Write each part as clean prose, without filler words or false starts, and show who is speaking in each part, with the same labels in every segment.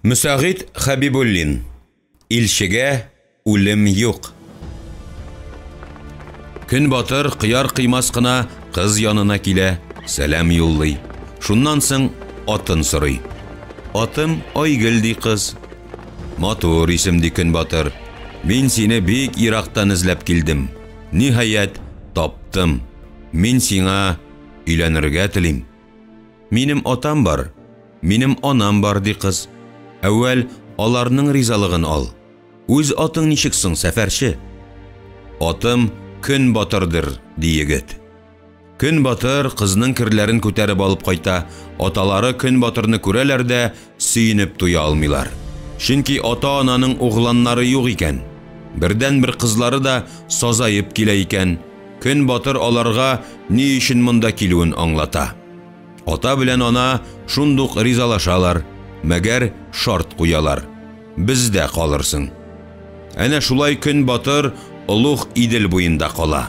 Speaker 1: Мөсәгыйть Хәбибуллин. Илчегә үлем юк. Көнбатыр кыяр-кыймас кына кыз янына килә, сәлам юллый. Шуннан соң атын сорый. Атым Айгөл, ди кыз. Матур исем, ди Көнбатыр. Мин сине бик ерактан эзләп килдем. Ниһаять, таптым. Мин сиңа өйләнергә телим. Минем атам бар, минем анам бар, ди кыз. Әүвәл аларның ризалыгын ал. Үз атың ничек соң, сәфәрче? Атым Көнбатырдыр, ди егет. Көнбатыр кызның керләрен күтәреп алып кайта, аталары Көнбатырны күрәләр дә сөенеп туя алмыйлар. Чөнки ата-ананың угланнары юк икән. Бердәнбер кызлары да сазаеп килә икән. Көнбатыр аларга ни өчен монда килүен аңлата. Ата белән ана шундук ризалашалар, мәгәр шарт куялар, Бездә калырсың. Әнә шулай Көнбатыр Олуг Идел буенда кала.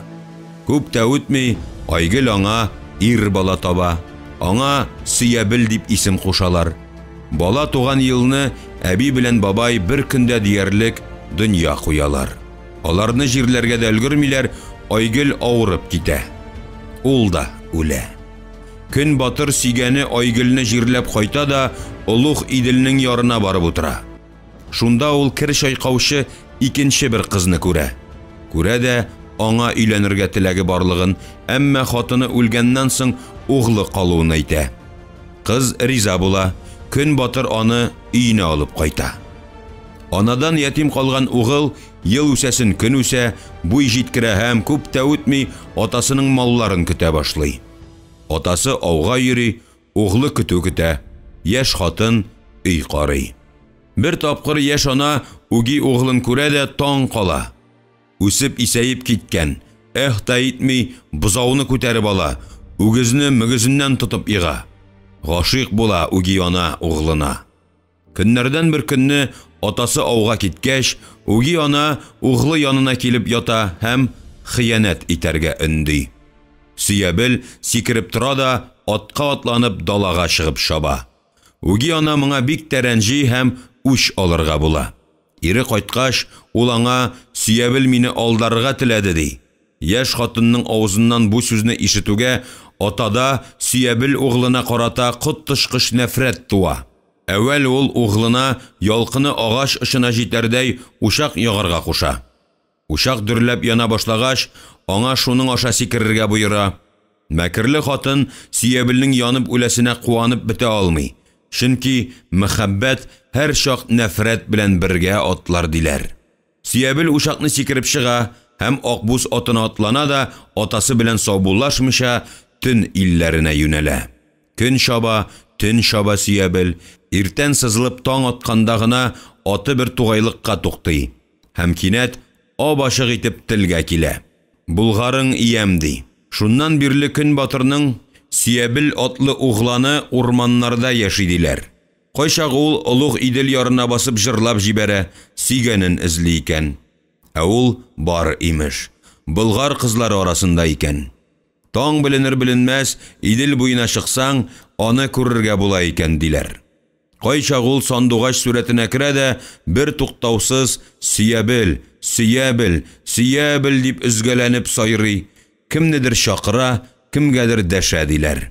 Speaker 1: Күп тә үтми, Айгөл аңа ир бала таба. Аңа Сөябел дип исем кушалар. Бала туган елны әби белән бабай бер көндә диярлек дөнья куялар. Аларны җирләргә дә өлгермиләр, Айгөл авырып китә. Ул да үлә. Көнбатыр сөйгәне Айгөлне җирләп кайта да Олуг Иделнең ярына барып утыра. Шунда ул кер чайкаучы икенче бер кызны күрә. Күрә дә аңа өйләнергә теләге барлыгын, әмма хатыны үлгәннән соң углы калуын әйтә. Кыз риза була, Көнбатыр аны өенә алып кайта. Анадан ятим калган угыл ел үсәсен көн үсә, буй җиткерә һәм күп тә үтми атасының малларын көтә башлый. Атасы ауга йөри, углы көтү көтә, яшь хатын өй карый. Бер тапкыр яшь ана үги углын күрә дә таң кала. Үсеп исәеп киткән, эһ та итми, бозауны күтәреп ала, үгезне мөгезеннән тотып ега. Гашыйк була үги ана углына. Көннәрдән бер көнне атасы ауга киткәч, үги ана углы янына килеп ята һәм хыянәт итәргә өнди. Сөябел сикереп тора да атка атланып далага чыгып чаба. Үги ана моңа бик тә рәнҗи һәм үч алырга була. Ире кайткач, ул аңа, Сөябел мине алдарга теләде, ди. Яшь хатынның авызыннан бу сүзне ишетүгә, атада Сөябел углына карата коточкыч нәфрәт туа. Әүвәл ул углына ялкыны агач очына җитәрдәй учак ягарга куша. Учак дөрләп яна башлагач, аңа шуның аша сикерергә боера. Мәкерле хатын Сөябелнең янып үләсенә куанып бетә алмый, чөнки мәхәббәт һәрчак нәфрәт белән бергә атлар, диләр. Сөябел учакны сикереп чыга һәм акбүз атына атлана да атасы белән саубуллашмыйча төн илләренә юнәлә. Көн чаба, төн чаба Сөябел, иртән сызылып таң атканда гына аты бер тугайлыкка туктый. Һәм кинәт ап-ачык итеп телгә килә. Булгарың иям, ди. Шуннан бирле Көнбатырның Сөябел атлы угланы урманнарда яши, диләр. Кайчак ул Олуг Идел ярына басып җырлап җибәрә, сөйгәнен эзли икән. Ә ул бар, имеш. Болгар кызлары арасында икән. Таң беленер-беленмәс Идел буена чыксаң, аны күрергә була икән, диләр. Кайчак ул сандугач сурәтенә керә дә бертуктаусыз сөя бел, сөя бел, сөя бел дип өзгәләнеп сайрый, кемнедер чакыра, кемгәдер дәшә, диләр.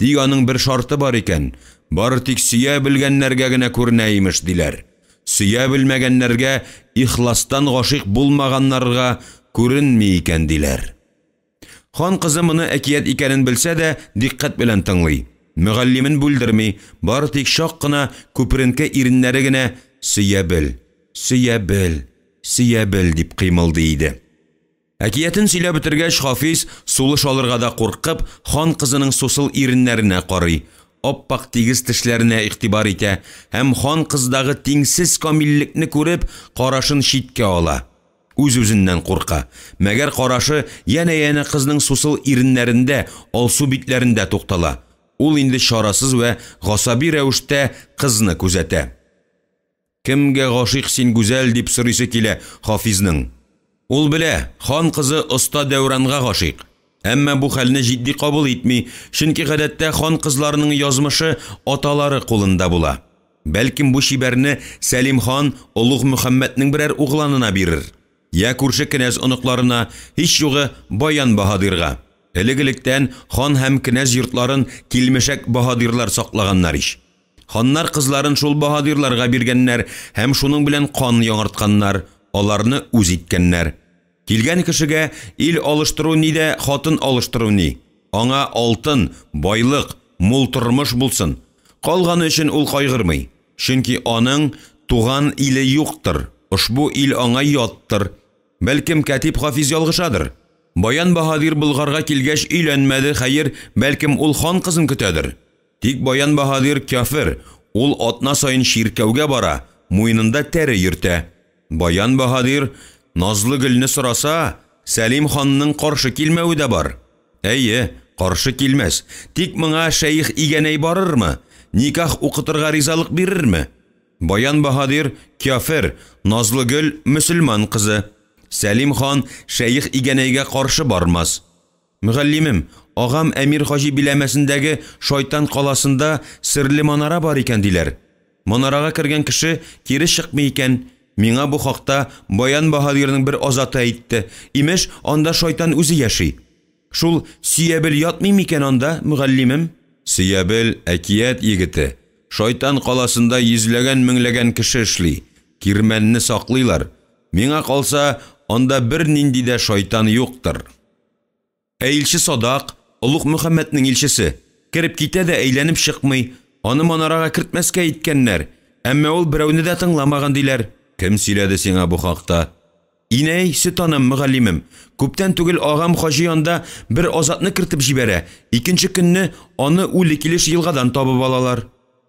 Speaker 1: Тик аның бер шарты бар икән, бары тик сөя белгәннәргә генә күренә, имеш, диләр. Сөя белмәгәннәргә, ихластан гашыйк булмаганнарга күренми икән, диләр. Хан кызы моны әкият икәнен белсә дә, дикъкать белән тыңлый. Мөгаллимен бүлдерми, бары тик чак кына күперенке иреннәре генә сөя бел, сөя бел, сөя бел дип кыймылдый иде. Әкиятен сөйләп бетергәч, Хафиз, сулыш алырга да куркып, хан кызының сусыл иреннәренә карый, ап-ак тигез тешләренә игътибар итә һәм хан кыздагы тиңсез камиллекне күреп, карашын читкә ала. Үз-үзеннән курка. Мәгәр карашы янә-янә кызның сусыл иреннәрендә, алсу битләрендә туктала. Ул инде чарасыз вә гасаби рәвештә кызны күзәтә. Кемгә гашыйк син, гүзәл? дип сорыйсы килә Хафизның. Ул белә, хан кызы оста Дәүранга гашыйк. Әмма бу хәлне җитди кабул итми, чөнки гадәттә хан кызларының язмышы аталары кулында була. Бәлкем бу чибәрне Сәлим хан Олуг Мөхәммәтнең берәр угланына бирер. Я күрше кенәз оныкларына, һич югы Баян баһадирга. Элек-электән хан һәм кенәз йортларын килмешәк баһадирлар саклаганнар ич. Ханнар кызларын шул баһадирларга биргәннәр һәм шуның белән кан яңартканнар, аларны үз иткәннәр. Килгән кешегә ил алыштыру ни дә хатын алыштыру ни. Аңа алтын, байлык, мул тормыш булсын. Калганы өчен ул кайгырмый. Чөнки аның туган иле юктыр, ошбу ил аңа яттыр. Бәлкем, Кәтиб Хафиз ялгышадыр. Баян баһадир Болгарга килгәч өйләнмәде, хәер, бәлкем, ул хан кызын көтәдер. Тик Баян баһадир кяфер, ул атна саен чиркәүгә бара, муенында тәре йөртә. Баян баһадир Назлыгөлне сораса, Сәлим ханның каршы килмәве дә бар. Әйе, каршы килмәс. Тик моңа шәех Игәнәй барырмы? Никах укытырга ризалык бирерме? Баян баһадир кяфер, Назлыгөл мөселман кызы. Сәлим хан шәех Игәнәйгә каршы бармас. Мөгаллимем, агам Әмир Хаҗи биләмәсендәге Шайтан каласында серле манара бар икән, диләр. Манарага кергән кеше кире чыкмый икән. Миңа бу хакта Баян баһадирның бер азаты әйтте. Имеш, анда шайтан үзе яши. Шул Сөябел ятмый микән анда, мөгаллимем? Сөябел, әкият егете. Шайтан каласында йөзләгән-меңләгән кеше эшли. Кирмәнне саклыйлар. Миңа калса, анда бернинди дә шайтан юктыр. Ә илче Садак, Олуг Мөхәммәтнең илчесе, кереп китә дә әйләнеп чыкмый. Аны манарага кертмәскә иткәннәр. Әмма ул берәүне дә тыңламаган, диләр. Кем сөйләде сиңа бу хакта? Инәй, сөт анам, мөгаллимем. Күптән түгел агам хаҗи анда бер азатны кертеп җибәрә, икенче көнне аны үле килеш елгадан табып алалар.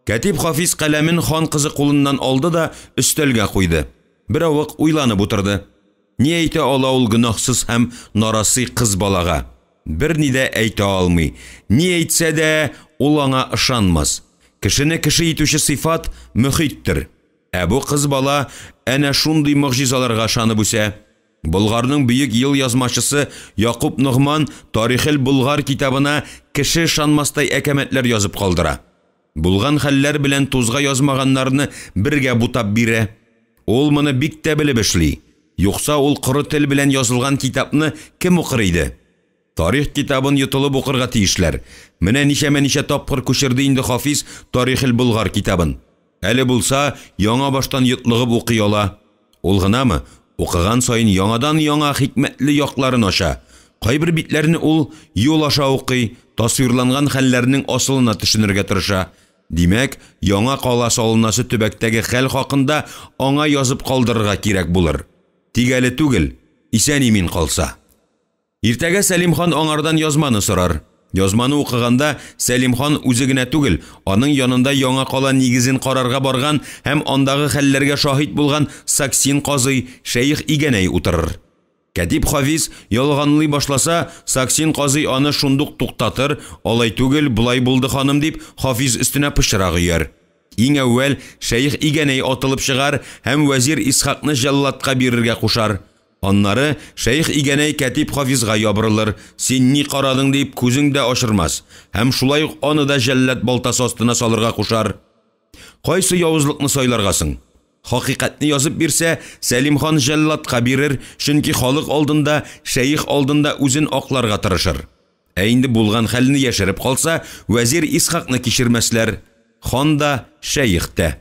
Speaker 1: Кәтиб Хафиз каләмен хан кызы кулыннан алды да өстәлгә куйды. Беравык уйланып утырды. Ни әйтә ала ул гөнаһсыз һәм нарасый кыз балага? Берни дә әйтә алмый. Ни әйтсә дә, ул аңа ышанмас. Кешене кеше итүче сыйфат мөхиттер. Ә бу кыз бала әнә шундый могҗизаларга ышанып үсә. Болгарның бөек елъязмачысы Якуб Ногман Тарихел Болгар китабына кеше ышанмастай әкәмәтләр язып калдыра. Булган хәлләр белән тузга язмаганнарны бергә бутап бирә. Ул моны бик тә белеп эшли. Юкса ул коры тел белән язылган китапны кем укыр иде? Тарих китабын йотылып укырга тиешләр. Менә ничәмә-ничә тапкыр күчерде инде Хафиз Тарихел Болгар китабын. Әле булса, яңа баштан йотлыгып укый ала. Ул гынамы, укыган саен яңадан-яңа хикмәтле якларын ача. Кайбер битләрне ул юл аша укый, тасвирланган хәлләрнең асылына төшенергә тырыша. Димәк, яңа кала салынасы төбәктәге хәл хакында аңа язып калдырырга кирәк булыр. Тик әле түгел, исән-имин калса. Иртәгә Сәлим хан аңардан язманы сорар. Язманы укыганда Сәлим хан үзе генә түгел, аның янында яңа кала нигезен карарга барган һәм андагы хәлләргә шаһит булган Саксин казый, шәех Игәнәй утырыр. Кәтиб Хафиз ялганлый башласа, Саксин казый аны шундук туктатыр, алай түгел, болай булды, ханым, дип, Хафиз өстенә пычрак өяр. Иң әүвәл шәех Игәнәй атылып чыгар һәм вәзир Исхакны җәлладка бирергә кушар. Аннары шәех Игәнәй Кәтиб Хафизга ябырылыр, син ни карадың дип күзең дә ачырмас һәм шулай ук аны да җәллад балтасы астына салырга кушар. Кайсы явызлыкны сайларга соң? Хакыйкатьне язып бирсә, Сәлим хан җәлладка бирер, чөнки халык алдында, шәех алдында үзен акларга тырышыр. Ә инде булган хәлне яшереп калса, вәзир Исхакны кичермәсләр. Хан да, шәех тә.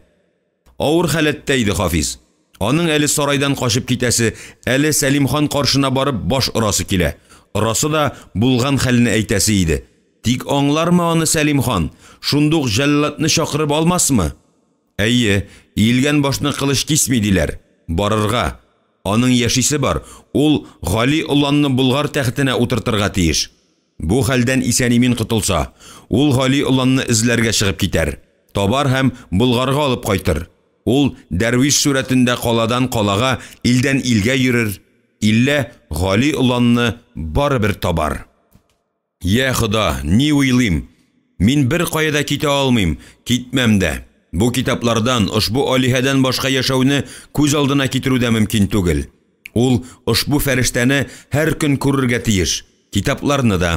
Speaker 1: Авыр халәттә иде Хафиз. Аның әле сарайдан качып китәсе, әле Сәлим хан каршына барып баш орасы килә. Орасы да булган хәлне әйтәсе иде. Тик аңлармы аны Сәлим хан? Шундук җәлладны чакырып алмасмы? Әйе, иелгән башны кылыч кисми диләр. Барырга. Аның яшисе бар. Ул Гали оланны Болгар тәхетенә утыртырга тиеш. Бу хәлдән исән-имин котылса, ул Гали оланны эзләргә чыгып китәр. Табар һәм Болгарга алып кайтыр. Ул дәрвиш сурәтендә каладан калага, илдән илгә йөрер. Иллә Гали оланны барыбер табар. Йә Хода, ни уйлыйм? Мин беркая да китә алмыйм, китмәм дә. Бу китаплардан, ошбу алиһәдән башка яшәүне күз алдына китерү дә мөмкин түгел. Ул ошбу фәрештәне һәр көн күрергә тиеш, китапларны да.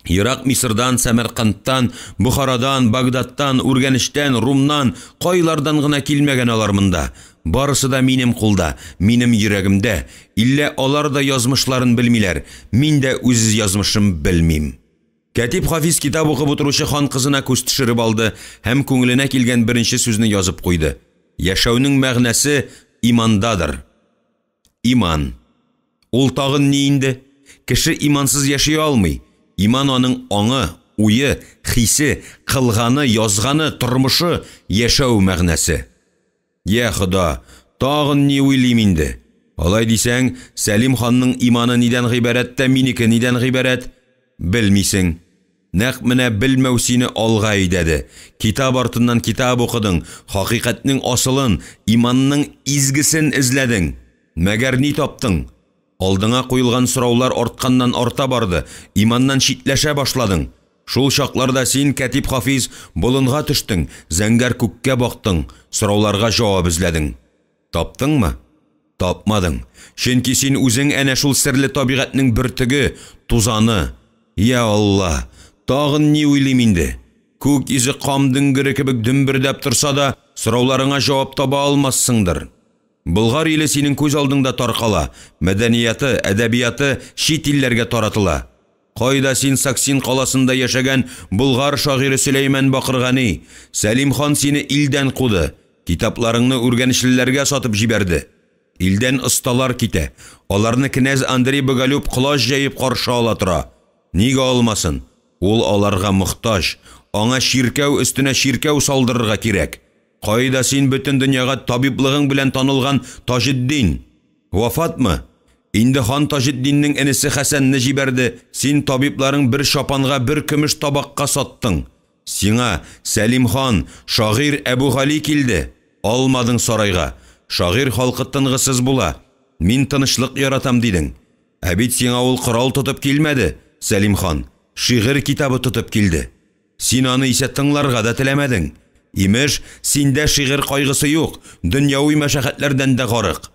Speaker 1: Ерак Мисырдан, Сәмәркандтан, Бохарадан, Багдадтан, Үргәнечтән, Румнан, кайлардан гына килмәгән алар монда. Барысы да минем кулда, минем йөрәгемдә. Иллә алар да язмышларын белмиләр, мин дә үз язмышым белмим. Кәтиб Хафиз китап укып утыручы хан кызына күз төшереп алды һәм күңеленә килгән беренче сүзне язып куйды. Яшәүнең мәгънәсе имандадыр. Иман. Ул тагын ни инде? Кеше имансыз яши алмый. Иман аның аңы, уе, хисе, кылганы, язганы, тормышы, яшәү мәгънәсе. Йә Хода, тагын ни уйлыйм инде? Алай дисәң, Сәлим ханның иманы нидән гыйбарәт тә минеке нидән гыйбарәт? Белмисең. Нәкъ менә белмәү сине алга әйдәде. Китап артыннан китап укыдың, хакыйкатьнең асылын, иманның изгесен эзләдең. Мәгәр ни таптың? Алдыңа куелган сораулар артканнан арта барды, иманнан читләшә башладың. Шул чакларда син, Кәтиб Хафиз, болынга төштең, зәңгәр күккә бактың, сорауларга җавап эзләдең. Таптыңмы? Тапмадың. Чөнки син үзең әнә шул серле табигатьнең бөртеге, тузаны. Йа Алла, тагын ни уйлыйм инде? Күк йөзе кам дөңгере кебек дөмбердәп торса да, сорауларыңа җавап таба алмассыңдыр. Болгар иле синең күз алдыңда таркала, мәдәнияты, әдәбияты чит илләргә таратыла. Кайда син Саксин каласында яшәгән болгар шагыйре Сөләйман Бакыргани? Сәлим хан сине илдән куды, китапларыңны үргәнечлеләргә сатып җибәрде. Илдән осталар китә, аларны кенәз Андрей Боголюб колач җәеп каршы ала тора. Нигә алмасын? Ул аларга мохтаҗ, аңа чиркәү өстенә чиркәү салдырырга кирәк. Кайда син бөтен дөньяга табиблыгың белән танылган Таҗетдин? Вафатмы? Инде хан Таҗетдиннең энесе Хәсәнне җибәрде, син табибларың бер чапанга, бер көмеш табакка саттың. Сиңа, Сәлим хан, шагыйрь Әбүгали килде. Алмадың сарайга. Шагыйрь халкы тынгысыз була. Мин тынычлык яратам, дидең. Ә бит сиңа ул корал тотып килмәде, Сәлим хан, шигырь китабы тотып килде. Син аны исә тыңларга да теләмәдең. Имеш, синдә шигырь кайгысы юк, дөньяви мәшәкатьләрдән дә гарык.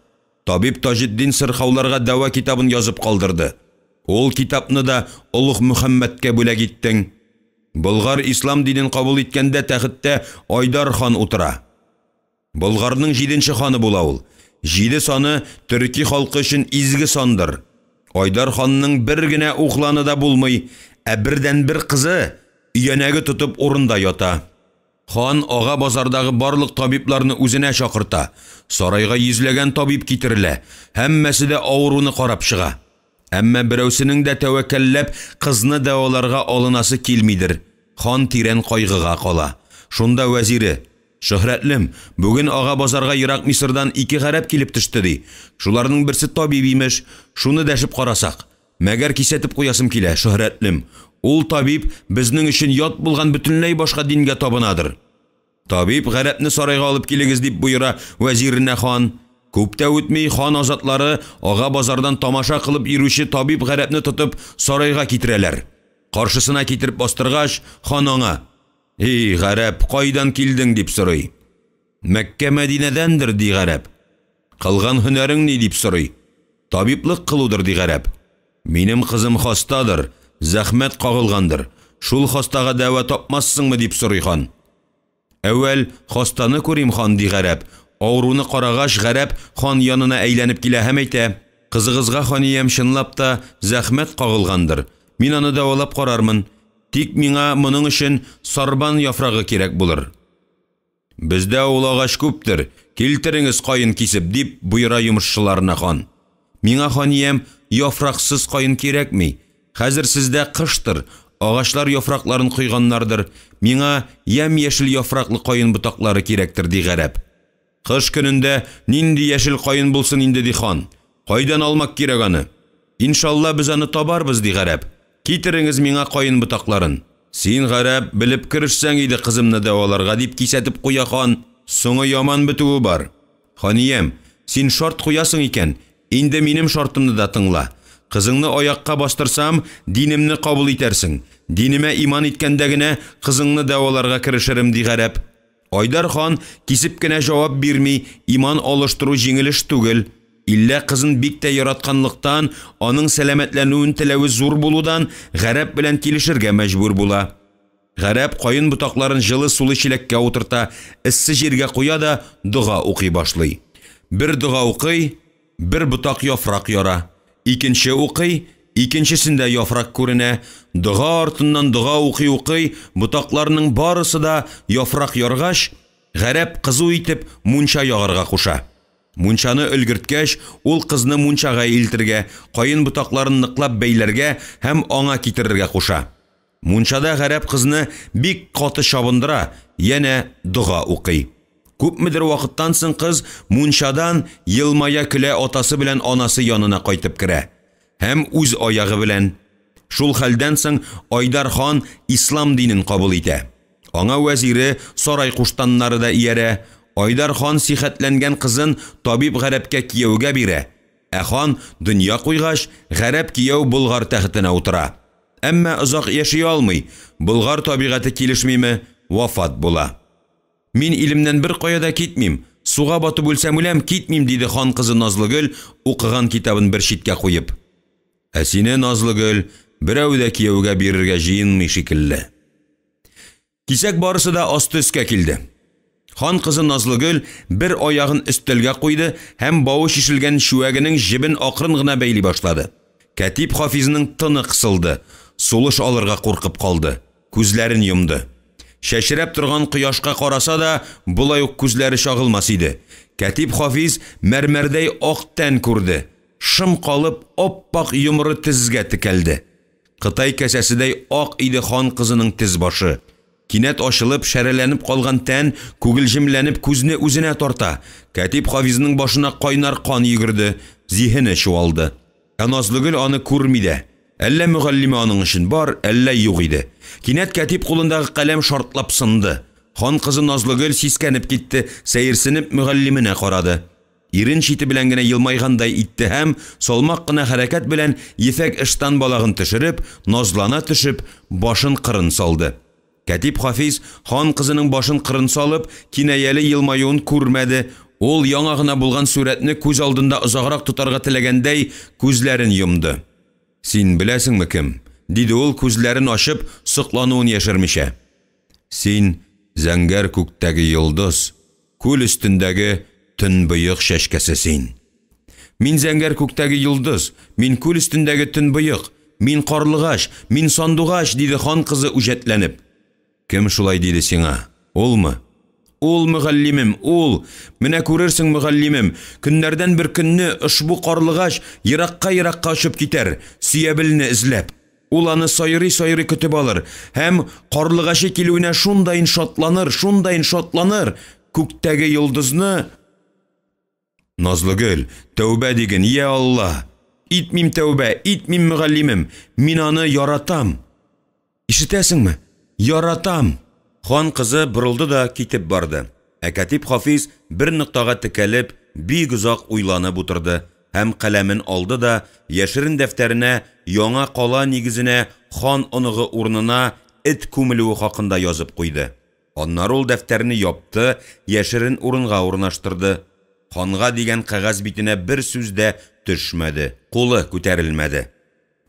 Speaker 1: Табиб Таҗетдин сырхауларга дәва китабын язып калдырды. Ул китапны да Олуг Мөхәммәдкә бүләк иттең. Болгар ислам динен кабул иткәндә тәхеттә Айдар хан утыра. Болгарның җиденче ханы була ул. Җиде саны төрки халкы өчен изге сандыр. Айдар ханның бер генә угланы да булмый, ә бердәнбер кызы өянәге тотып урында ята. Хан Ага базардагы барлык табибларны үзенә чакырта. Сарайга йөзләгән табиб китерелә. Һәммәсе дә авыруны карап чыга. Әмма берәүсенең дә тәвәккәлләп кызны дәваларга алынасы килмидер. Хан тирән кайгыга кала. Шунда вәзире: «Шөһрәтлем, бүген Ага базарга ерак Мисырдан ике гарәп килеп төште, ди. Шуларның берсе табиб имеш. Шуны дәшеп карасак. Мәгәр кисәтеп куясым килә, шөһрәтлем. Ул табиб безнең өчен ят булган бөтенләй башка дингә табынадыр». Табиб гарәпне сарайга алып килегез, дип боера вәзиренә хан. Күп тә үтми, хан азатлары Ага базардан тамаша кылып йөрүче табиб гарәпне тотып сарайга китерәләр. Каршысына китереп бастыргач, хан аңа: «Эй, гарәп, кайдан килдең?» – дип сорый. «Мәккә Мәдинәдәндер», – ди гарәп. «Кылган һөнәрең ни?» – дип сорый. «Табиблык кылудыр», – ди гарәп. «Минем кызым хастадыр, зәхмәт кагылгандыр. Шул хастага дәва тапмассыңмы?» – дип сорый хан. «Әүвәл хастаны күрим, хан», – ди гарәп. Авыруны карагач, гарәп хан янына әйләнеп килә һәм әйтә: «Кызыгызга, ханиям, чынлап та зәхмәт кагылгандыр. Мин аны дәвалап карармын. Тик миңа моның өчен сарбан яфрагы кирәк булыр». «Бездә ул агач күптер, килтереңез каен кисеп», – дип боера йомышчыларына хан. «Миңа, ханиям, яфраксыз каен кирәкми. Хәзер сездә кыштыр, агачлар яфракларын койганнардыр. Миңа ямь-яшел яфраклы каен ботаклары кирәктер», – ди гарәп. «Кыш көнендә нинди яшел каен булсын инде», – ди хан. «Кайдан алмак кирәк аны?» «Иншалла, без аны табарбыз», – ди гарәп. «Китереңез миңа каен ботакларын». «Син, гарәп, белеп керешсәң иде кызымны дәваларга», – дип кисәтеп куя хан. «Соңы яман бетүе бар». «Ханиям, син шарт куясың икән, инде минем шартымны да тыңла. Кызыңны аякка бастырсам, динемне кабул итәрсең. Динемә иман иткәндә генә кызыңны дәваларга керешерем», – ди гарәп. Айдар хан кисеп кенә җавап бирми, иман алыштыру җиңел эш түгел. Иллә кызын бик тә яратканлыктан, аның сәламәтләнүен теләве зур булудан, гарәп белән килешергә мәҗбүр була. Гарәп каен ботакларын җылы сулы чиләккә утырта, эссе җиргә куя да дога укый башлый. Бер дога укый, бер ботак яфрак яра. Икенче укый, икенчесендә яфрак күренә. Дога артыннан дога укый-укый, ботакларның барысы да яфрак яргач, гарәп кызу итеп мунча ягарга куша. Мунчаны өлгерткәч, ул кызны мунчага илтергә, каен ботакларын ныклап бәйләргә һәм аңа китерергә куша. Мунчада гарәп кызны бик каты чабындыра, янә дога укый. Күпмедер вакыттан соң кыз мунчадан елмая-көлә атасы белән анасы янына кайтып керә. Һәм үз аягы белән. Шул хәлдән соң Айдар хан ислам динен кабул итә. Аңа вәзире, сарай куштаннары да иярә. Айдар хан сихәтләнгән кызын табиб гарәпкә кияүгә бирә. Ә хан дөнья куйгач, гарәп кияү Болгар тәхетенә утыра. Әмма озак яши алмый, Болгар табигате килешмиме, вафат була. «Мин илемнән беркая да китмим, суга батып үлсәм үләм, китмим», диде хан кызы Назлыгөл, укыган китабын бер читкә куеп. Ә сине, Назлыгөл, берәү дә кияүгә бирергә җыенмый шикелле. Кисәк барысы да асты өскә килде. Хан кызы Назлыгөл бер аягын өстәлгә куйды һәм бавы чишелгән чүәгенең җебен акрын гына бәйли башлады. Кәтип Хафизның тыны кысылды, сулыш алырга куркып калды, күзләрен йомды. Чәчрәп торган кояшка караса да, болай ук күзләре чагылмас иде. Кәтип Хафиз мәрмәрдәй ак тән күрде, шым калып, ап-ак йомры тезгә текәлде. Кытай кәсәседәй ак иде хан кызының тез башы. Кинәт ачылып, шәрәләнеп калган тән, күгелҗемләнеп күзне үзенә тарта. Кәтип Хафизның башына кайнар кан йөгерде, зиһене чуалды. Ә Назлыгөл аны күрми дә. Әллә мөгаллиме аның өчен бар, әллә юк иде. Кинәт кәтип кулындагы каләм шартлап сынды. Хан кызы Назлыгөл сискәнеп китте, сәерсенеп мөгаллименә карады. Ирен чите белән генә елмайгандай итте һәм салмак кына хәрәкәт белән ефәк ыштан балагын төшереп, назлана төшеп, башын кырын салды. Кәтип Хафиз хан кызының башын кырын салып, кинаяле елмаюын күрмәде. Ул яңа гына булган сурәтне күз алдында озаграк тотарга теләгәндәй күзләрен йомды. «Син беләсеңме кем?» диде ул күзләрен ачып, соклануын яшермичә. «Син зәңгәр күктәге йолдыз, күл өстендәге төнбоек чәчкәсе син». «Мин зәңгәр күктәге йолдыз, мин күл өстендәге төнбоек, мин карлыгач, мин сандугач», диде хан кызы үҗәтләнеп. «Кем шулай диде сиңа? Улмы?» «Ул, мөгаллимем, ул! Менә күрерсең, мөгаллимем, көннәрдән бер көнне ошбу карлыгач еракка-еракка очып китәр, сөябелне эзләп. Ул аны сайрый-сайрый көтеп алыр һәм карлыгачы килүенә шундаен шатланыр, шундаен шатланыр, күктәге йолдызны...» «Назлыгөл, тәүбә диген, йа Алла! Итмим тәүбә, итмим, мөгаллимем, мин аны яратам! Ишетәсеңме? Яратам!» Хан кызы борылды да китеп барды. Ә кәтип Хафиз бер ноктага текәлеп, бик озак уйланып утырды һәм каләмен алды да яшерен дәфтәренә яңа кала нигезенә хан оныгы урынына эт күмелүе хакында язып куйды. Аннары ул дәфтәрне япты, яшерен урынга урнаштырды. Ханга дигән кәгазь битенә бер сүз дә төшмәде, кулы күтәрелмәде.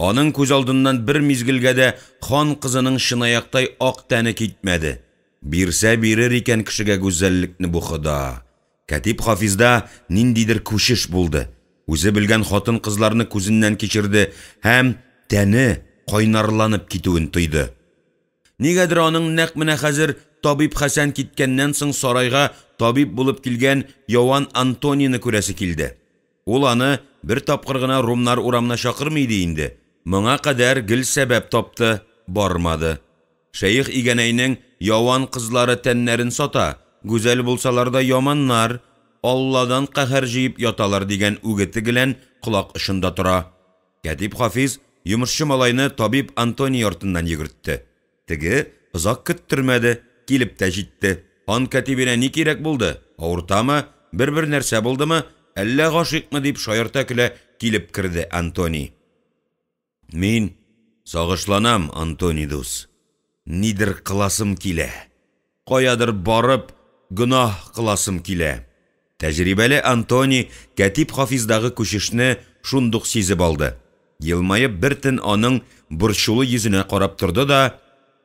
Speaker 1: Аның күз алдыннан бер мизгелгә дә хан кызының чынаяктай ак тәне китмәде. Бирсә бирер икән кешегә гүзәллекне бу Хода. Кәтип Хафизда ниндидер күчеш булды. Үзе белгән хатын-кызларны күзеннән кичерде һәм тәне кайнарланып китүен тойды. Нигәдер аның нәкъ менә хәзер табиб Хәсән киткәннән соң сарайга табиб булып килгән Йоан Антонийны күрәсе килде. Ул аны бер тапкыр гына румнар урамына чакырмый иде инде. Моңа кадәр гел сәбәп тапты, бармады. Шәех Игәнәйнең яван кызлары тәннәрен сата, гүзәл булсалар да яманнар, Алладан каһәр җыеп яталар дигән үгете гелән колак очында тора. Кәтип Хафиз йомышчы малайны табиб Антоний артыннан йөгертте. Теге озак көттермәде, килеп тә җитте. Хан кәтибенә ни кирәк булды? Авыртамы? Бер-бер нәрсә булдымы? Әллә гашыйкмы дип шаярта көлә килеп керде Антоний. «Мин сагышланам, Антоний дус. Нидер кыласым килә. Каядыр барып, гөнаһ кыласым килә». Тәҗрибәле Антоний кәтиб Хафиздагы күчешне шундук сизеп алды. Елмаеп бер төн аның борчулы йөзенә карап торды да: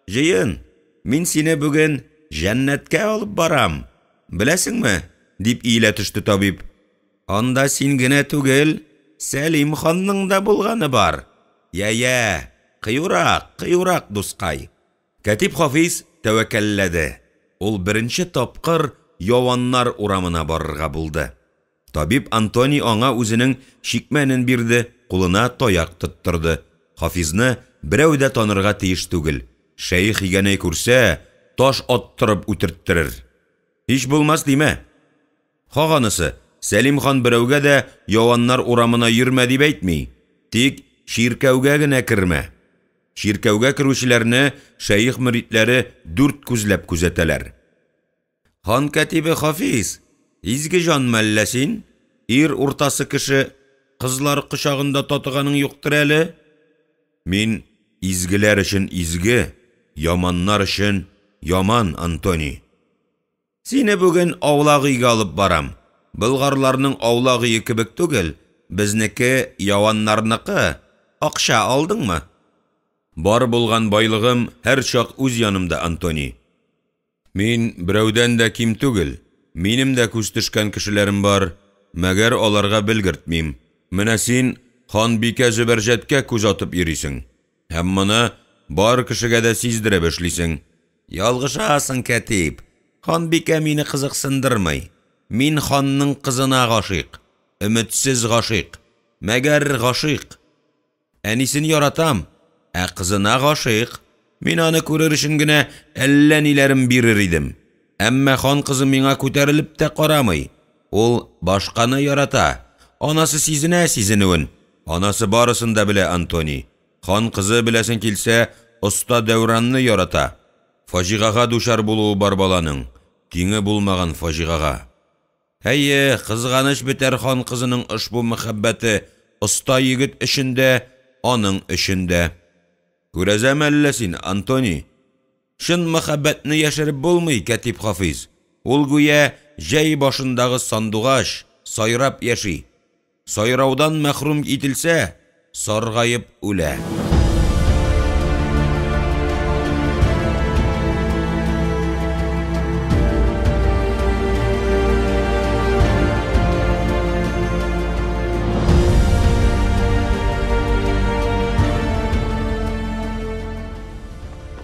Speaker 1: «Җыен, мин сине бүген җәннәткә алып барам, беләсеңме?» – дип иелә төште табиб. «Анда син генә түгел, Сәлим ханның да булганы бар. Я, я, кыюрак, кыюрак, дускай!» Кәтиб Хафиз тәвәккәлләде, ул беренче тапкыр юаннар урамына барырга булды. Табиб Антоний аңа үзенең чикмәнен бирде, кулына таяк тоттырды. Хафизны берәү дә танырга тиеш түгел, Шәех Игәнәй күрсә, таш аттырып үтерттерер. Һич булмас димә. Хак анысы, Сәлим хан берәүгә дә юаннар урамына йөрмә дип әйтми, тик чиркәүгә генә кермә. Чиркәүгә керүчеләрне шәех мөритләре дүрт күзләп күзәтәләр. Хан кәтибе Хафиз, изге җанмы әллә син? Ир уртасы кеше, кызлар кочагында татыганың юктыр әле? Мин изгеләр өчен изге, яманнар өчен яман, Антоний. Сине бүген аулак өйгә алып барам. Болгарларның аулак өе кебек түгел, безнеке яваннарныкы. Акча алдыңмы? Бар булган байлыгым һәрчак үз янымда, Антоний. Мин берәүдән дә ким түгел, минем дә күз төшкән кешеләрем бар, мәгәр аларга белгертмим. Менә син ханбикә Зөбәрҗәткә күз атып йөрисең. Һәм моны бар кешегә дә сиздереп эшлисең. Ялгышасың, кәтиб. Ханбикә мине кызыксындырмый. Мин ханның кызына гашыйк. Өметсез гашыйк. Мәгәр гашыйк. Әнисен яратам, ә кызына гашыйк. Мин аны күрер өчен генә әллә ниләрем бирер идем. Әмма хан кызы миңа күтәрелеп тә карамый. Ул башканы ярата. Анасы сизенә сизенүен. Анасы барысын да белә, Антоний. Хан кызы, беләсең килсә, оста Дәүранны ярата. Фаҗигага дучар булуы бар баланың, тиңе булмаган фаҗигага. Әйе, кызганыч бетәр хан кызының ошбу мәхәббәте оста егет өчен дә, аның өчен дә. Күрәзәме әллә син, Антоний? Чын мәхәббәтне яшереп булмый, кәтиб Хафиз. Ул гүя җәй башындагы сандугач, сайрап яши. Сайраудан мәхрүм ителсә, саргаеп үлә.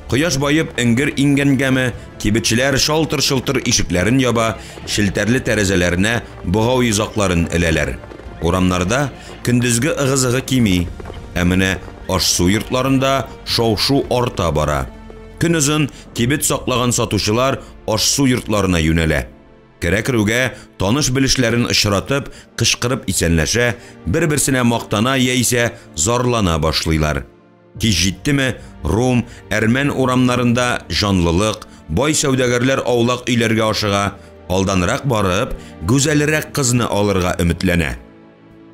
Speaker 1: Кояш баеп, эңгер иңгәнгәме, кибетчеләр шалтыр-шылтыр ишекләрен яба, челтәрле тәрәзәләренә богау йозакларын эләләр. Урамнарда көндезге ыгы-зыгы кими, ә менә аш-су йортларында шау-шу арта бара. Көнозын кибет саклаган сатучылар аш-су йортларына юнәлә. Керә-керүгә таныш-белешләрен очратып, кычкырып исәнләшә, бер-берсенә мактана яисә зарлана башлыйлар. Кич җиттеме, Рум, әрмән урамнарында җанлылык, бай сәүдәгәрләр аулак өйләргә ашыга, алданрак барып, гүзәлрәк кызны алырга өметләнә.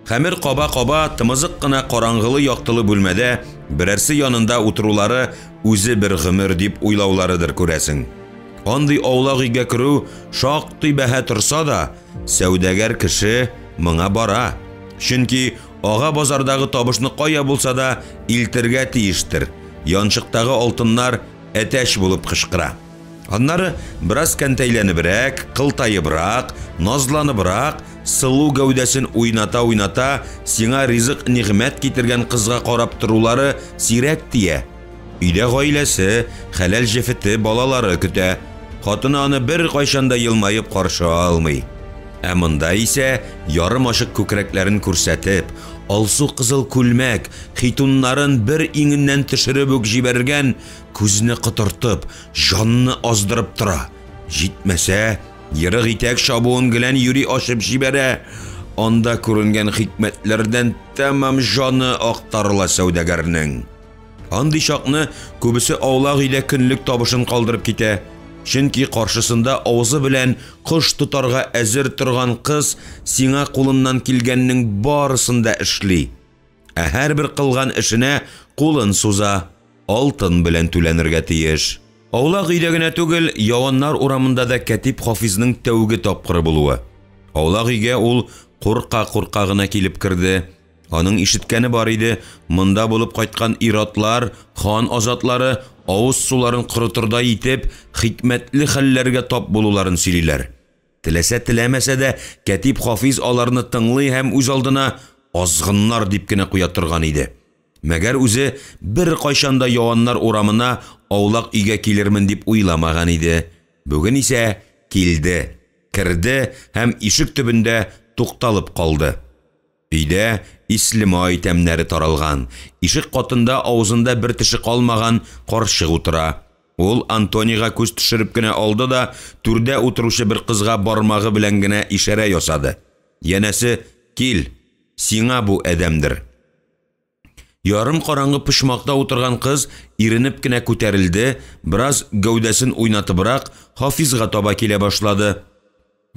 Speaker 1: Хәмер каба-каба, тымызык кына караңгылы-яктылы бүлмәдә берәрсе янында утырулары үзе бер гомер дип уйлауларыдыр, күрәсең. Андый аулак өйгә керү шактый бәһа торса да, сәүдәгәр кеше моңа бара. Чөнки ага базардагы табышны кая булса да илтергә тиештер. Янчыктагы алтыннар әтәч булып кычкыра. Аннары бераз кәнтәйләнебрәк, кылтаебрак, назланыбрак, сылу гәүдәсен уйната-уйната сиңа ризык-нигъмәт китергән кызга карап торулары сирәк тия. Өйдә гаиләсе, хәләл җефете, балалары көтә. Хатыны аны беркайчан да елмаеп каршы алмый. Ә монда исә ярым ачык күкрәкләрен күрсәтеп, алсу кызыл күлмәк, хитуннарын бер иңеннән төшереп үк җибәргән, күзне котыртып, җанны аздырып тора. Җитмәсә, ерык итәк чабуын гелән юри ачып җибәрә. Анда күренгән хикмәтләрдән тәмам җаны актарыла сәүдәгәрнең. Андый чакны күбесе аулак өйдә көнлек табышын калдырып китә. Чөнки каршысында авызы белән кош тотарга әзер торган кыз сиңа кулыннан килгәннең барысын да эшли. Ә һәрбер кылган эшенә кулын суза, алтын белән түләнергә тиеш. Аулак өйдә генә түгел, Яваннар урамында да кәтиб Хафизның тәүге тапкыры булуы. Аулак өйгә ул курка-курка гына килеп керде. Аның ишеткәне бар иде, монда булып кайткан ир-атлар, хан азатлары авыз суларын корытырдай итеп, хикмәтле хәлләргә тап булуларын сөйлиләр. Теләсә-теләмәсә дә, Кәтиб Хафиз аларны тыңлый һәм үзалдына азгыннар дип кенә куя торган иде. Мәгәр үзе беркайчан да Яваннар урамына аулак өйгә килермен дип уйламаган иде. Бүген исә килде, керде һәм ишек төбендә тукталып калды. Өйдә ислемай тәмнәре таралган, ишек катында авызында бер теше калмаган карчык утыра. Ул Антонийга күз төшереп кенә алды да түрдә утыручы бер кызга бармагы белән генә ишарә ясады. Янәсе, кил, сиңа бу адәмдер. Ярым караңгы почмакта утырган кыз иренеп кенә күтәрелде, бераз гәүдәсен уйнатыбрак Хафизга таба килә башлады.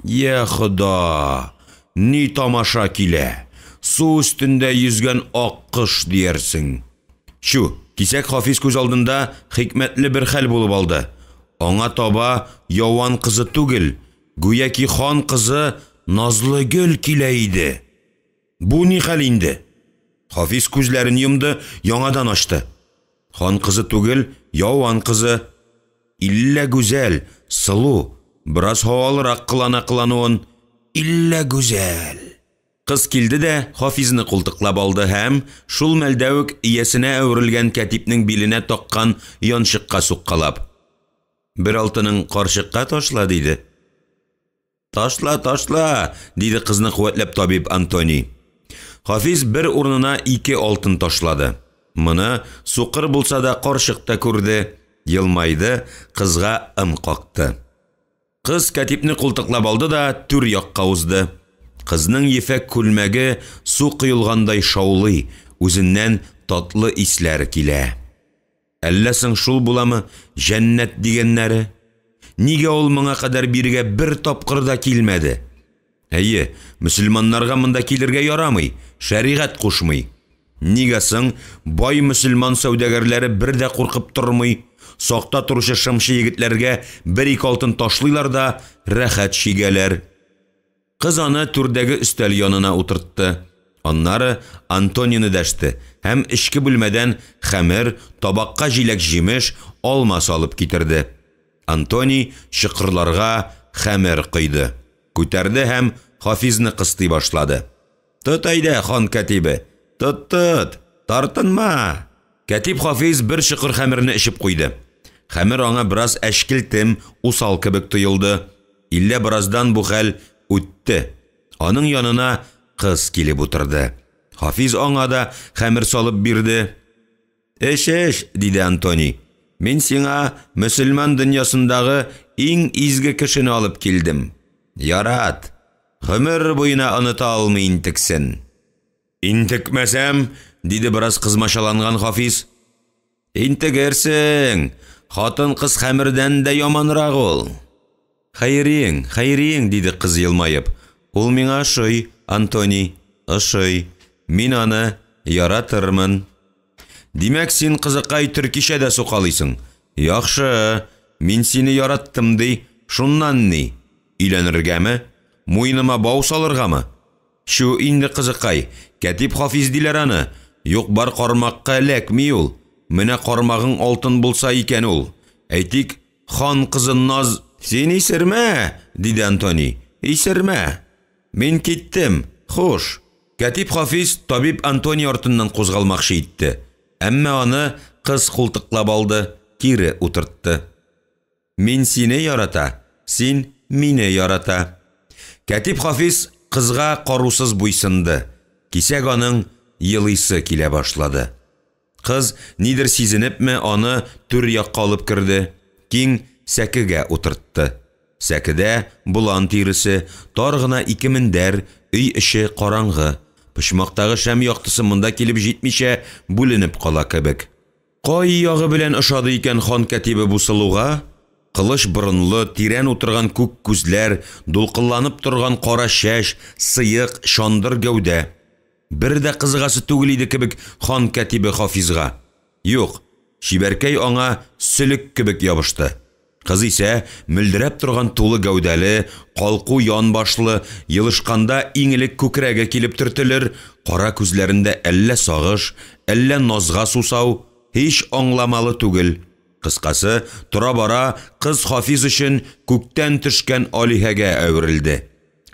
Speaker 1: Йа Хода! Ни тамаша килә! Су өстендә йөзгән аккош диярсең. Чү, кисәк Хафиз күз алдында хикмәтле бер хәл булып алды. Аңа таба Яван кызы түгел, гүяки хан кызы Назлыгөл килә иде. Бу ни хәл инде? Хафиз күзләрен йомды, яңадан ачты. Хан кызы түгел, Яван кызы. Иллә гүзәл, сылу, бераз һавалырак кылана кылануын. Иллә гүзәл! Кыз килде дә Хафизны култыклап алды һәм шул мәлдә үк иясенә әверелгән кәтибнең биленә таккан янчыкка суккалап. Бер алтының карчыкка ташла, диде. Ташла, ташла, диде кызны куәтләп табиб Антоний. Хафиз бер урынына ике алтын ташлады. Моны сукыр булса да карчык та күрде, елмайды, кызга ым какты. Кыз кәтибне култыклап алды да түр якка узды. Кызның ефәк күлмәге су коелгандай шаулый, үзеннән татлы исләр килә. Әллә соң шул буламы җәннәт дигәннәре? Нигә ул моңа кадәр бирегә бер тапкыр да килмәде? Әйе, мөселманнарга монда килергә ярамый, шәригать кушмый. Нигә соң бай мөселман сәүдәгәрләре бер дә куркып тормый, сакта торучы шымчы егетләргә бер-ике алтын ташлыйлар да рәхәт чигәләр. Кыз аны түрдәге өстәл янына утыртты. Аннары Антонины дәште һәм эчке бүлмәдән хәмер, табакка җиләк-җимеш, алма салып китерде. Антоний чокырларга хәмер койды. Күтәрде һәм Хафизны кыстый башлады. Тот әйдә, хан кәтибе! Тот, тот! Тартынма! Кәтиб Хафиз бер чокыр хәмерне эчеп куйды. Хәмер аңа бераз әчкелтем, усал кебек тоелды. Иллә бераздан бу хәл үтте. Аның янына кыз килеп утырды. Хафиз аңа да хәмер салып бирде. Эч, эч, диде Антоний. Мин сиңа мөселман дөньясындагы иң изге кешене алып килдем. Ярат. Гомер буена оныта алмый интексен. Интекмәсәм, диде бераз кызмачаланган Хафиз. Интегерсең. Хатын-кыз хәмердән дә яманрак ул. Хәериең, хәериең, диде кыз елмаеп. Ул миңа ошый, Антоний, ошый. Мин аны яратырмын. Димәк, син, кызыкай, төркичә дә сукалыйсың. Яхшы, мин сине яраттым, ди. Шуннан ни? Өйләнергәме? Муеныма бау салыргамы? Чү инде, кызыкай, Кәтиб Хафиз диләр аны. Юк-бар кармакка эләкми ул. Менә кармагың алтын булса икән ул. Әйтик, хан кызы Наз... Син исермә, диде Антоний. Исермә. Мин киттем. Хуш. Кәтиб Хафиз табиб Антоний артыннан кузгалмакчы итте. Әмма аны кыз култыклап алды, кире утыртты. Мин сине ярата, син мине ярата. Кәтиб Хафиз кызга карусыз буйсынды. Кисәк аның елыйсы килә башлады. Кыз, нидер сизенепме, аны түр якка алып керде, киң сәкегә утыртты. Сәкедә болан тиресе, тар гына ике мендәр, өй эче караңгы. Почмактагы шәм яктысы монда килеп җитмичә бүленеп кала кебек. Кай ягы белән ошады икән хан кәтибе бу сылуга? Кылыч борынлы, тирән утырган күк күзләр, дулкынланып торган кара чәч, сыек, чандыр гәүдә. Бер дә кызыгасы түгел иде кебек хан кәтибе Хафизга. Юк, чибәркәй аңа сөлек кебек ябышты. Кыз исә мөлдерәп торган тулы гәүдәле, калку янбашлы, елышканда иң элек күкрәге килеп төртелер, кара күзләрендә әллә сагыш, әллә назга сусау, һич аңламалы түгел. Кыскасы, тора-бара кыз Хафиз өчен күктән төшкән алиһәгә әверелде.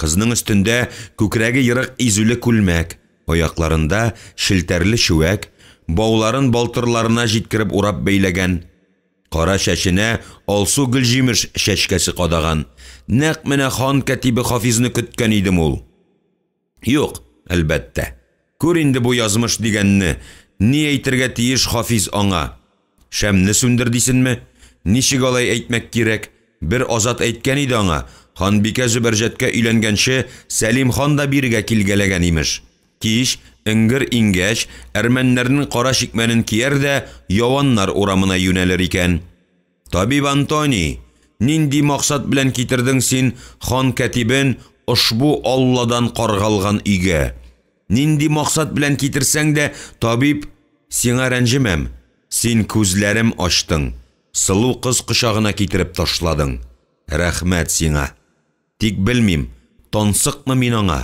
Speaker 1: Кызның өстендә күкрәге ерык изүле күлмәк, аякларында челтәрле чүәк, бауларын балтырларына җиткереп урап бәйләгән. Кара чәченә алсу гөлҗимеш чәчкәсе кадаган. Нәкъ менә хан кәтибе Хафизны көткән идем ул. Юк, әлбәттә. Күр инде бу язмыш дигәнне, ни әйтергә тиеш Хафиз аңа? Шәмне сүндер дисенме? Ничек алай әйтмәк кирәк? Бер Азат әйткән иде аңа, ханбикә Зөбәрҗәткә өйләнгәнче Сәлим хан да бирегә килгәләгән, имеш. Кич, эңгер иңгәч, әрмәннәрнең кара чикмәнен кияр дә Яваннар урамына юнәлер икән. Табиб Антоний, нинди максат белән китердең син хан кәтибен ошбу Алладан каргалган өйгә? Нинди максат белән китерсәң дә, табиб, сиңа рәнҗемәм. Син күзләрем ачтың, сылу кыз кочагына китереп ташладың. Рәхмәт сиңа. Тик белмим, тансыкмы мин аңа?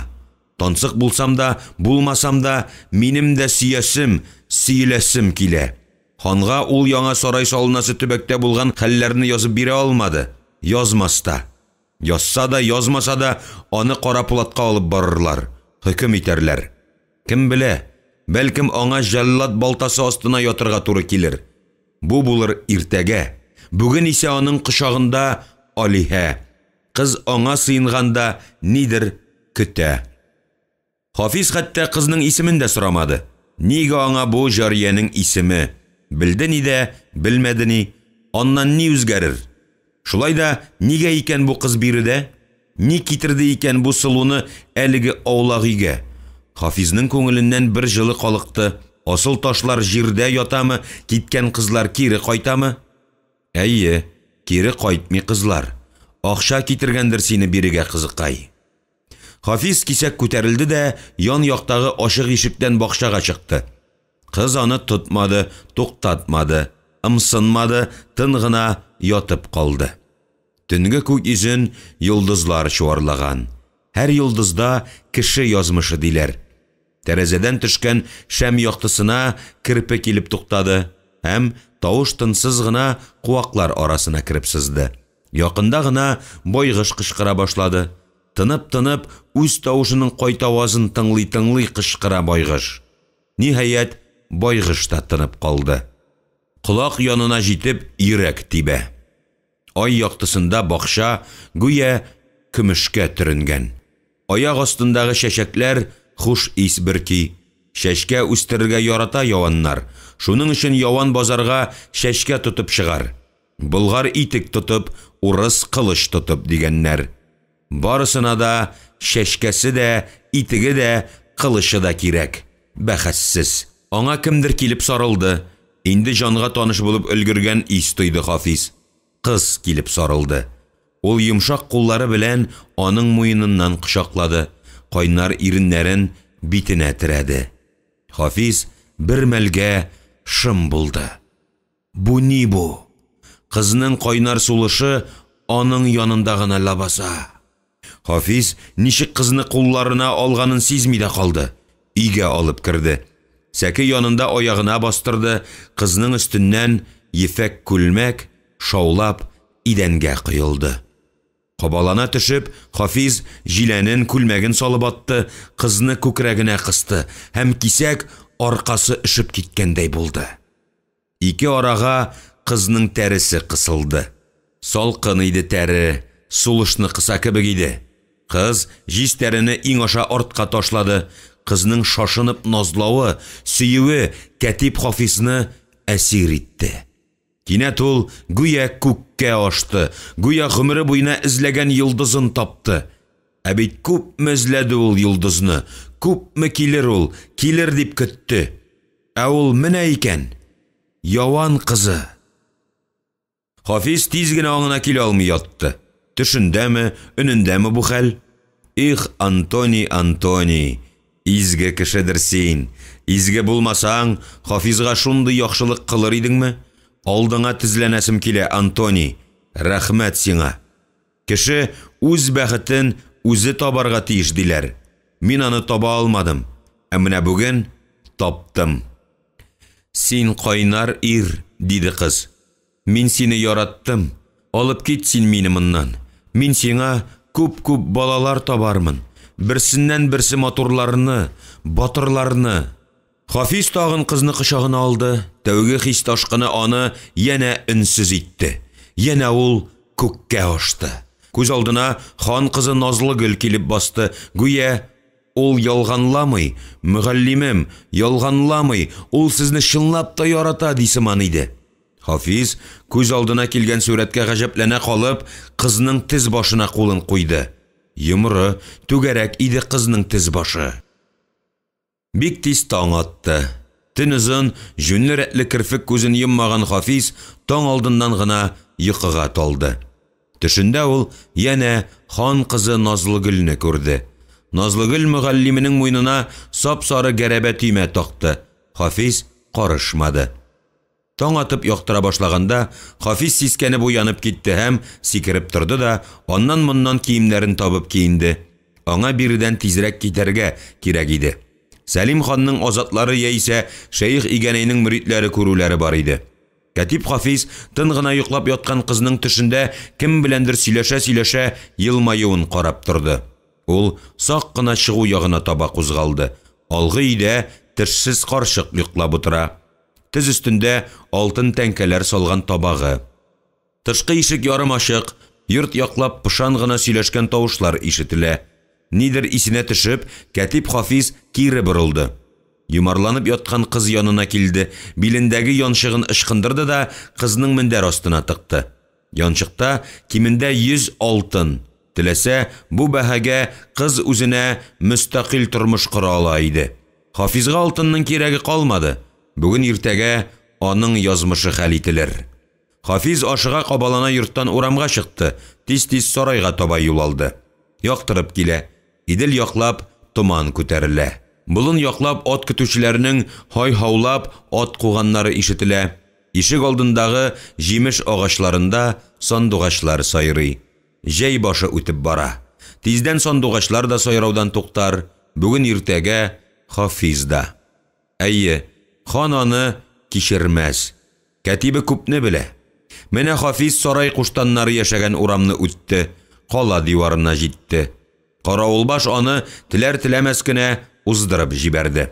Speaker 1: Тансык булсам да, булмасам да, минем дә сөясем, сөеләсем килә. Ханга ул яңа сарай салынасы төбәктә булган хәлләрне язып бирә алмады, язмас та. Язса да, язмаса да, аны Кара Пулатка алып барырлар, хөкем итәрләр. Кем белә, бәлкем, аңа җәллад балтасы астына ятырга туры килер. Бу булыр иртәгә. Бүген исә аның кочагында алиһә. Кыз аңа сыенганда нидер көтә. Хафиз хәтта кызның исемен дә сорамады. Нигә аңа бу җариянең исеме? Белде ни дә, белмәде ни. Аннан ни үзгәрер? Шулай да нигә икән бу кыз биредә? Ни китерде икән бу сылуны әлеге аулак өйгә? Хафизның күңеленнән бер җылы калыкты. Асыл ташлар җирдә ятамы, киткән кызлар кире кайтамы? Әйе, кире кайтмый кызлар. Акча китергәндер сине бирегә, кызыкай. Хафиз кисәк күтәрелде дә ян-яктагы ачык ишектән бакчага чыкты. Кыз аны тотмады, туктатмады, ымсынмады, тын гына ятып калды. Төнге күк йөзен йолдызлар чуарлаган. Һәр йолдызда кеше язмышы, диләр. Тәрәзәдән төшкән шәм яктысына керпе килеп туктады һәм тавыш-тынсыз гына куаклар арасына кереп сызды. Якында гына байгыш кычкыра башлады. Тынып-тынып, үз тавышының кайтавазын тыңлый-тыңлый кычкыра байгыш. Ниһаять, байгыш та тынып калды. Колак янына җитеп, йөрәк тибә. Ай яктысында бакча, гүя, көмешкә төренгән. Аяк астындагы чәчәкләр хуш ис бөрки. Чәчкә үстерергә ярата яваннар. Шуның өчен яван базарга чәчкә тотып чыгар. Болгар итек тотып, урыс кылыч тотып, дигәннәр. Барысына да чәчкәсе дә, итеге дә, кылычы да кирәк, бәхәссез. Аңа кемдер килеп сарылды. Инде җанга таныш булып өлгергән ис тойды Хафиз. Кыз килеп сарылды. Ул йомшак куллары белән аның муеныннан кочаклады, кайнар иреннәрен битенә терәде. Хафиз бер мәлгә шым булды. Бу ни бу? Кызның кайнар сулышы аның янында гына лабаса. Хафиз ничек кызны кулларына алганын сизми дә калды. Өйгә алып керде. Сәке янында аягына бастырды, кызның өстеннән ефәк күлмәк, шаулап, идәнгә коелды. Кабалана төшеп, Хафиз җиләнен, күлмәген салып атты, кызны күкрәгенә кысты һәм кисәк аркасы өшеп киткәндәй булды. Ике арага кызның тәресе кысылды. Салкын иде тәре, сулышны кыса кебек иде. Кыз җиз тәрене иң аша артка ташлады. Кызның шашынып назлавы, сөюе кәтип Хафизны әсир итте. Кинәт ул гүя күккә ашты, гүя гомере буена эзләгән йолдызын тапты. Ә бит күпме эзләде ул йолдызны, күпме килер ул, килер дип көтте. Ә ул менә икән! Яван кызы! Хафиз тиз генә аңына килә алмый ятты. Төшендәме, өнендәме бу хәл? Их, Антоний, Антоний, изге кешедер син! Изге булмасаң, Хафизга шундый яхшылык кылыр идеңме? Алдыңа тезләнәсем килә, Антоний! Рәхмәт сиңа. Кеше үз бәхетен үзе табарга тиеш, диләр. Мин аны таба алмадым. Ә менә бүген таптым. Син кайнар ир, диде кыз. Мин сине яраттым. Алып кит син мине моннан. Мин сиңа күп-күп балалар табармын. Берсеннән-берсе матурларны, батырларны. Хафиз тагын кызны кочагына алды. Тәүге хис ташкыны аны янә өнсез итте. Янә ул күккә ашты. Күз алдына хан кызы Назлыгөл килеп басты. Гүя ул ялганламый, мөгаллимем, ялганламый, ул сезне чынлап та ярата, ди сыман иде. Хафиз, күз алдына килгән сурәткә гаҗәпләнә калып, кызның тез башына кулын куйды. Йомры, түгәрәк иде кызның тез башы. Бик тиз таң атты. Төн озын, җүнле-рәтле керфек күзен йоммаган Хафиз таң алдыннан гына йокыга талды. Төшендә ул янә хан кызы Назлыгөлне күрде. Назлыгөл мөгаллименең муенына сап-сары гәрәбә төймә такты. Хафиз карышмады. Таң атып яктыра башлаганда, Хафиз сискәнеп уянып китте һәм сикереп торды да аннан-моннан киемнәрен табып киенде. Аңа биредән тизрәк китәргә кирәк иде. Сәлим ханның азатлары яисә Шәех Игәнәйнең мөритләре күрүләре бар иде. Кәтиб Хафиз тын гына йоклап яткан кызның төшендә кем беләндер сөйләшә-сөйләшә елмаюын карап торды. Ул сак кына чыгу ягына таба кузгалды. Алгы өйдә тешсез карчык йоклап утыра. Тез өстендә алтын тәңкәләр салган табагы. Тышкы ишек ярым ачык, йорт яклап пышан гына сөйләшкән тавышлар ишетелә. Нидер исенә төшеп, Кәтиб Хафиз кире борылды. Йомарланып яткан кыз янына килде, билендәге янчыгын ычкындырды да кызның мендәр астына тыкты. Янчыкта кимендә 100 алтын. Теләсә, бу бәһагә кыз үзенә мөстәкыйль тормыш кора ала иде. Хафизга алтынның кирәге калмады. Бүген иртәгә аның язмышы хәл ителер. Хафиз ашыга кабалана йорттан урамга чыкты, тиз-тиз сарайга таба юл алды. Яктырып килә. Идел яклап томан күтәрелә. Болын яклап ат көтүчеләренең һай-һаулап ат куганнары ишетелә. Ишек алдындагы җимеш агачларында сандугачлар сайрый. Җәй башы үтеп бара. Тиздән сандугачлар да сайраудан туктар. Бүген иртәгә Хафиз да. Әйе, хан аны кичермәс. Кәтибе күпне белә. Менә Хафиз сарай куштаннары яшәгән урамны үтте, кала диварына җитте. Каравылбаш аны теләр-теләмәс кенә уздырып җибәрде.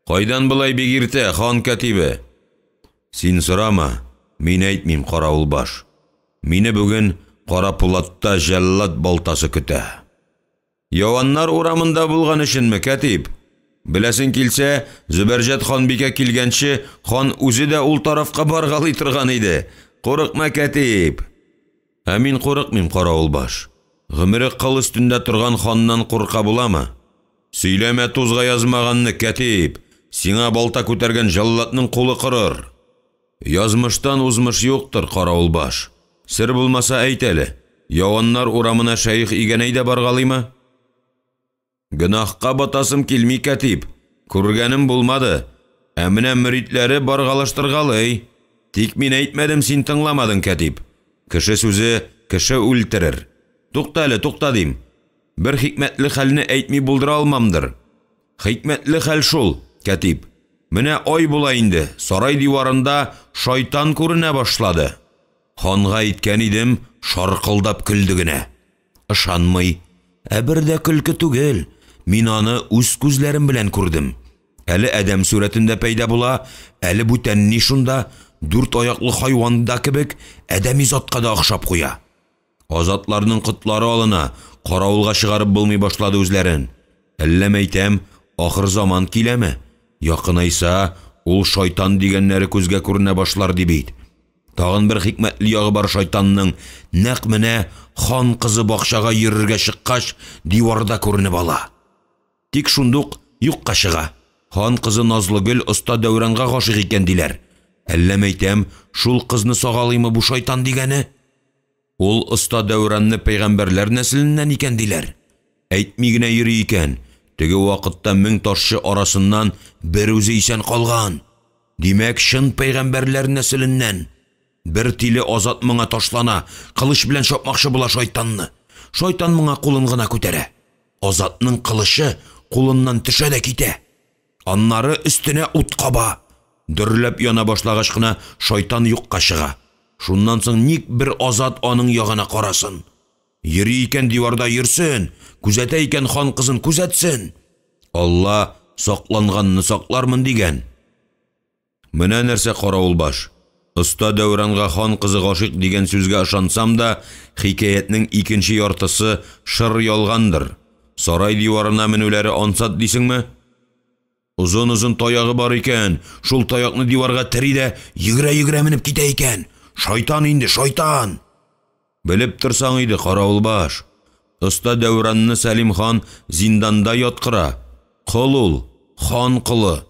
Speaker 1: Кайдан болай бик иртә, хан кәтибе? Син сорама, мин әйтмим, каравылбаш. Мине бүген Кара Пулатта җәллад балтасы көтә. Яваннар урамында булган өченме, кәтиб? Беләсең килсә, Зөбәрҗәт ханбикә килгәнче, хан үзе дә ул тарафка баргалый торган иде. Курыкма, кәтиб. Ә мин курыкмыйм, каравылбаш. Гомере кыл өстендә торган ханнан курка буламы? Сөйләмә тузга язмаганны, кәтиб. Сиңа балта күтәргән җәлладның кулы корыр. Язмыштан узмыш юктыр, каравылбаш. Сер булмаса әйт әле, Яваннар урамына Шәех Игәнәй дә баргалыймы? Гөнаһка батасым килми, кәтиб. Күргәнем булмады. Ә менә мөритләре баргалаштыргалый. Тик мин әйтмәдем, син тыңламадың, кәтиб. Кеше сүзе кеше үлтерер. Тукта әле, тукта дим. Бер хикмәтле хәлне әйтми булдыра алмамдыр. Хикмәтле хәл шул, кәтиб. Менә ай була инде, сарай диварында шайтан күренә башлады. Ханга әйткән идем, шаркылдап көлде генә. Ышанмый. Ә бер дә көлке түгел. Мин аны үз күзләрем белән күрдем. Әле адәм сурәтендә пәйда була, әле бүтән ни шунда, дүрт аяклы хайван да кебек, адәми затка да охшап куя. Азатларның котлары алына, каравылга чыгарып булмый башлады үзләрен. Әллә мәйтәм, ахыр заман киләме? Якынайса, ул шайтан дигәннәре күзгә күренә башлар ди бит. Тагын бер хикмәтле ягы бар шайтанның, нәкъ менә хан кызы бакчага йөрергә чыккач, диварда күренеп ала. Тик шундук юкка чыга. Хан кызы Назлыгөл оста Дәүранга гашыйк икән диләр. Әллә мәйтәм, шул кызны сагалыймы бу шайтан дигәне? Ул оста Дәүранны пәйгамбәрләр нәселеннән икән диләр. Әйтми генә йөри икән. Теге вакытта 1000 ташчы арасыннан бер үзе исән калган. Димәк, чын пәйгамбәрләр нәселеннән. Бер тиле Азат моңа ташлана, кылыч белән чапмакчы була шайтанны. Шайтан моңа кулын гына күтәрә. Азатның кылычы кулыннан төшә дә китә. Аннары өстенә ут каба. Дөрләп яна башлагач кына шайтан юкка чыга. Шуннан соң ник бер Азат аның ягына карасын. Йөри икән диварда йөрсен, күзәтә икән хан кызын күзәтсен. Алла сакланганны саклармын дигән. Менә нәрсә, каравылбаш. Оста Дәүранга хан кызы гашыйк дигән сүзгә ышансам да, хикәятнең икенче яртысы шыр ялгандыр. Сарай диварына менүләре ансат дисеңме? Озын-озын таягы бар икән, шул таякны диварга тери дә йөгерә-йөгерә менеп китә икән. Шайтан инде, шайтан! Белеп торсаң иде, каравылбаш. Оста Дәүранны Сәлим хан зинданда яткыра. Кол ул, хан колы.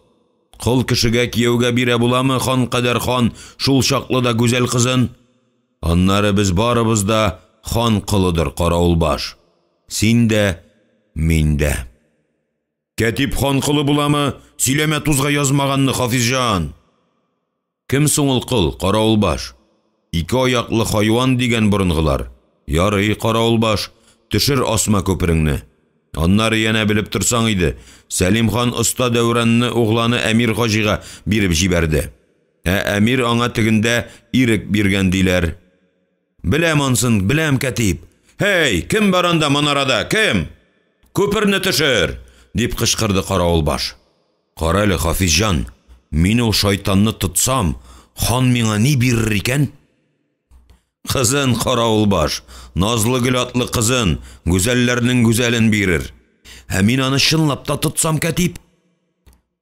Speaker 1: Кол кешегә кияүгә бирә буламы хан кадәр хан шул чаклы да гүзәл кызын? Аннары без барыбыз да хан колыдыр, каравылбаш. Син дә, мин дә. Кәтип хан колы буламы? Сөйләмә тузга язмаганны, Хафизҗан! Кем соң ул кол, каравылбаш? Ике аяклы хайван дигән борынгылар. Ярый, каравылбаш, төшер асма күпереңне. Аннары янә белеп торсаң иде, Сәлим хан оста Дәүранны угланы Әмир Хаҗига биреп җибәрде. Ә Әмир аңа тегендә ирек биргән диләр. Беләм ансын, беләм, кәтип. Һей, кем бар анда манарада, кем? Күперне төшер! дип кычкырды каравылбаш. Карале, Хафизҗан, мин ул шайтанны тотсам, хан миңа ни бирер икән? Кызын, каравылбаш, Назлыгөл атлы кызын, гүзәлләрнең гүзәлен бирер. Ә мин аны чынлап та тотсам, кәтип?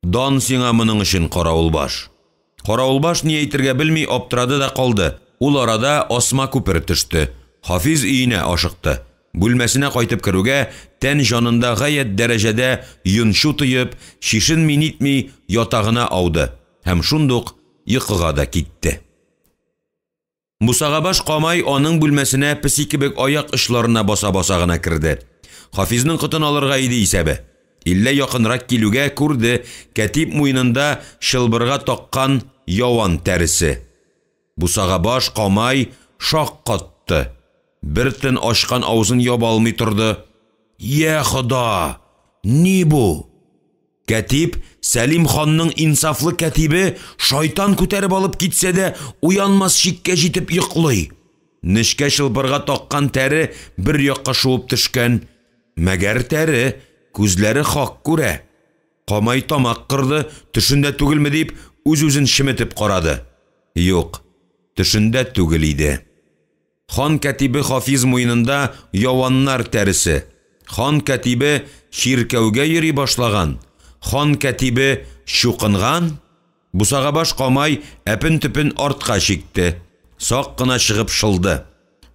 Speaker 1: Дан сиңа моның өчен, каравылбаш. Каравылбаш ни әйтергә белми аптырады да калды. Ул арада асма күпер төште. Хафиз өенә ашыкты. Бүлмәсенә кайтып керүгә, тән җанында гаять дәрәҗәдә йончу тоеп, чишенми-нитми ятагына ауды һәм шундук йокыга да китте. Бусагабаш Камай аның бүлмәсенә песи кебек аяк очларына баса-баса гына керде. Хафизның котын алырга иде исәбе. Иллә якынрак килүгә күрде, кәтип муенында чылбырга таккан яван тәресе. Бусагабаш Камай шаккатты. Бер тын ачкан авызын яба алмый торды. Йә Хода! Ни бу? Кәтип, Сәлим ханның инсафлы кәтибе, шайтан күтәреп алып китсә дә, уянмас чиккә җитеп йоклый. Нечкә чылбырга таккан тәре бер якка шуып төшкән. Мәгәр тәре, күзләре хак күрә. Камай тамак кырды, төшендә түгелме дип, үз-үзен чеметеп карады. Юк, төшендә түгел иде. Хан кәтибе Хафиз муенында яваннар тәресе. Хан кәтибе чиркәүгә йөри башлаган. Хан кәтибе чукынган. Бусагабаш Камай әпен-төпен артка чикте. Сак кына чыгып шылды.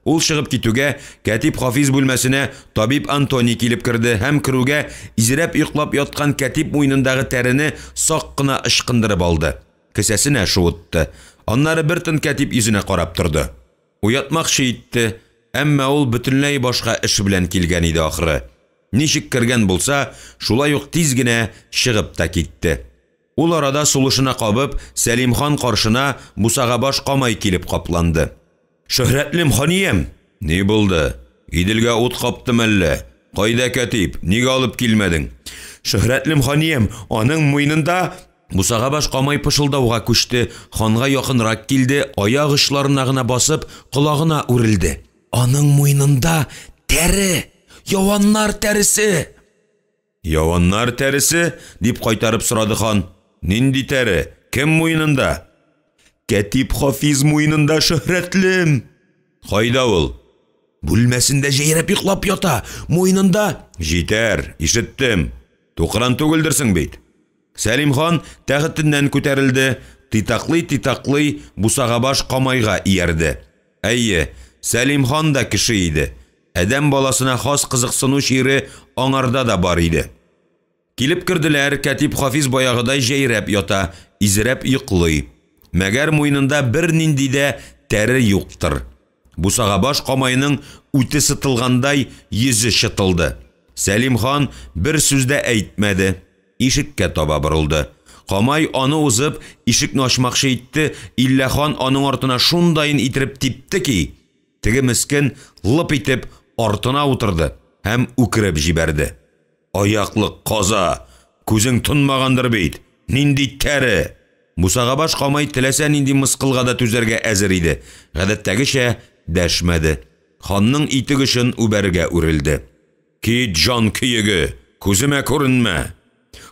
Speaker 1: Ул чыгып китүгә, кәтип Хафиз бүлмәсенә табиб Антоний килеп керде һәм керүгә изрәп йоклап яткан кәтип муенындагы тәрене сак кына ычкындырып алды. Кесәсенә шуытты. Аннары бер тын кәтип йөзенә карап торды. Уятмакчы итте, әмма ул бөтенләй башка эш белән килгән иде ахры. Ничек кергән булса, шулай ук тиз генә чыгып та китте. Ул арада сулышына кабып, Сәлим хан каршына бусагабаш Камай килеп капланды. Шөһрәтлем, ханиям! Ни булды? Иделгә ут каптымы әллә? Кайда кәтип? Нигә алып килмәдең? Шөһрәтлем, ханиям, аның муенында... Бусагабаш Камай пышылдауга күчте, ханга якынрак килде, аяк очларына гына басып, колагына үрелде. Аның муенында тәре! Яваннар тәресе! Яваннар тәресе? дип кайтарып сорады хан. Нинди тәре? Кем муенында? Кәтип Хафиз муенында, шөһрәтлем! Кайда ул? Бүлмәсендә җәйрәп йоклап ята, муенында... Җитәр, ишеттем. Тукран түгелдерсең бит. Сәлим хан тәхетеннән күтәрелде, титаклый-титаклый бусагабаш Камайга иярде. Әйе, Сәлим хан да кеше иде. Адәм баласына хас кызыксыну чире аңарда да бар иде. Килеп керделәр, кәтип Хафиз баягыдай җәйрәп ята, изрәп йоклый. Мәгәр муенында бернинди дә тәре юктыр. Бусагабаш Камайның үте сытылгандай йөзе чытылды. Сәлим хан бер сүз дә әйтмәде. Ишеккә таба борылды. Камай аны узып, ишекне ачмакчы итте, Иллә хан аның артына шундаен иттереп типте ки, теге мескен лып итеп артына утырды һәм үкереп җибәрде. Аяклык каза! Күзең тонмагандыр бит! Нинди тәре! Бусагабаш Камай теләсә нинди мыскылга да түзәргә әзер иде, гадәттәгечә дәшмәде. Ханның итек очын үбәргә үрелде. Кит, җан көеге! Күземә күренмә!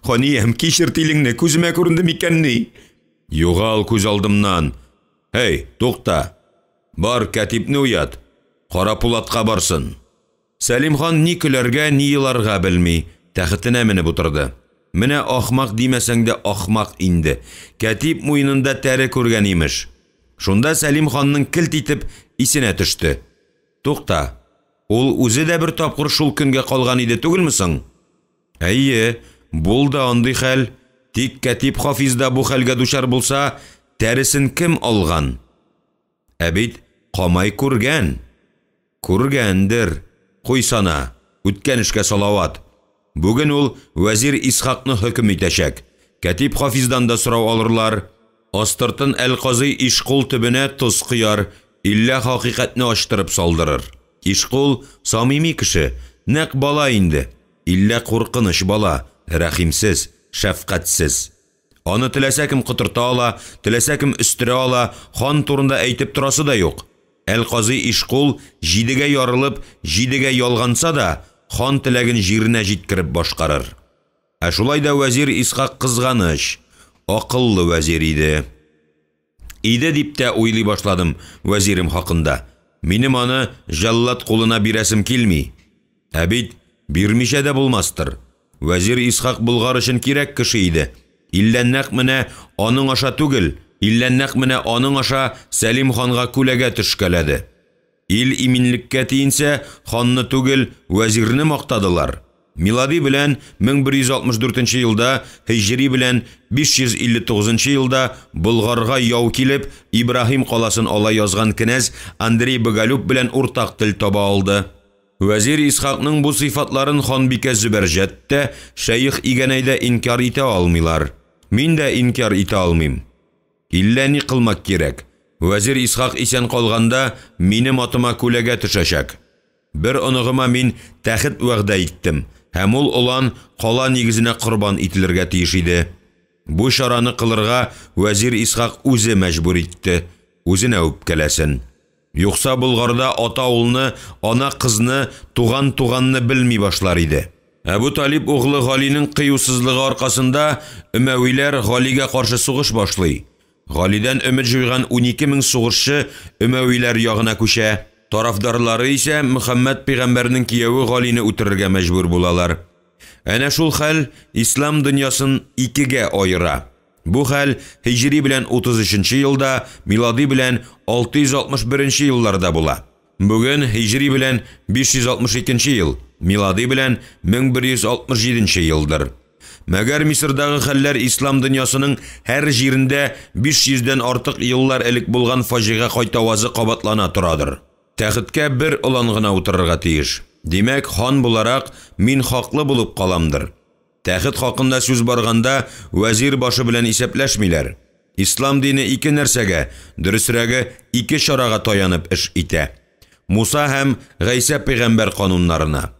Speaker 1: Ханиям, кичер тилеңне, күземә күренде микәнни? Югал күз алдымнан! Һей, тукта! Бар, кәтибне уят! Кара Пулатка барсын! Сәлим хан ни көләргә, ни еларга белми, тәхетенә менеп утырды. Менә ахмак димәсәң дә ахмак инде. Кәтиб муенында тәре күргән, имеш. Шунда Сәлим ханның келт итеп исенә төште. Тукта, ул үзе дә бер тапкыр шул көнгә калган иде түгелме соң? Әйе, булды андый хәл. Тик Кәтиб Хафиз да бу хәлгә дучар булса, тәресен кем алган? Ә бит Камай күргән! Күргәндер. Куйсана, үткән эшкә салават. Бүген ул вәзир Исхакны хөкем итәчәк. Кәтиб Хафиздан да сорау алырлар. Астыртын әл-Казый Ишкул төбенә тоз кояр, иллә хакыйкатьне ачтырып салдырыр. Ишкул, самими кеше, нәкъ бала инде. Иллә куркыныч бала, рәхимсез, шәфкатьсез. Аны теләсә кем котырта ала, теләсә кем өстерә ала, хан турында әйтеп торасы да юк. Әл-Казый Ишкул җидегә ярылып, җидегә ялганса да, хан теләген җиренә җиткереп башкарыр. Ә шулай да вәзир Исхак кызганыч, акыллы вәзир иде. Иде дип тә уйлый башладым вәзирем хакында. Минем аны җәллад кулына бирәсем килми. Ә бит бирмичә дә булмастыр. Вәзир Исхак Болгар өчен кирәк кеше иде. Иллә нәкъ менә аның аша түгел, иллә нәкъ менә аның аша Сәлим ханга күләгә төшкәләде. Ил иминлеккә тиенсә, ханны түгел, вәзирне мактадылар. Милади белән 1164 нче елда, һиҗри белән 559 нчы елда Болгарга яу килеп, Ибраһим каласын ала язган кенәз Андрей Боголюб белән уртак тел таба алды. Вәзир Исхакның бу сыйфатларын ханбикә Зөбәрҗәт тә, шәех Игәнәй дә инкяр итә алмыйлар. Мин дә инкяр итә алмыйм. Иллә ни кылмак кирәк? Вәзир Исхак исән калганда, минем атыма күләгә төшәчәк. Бер оныгыма мин тәхет вәгъдә иттем, һәм ул олан кала нигезенә корбан ителергә тиеш иде. Бу чараны кылырга вәзир Исхак үзе мәҗбүр итте, үзенә үпкәләсен. Юкса Болгарда ата улны, ана кызны, туган туганны белми башлар иде. Әбү Талиб углы Галинең кыюсызлыгы аркасында өмәвиләр Галигә каршы сугыш башлый. Галидән өмет җуйган 12 мең сугышчы өмәвиләр ягына күчә. Тарафдарлары исә Мөхәммәд пәйгамбәрнең кияве Галине үтерергә мәҗбүр булалар. Әнә шул хәл ислам дөньясын икегә аера. Бу хәл һиҗри белән 33 нче елда, милади белән 661 нче елларда була. Бүген һиҗри белән 562 нче ел, милади белән 1167 нче елдыр. Мәгәр Мисырдагы хәлләр ислам дөньясының һәр җирендә 500 дән артык еллар элек булган фаҗига кайтавазы кабатлана торадыр. Тәхеткә бер олан гына утырырга тиеш. Димәк, хан буларак, мин хаклы булып каламдыр. Тәхет хакында сүз барганда, вәзир башы белән исәпләшмиләр. Ислам дине ике нәрсәгә, дөресрәге, ике чарага таянып эш итә. Муса һәм Гайсә пәйгамбәр кануннарына.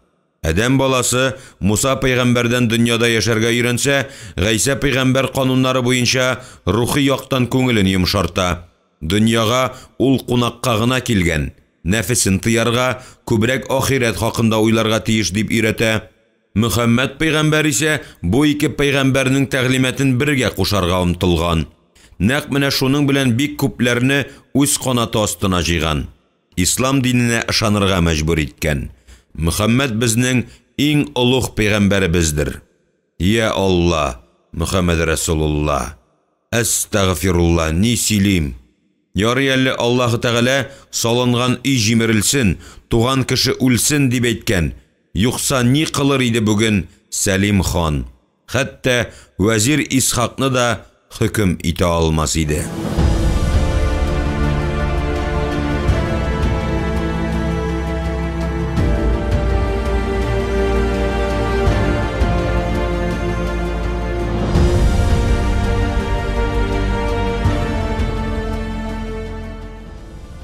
Speaker 1: Адәм баласы Муса пәйгамбәрдән дөньяда яшәргә өйрәнсә, Гайсә пәйгамбәр кануннары буенча рухи яктан күңелен йомшарта. Дөньяга ул кунакка гына килгән, нәфесен тыярга, күбрәк ахирәт хакында уйларга тиеш дип өйрәтә. Мөхәммәд пәйгамбәр исә бу ике пәйгамбәрнең тәгълиматын бергә кушарга омтылган. Нәкъ менә шуның белән бик күпләрне үз канаты астына җыйган. Ислам диненә ышанырга мәҗбүр иткән. Мөхәммәд безнең иң олуг пәйгамбәребездер. Йа Алла, Мөхәммәд Рәсулулла! Әстәгъфирулла, ни сөйлим? Ярый әле Аллаһы Тәгалә салынган өй җимерелсен, туган кеше үлсен дип әйткән, юкса ни кылыр иде бүген Сәлим хан? Хәтта вәзир Исхакны да хөкем итә алмас иде.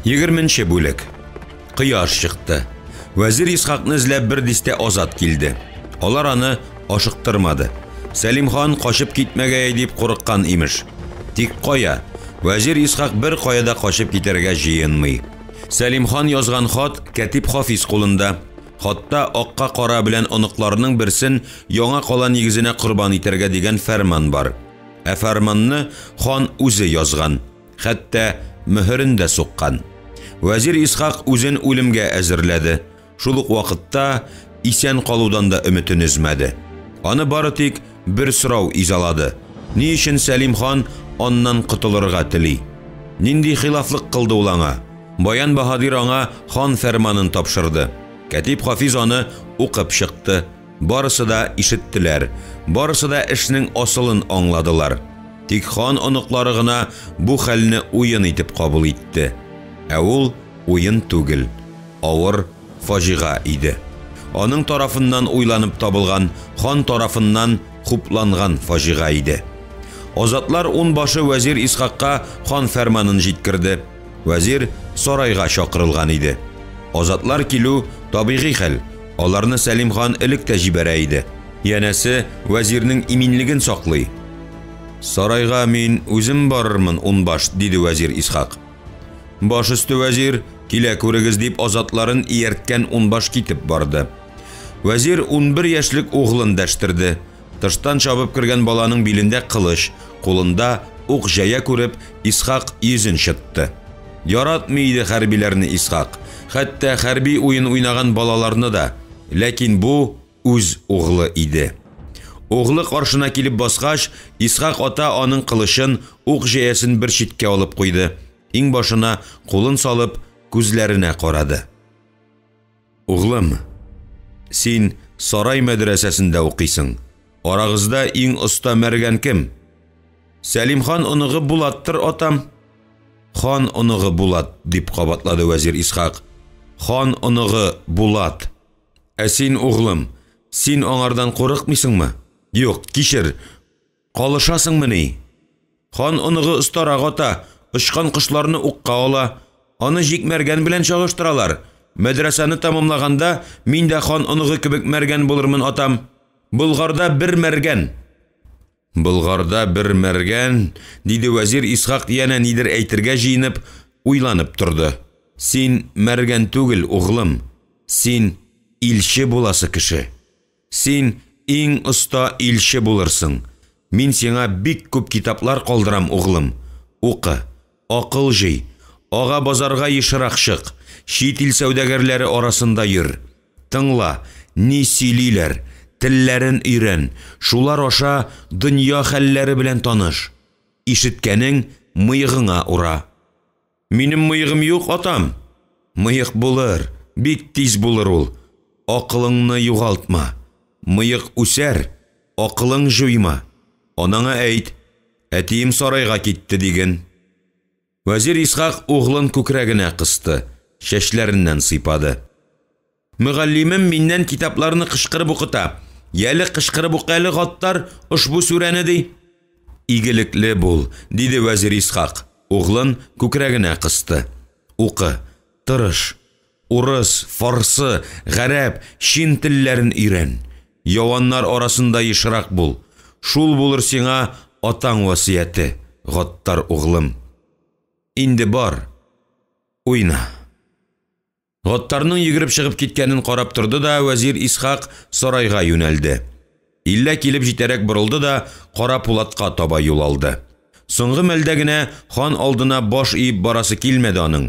Speaker 1: Егерменче бүлек. Кояш чыкты. Вәзир Исхакны эзләп бер дистә азат килде. Алар аны ашыктырмады. Сәлим хан качып китмәгәе дип курыккан имеш. Тик кая? Вәзир Исхак бер кая да качып китәргә җыенмый. Сәлим хан язган хат кәтип Хафиз кулында. Хатта акка кара белән оныкларының берсен яңа кала нигезенә корбан итәргә дигән фәрман бар. Ә фәрманны хан үзе язган. Хәтта мөһерен дә суккан. Вәзир Исхак үзен үлемгә әзерләде. Шул ук вакытта исән калудан да өметен өзмәде. Аны бары тик бер сорау изалады. Ни өчен Сәлим хан аннан котылырга тели? Нинди хилафлык кылды ул аңа? Баян баһадир аңа хан фәрманын тапшырды. Кәтип Хафиз аны укып чыкты. Барысы да ишеттеләр, барысы да эшнең асылын аңладылар. Тик хан оныклары гына бу хәлне уен итеп кабул итте. Ә ул уен түгел, авыр фаҗига иде. Аның тарафыннан уйланып табылган, хан тарафыннан хупланган фаҗига иде. Азатлар унбашы вәзир Исхакка хан фәрманын җиткерде. Вәзир сарайга чакырылган иде. Азатлар килү табигый хәл, аларны Сәлим хан элек тә җибәрә иде. Янәсе, вәзирнең иминлеген саклый. Сарайга мин үзем барырмын, унбаш, диде вәзир Исхак. Баш өсте, вәзир, килә күрегез, дип азатларын иярткән унбаш китеп барды. Вәзир 11 яшьлек углын дәштерде. Тыштан чабып кергән баланың билендә кылыч, кулында ук җәя күреп, Исхак йөзен чытты. Яратмый иде хәрбиләрне Исхак, хәтта хәрби уен уйнаган балаларны да. Ләкин бу үз углы иде. Углы каршына килеп баскач, Исхак ата аның кылычын, ук җәясен бер читкә алып куйды. Иңбашына кулын салып, күзләренә карады. Углым, син сарай мәдрәсәсендә укыйсың. Арагызда иң оста мәргән кем? Сәлим хан оныгы Булаттыр, атам. Хан оныгы Булат, дип кабатлады вәзир Исхак. Хан оныгы Булат. Ә син, углым, син аңардан курыкмыйсыңмы? Юк, кичер. Калышасыңмыни? Хан оныгы остарак ата, очкан кошларны укка ала. Аны җик мәргән белән чагыштыралар. Мәдрәсәне тәмамлаганда мин дә хан оныгы кебек мәргән булырмын, атам. Болгарда бер мәргән. Болгарда бер мәргән, диде вәзир Исхак янә нидер әйтергә җыенып, уйланып торды. Син мәргән түгел, углым. Син илче буласы кеше. Син иң оста илче булырсың. Мин сиңа бик күп китаплар калдырам, углым. Укы, акыл җый, ага базарга ешрак чык, чит ил сәүдәгәрләре арасында йөр. Тыңла, ни сөйлиләр, телләрен өйрән, шулар аша дөнья хәлләре белән таныш. Ишеткәнең мыегыңа ура. Минем мыегым юк, атам. Мыек булыр, бик тиз булыр ул. Акылыңны югалтма. Мыек үсәр, акылың җуйма. Анаңа әйт, әтием сарайга китте диген. Вәзир Исхак углын күкрәгенә кысты, чәчләреннән сыйпады. Мөгаллимем миннән китапларны кычкырып укыта. Яле кычкырып укы әле, Гаттар, ошбу сүрәне ди. Игелекле бул, диде вәзир Исхак. Углын күкрәгенә кысты. Укы, тырыш. Урыс, фарсы, гарәп, чин телләрен өйрән. Яваннар арасында ешрак бул. Шул булыр сиңа атаң васыяте, Гаттар углым. Инде бар, уйна. Гаттарның йөгереп чыгып киткәнен карап торды да вәзир Исхак сарайга юнәлде. Иллә килеп җитәрәк борылды да Кара Пулатка таба юл алды. Соңгы мәлдә генә хан алдына баш иеп барасы килмәде аның.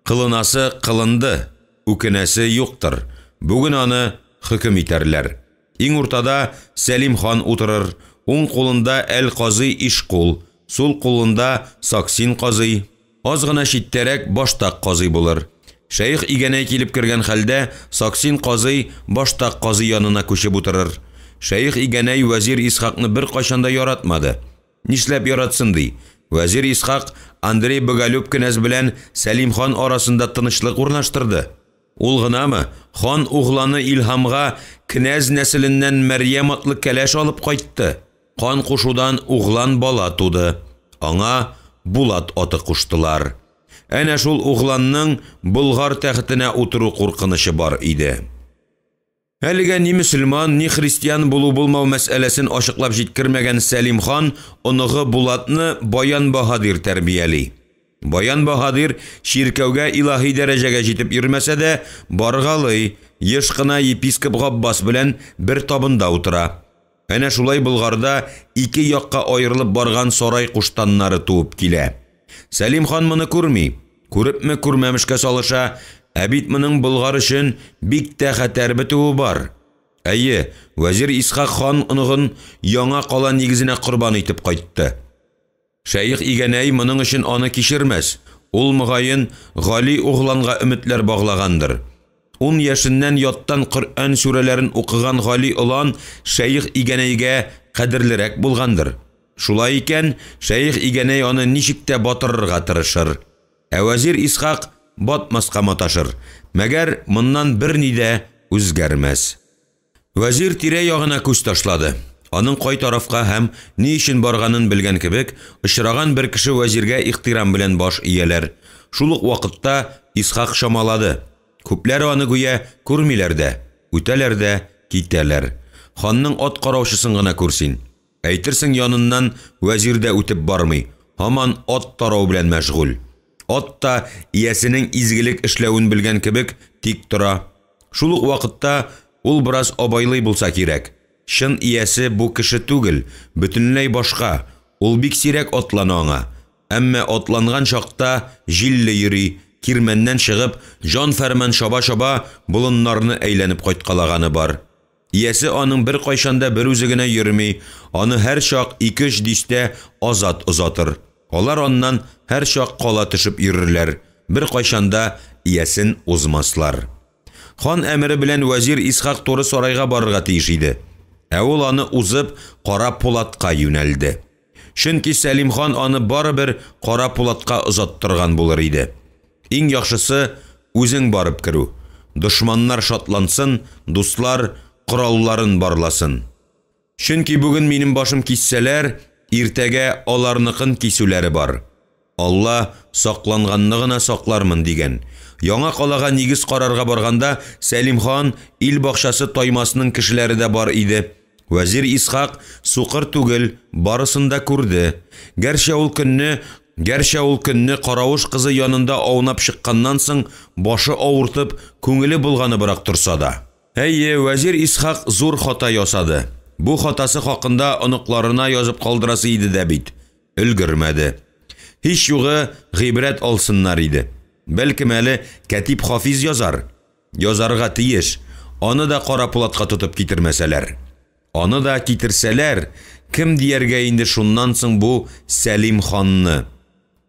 Speaker 1: Кылынасы кылынды, үкенәсе юктыр. Бүген аны хөкем итәрләр. Иң уртада Сәлим хан утырыр, уң кулында Әл-Казый Ишкул, сул кулында Саксин казый, аз гына читтәрәк Баштак казый булыр. Шәех Игәнәй килеп кергән хәлдә Саксин казый Баштак казый янына күчеп утырыр. Шәех Игәнәй вәзир Исхакны беркайчан да яратмады. Нишләп яратсын ди? Вәзир Исхак Андрей Боголюб кенәз белән Сәлим хан арасында тынычлык урнаштырды. Ул гынамы, хан угланы Илһамга кенәз нәселеннән Мәрьям атлы кәләш алып кайтты. Кан кушудан углан бала туды. Аңа Булат аты куштылар. Әнә шул угланның Болгар тәхетенә утыру куркынычы бар иде. Әлегә ни мөселман, ни христиан булу-булмау мәсьәләсен ачыклап җиткермәгән Сәлим хан оныгы Булатны Баян баһадир тәрбияли. Баян баһадир чиркәүгә илаһи дәрәҗәгә җитеп йөрмәсә дә, баргалый, еш кына епископ Габбас белән бер табында утыра. Әнә шулай Болгарда ике якка аерылып барган сарай куштаннары туып килә. Сәлим хан моны күрми, күрепме күрмәмешкә салыша, ә бит моның Болгар өчен бик тә хәтәр бетүе бар. Әйе, вәзир Исхак хан оныгын яңа кала нигезенә корбан итеп кайтты. Шәех Игәнәй моның өчен аны кичермәс, ул, мөгаен, Гали угланга өметләр баглагандыр. Ун яшеннән яттан Коръән сүрәләрен укыган Гали олан Шәех Игәнәйгә кадерлерәк булгандыр. Шулай икән, Шәех Игәнәй аны ничек тә батырырга тырышыр. Ә вәзир Исхак батмаска маташыр. Мәгәр моннан берни дә үзгәрмәс. Вәзир тирә-ягына күз ташлады. Аның кай тарафка һәм ни өчен барганын белгән кебек, очраган бер кеше вәзиргә ихтирам белән баш ияләр. Шул ук вакытта Исхак чамалады. Күпләре аны гүя күрмиләр дә, үтәләр дә китәләр. Ханның ат караучысын гына күр син. Әйтерсең яныннан вәзир дә үтеп бармый, һаман ат тарау белән мәшгуль. Ат та иясенең изгелек эшләвен белгән кебек тик тора. Шул ук вакытта ул бераз абайлый булса кирәк. Чын иясе бу кеше түгел, бөтенләй башка. Ул бик сирәк атлана аңа. Әмма атланган чакта җилле йөри, кирмәннән чыгып, җан-фәрман чаба-чаба болыннарны әйләнеп кайткалаганы бар. Иясе аның беркайчан да берүзе генә йөрми, аны һәрчак ике-өч дистә азат озатыр. Алар аннан һәрчак кала төшеп йөрерләр, беркайчан да иясен узмаслар. Хан әмере белән вәзир Исхак туры сарайга барырга тиеш иде. Ә ул аны узып Кара Пулатка юнәлде. Чөнки Сәлим хан аны барыбер Кара Пулатка озаттырган булыр иде. Иң яхшысы, үзең барып керү. Дошманнар шатлансын, дуслар коралларын барласын. Чөнки бүген минем башым киссәләр, иртәгә аларныкын кисүләре бар. Алла сакланганны гына саклармын дигән. Яңа калага нигез карарга барганда Сәлим хан ил бакчасы Таймасның кешеләре дә бар иде. Вәзир Исхак сукыр түгел, барысын да күрде. Гәрчә ул көнне Гәрчә ул көнне Каравыш кызы янында аунап чыкканнан соң башы авыртып, күңеле болганыбрак торса да. Әйе, вәзир Исхак зур хата ясады. Бу хатасы хакында оныкларына язып калдырасы иде дә бит. Өлгермәде. Һич югы гыйбрәт алсыннар иде. Бәлкем әле Кәтип Хафиз язар. Язарга тиеш. Аны да Кара Пулатка тотып китермәсәләр. Аны да китерсәләр, кем дияргә инде шуннан соң бу Сәлим ханны?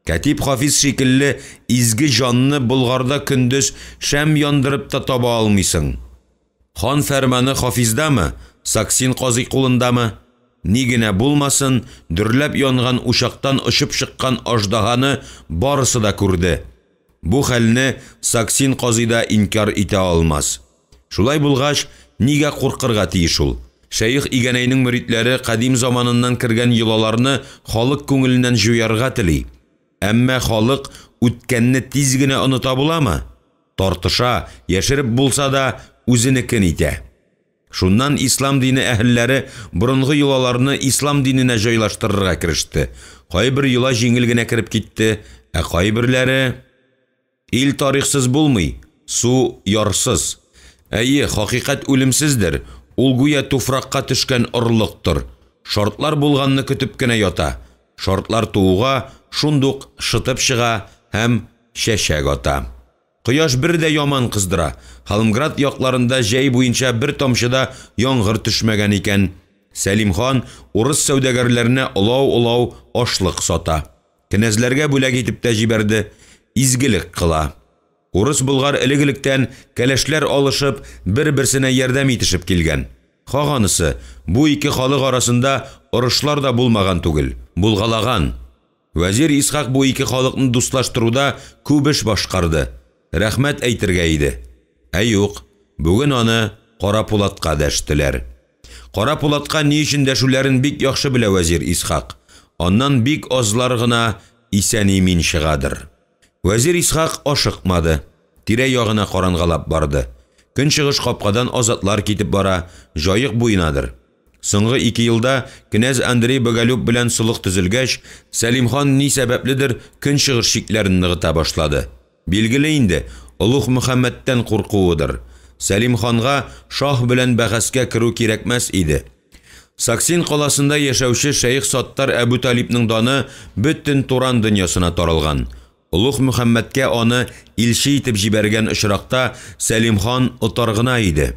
Speaker 1: Кәтип Хафиз шикелле изге җанны Болгарда көндез шәм яндырып та таба алмыйсың. Хан фәрманы Хафиздамы, Саксин казый кулындамы? Ни генә булмасын, дөрләп янган учактан очып чыккан аждаһаны барысы да күрде. Бу хәлне Саксин казый да инкяр итә алмас. Шулай булгач, нигә куркырга тиеш ул? Шәех Игәнәйнең мөритләре кадим заманыннан кергән йолаларны халык күңеленнән җуярга тели. Әмма халык үткәнне тиз генә оныта буламы? Тартыша, яшереп булса да, үзенекен итә. Шуннан ислам дине әһелләре борынгы йолаларны ислам диненә җайлаштырырга кереште. Кайбер йола җиңел генә кереп китте, ә кайберләре... Ил тарихсыз булмый, су ярсыз. Әйе, хакыйкать үлемсездер, ул гүя туфракка төшкән орлыктыр. Шартлар булганны көтеп кенә ята. Шартлар тууга шундук шытып чыга һәм чәчәк ата. Кояш бер дә яман кыздыра. Холмград якларында җәй буенча бер тамчы да яңгыр төшмәгән икән. Сәлим хан урыс сәүдәгәрләренә олау-олау ашлык сата. Кенәзләргә бүләк итеп тә җибәрде. Изгелек кыла. Урыс болгар элек-электән кәләшләр алышып, бер-берсенә ярдәм итешеп килгән. Хак анысы, бу ике халык арасында орышлар да булмаган түгел, булгалаган. Вәзир Исхак бу ике халыкны дуслаштыруда күп эш башкарды. Рәхмәт әйтергә иде. Ә юк, бүген аны Кара Пулатка дәштеләр. Кара Пулатка ни өчен дәшүләрен бик яхшы белә вәзир Исхак. Аннан бик азлар гына исән-имин чыгадыр. Вәзир Исхак ашыкмады, тирә-ягына карангалап барды. Көнчыгыш капкадан азатлар китеп бара, Җаек буенадыр. Соңгы ике елда кенәз Андрей Боголюб белән солых төзелгәч, Сәлим хан ни сәбәпледер көнчыгыш чикләрен ныгыта башлады. Билгеле инде, Олуг Мөхәммәдтән куркуыдыр. Сәлим ханга шаһ белән бәхәскә керү кирәкмәс иде. Саксин каласында яшәүче шәех Саттар Әбүталипның даны бөтен Туран дөньясына таралган. Олуг Мөхәммәдкә аны илче итеп җибәргән очракта Сәлим хан отар гына иде.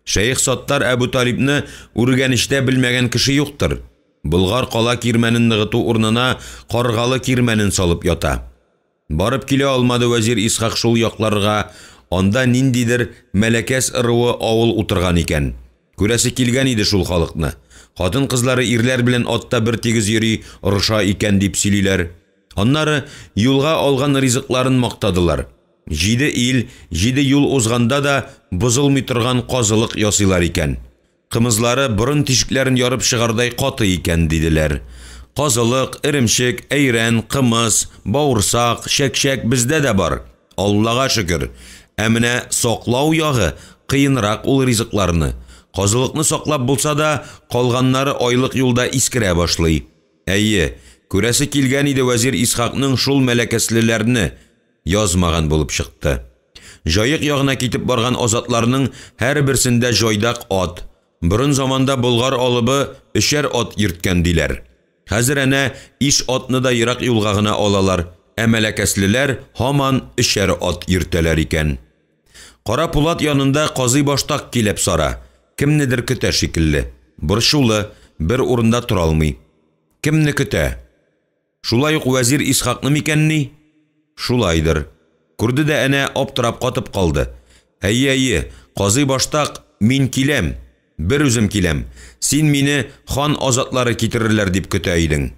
Speaker 1: Шәех Саттар Әбүталипны Үргәнечтә белмәгән кеше юктыр. Болгар кала кирмәнен ныгыту урынына Каргалы кирмәнен салып ята. Барып килә алмады вәзир Исхак шул якларга, анда ниндидер Мәләкәс ыруы авыл утырган икән. Күрәсе килгән иде шул халыкны. Хатын-кызлары ирләр белән атта бертигез йөри, орыша икән дип сөйлиләр. Аннары юлга алган ризыкларын мактадылар. Җиде ил, җиде юл узганда да бозылмый торган казылык ясыйлар икән. Кымызлары борын тишекләрен ярып чыгардай каты икән, диделәр. Казылык, эремчек, әйрән, кымыз, бавырсак, чәкчәк бездә дә бар, Аллага шөкер. Ә менә саклау ягы кыенрак ул ризыкларны. Казылыкны саклап булса да, калганнары айлык юлда искерә башлый. Әйе, күрәсе килгән иде вәзир Исхакның шул мәләкәслеләрне. Язмаган булып чыкты. Җаек ягына китеп барган азатларның һәрберсендә җайдак ат. Борын заманда болгар алыбы өчәр ат йөрткән, диләр. Хәзер әнә иш атны да ерак юлга гына алалар, ә мәләкәслеләр һаман өчәр ат йөртәләр икән. Кара Пулат янында Казый Баштак килеп сара, кемнедер көтә шикелле. Борчулы, бер урында тора алмый. Кемне көтә? Шулай ук вәзир Исхакны микәнни? Шулайдыр. Күрде дә әнә аптырап катып калды. Әйе, әйе, Казый Баштак, мин киләм. Бер үзем киләм. Син мине хан азатлары китерерләр дип көтә идең.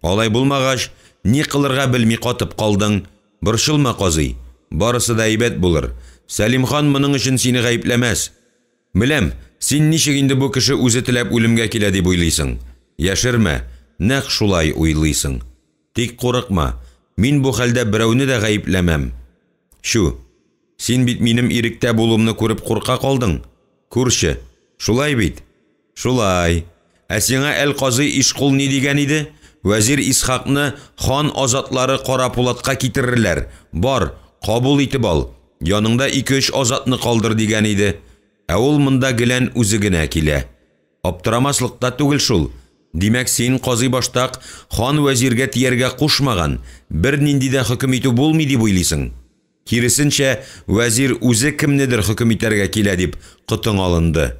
Speaker 1: Алай булмагач, ни кылырга белми катып калдың. Борчылма, казый, барысы да әйбәт булыр. Сәлим хан моның өчен сине гаепләмәс. Беләм, син ничек инде бу кеше үзе теләп үлемгә килә дип уйлыйсың. Яшермә, нәкъ шулай уйлыйсың. Тик курыкма, мин бу хәлдә берәүне дә гаепләмәм. Чү, син бит минем иректә булуымны күреп курка калдың. Күрче, шулай бит? Шулай. Ә сиңа әл-казый Ишкул ни дигән иде? Вәзир Исхакны хан азатлары Кара Пулатка китерерләр, бар, кабул итеп ал, яныңда ике-өч азатны калдыр дигән иде. Ә ул монда гелән үзе генә килә. Аптырамаслык та түгел шул. Димәк, син, казый баштак, хан вәзиргә тияргә кушмаган, бернинди дә хөкем итү булмый дип уйлыйсың. Киресенчә, вәзир үзе кемнедер хөкем итәргә килә дип котың алынды.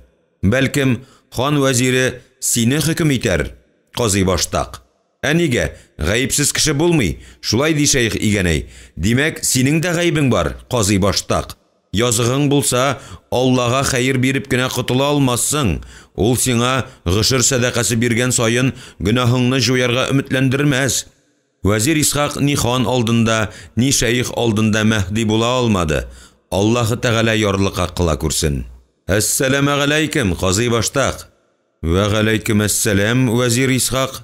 Speaker 1: Бәлкем, хан вәзире сине хөкем итәр, казый баштак? Ә нигә, гаепсез кеше булмый, шулай ди шәех Игәнәй. Димәк, синең дә гаебең бар, казый баштак. Языгың булса, Аллага хәер биреп кенә котыла алмассың. Ул сиңа гошер сәдакасы биргән саен гөнаһыңны җуярга өметләндермәс. Вәзир Исхак ни хан алдында, ни шәех алдында Мәһди була алмады. Аллаһы Тәгалә ярлыка кыла күрсен. Әссәламәгаләйкем, казый баштак! Вәгаләйкемәссәлам, вәзир Исхак!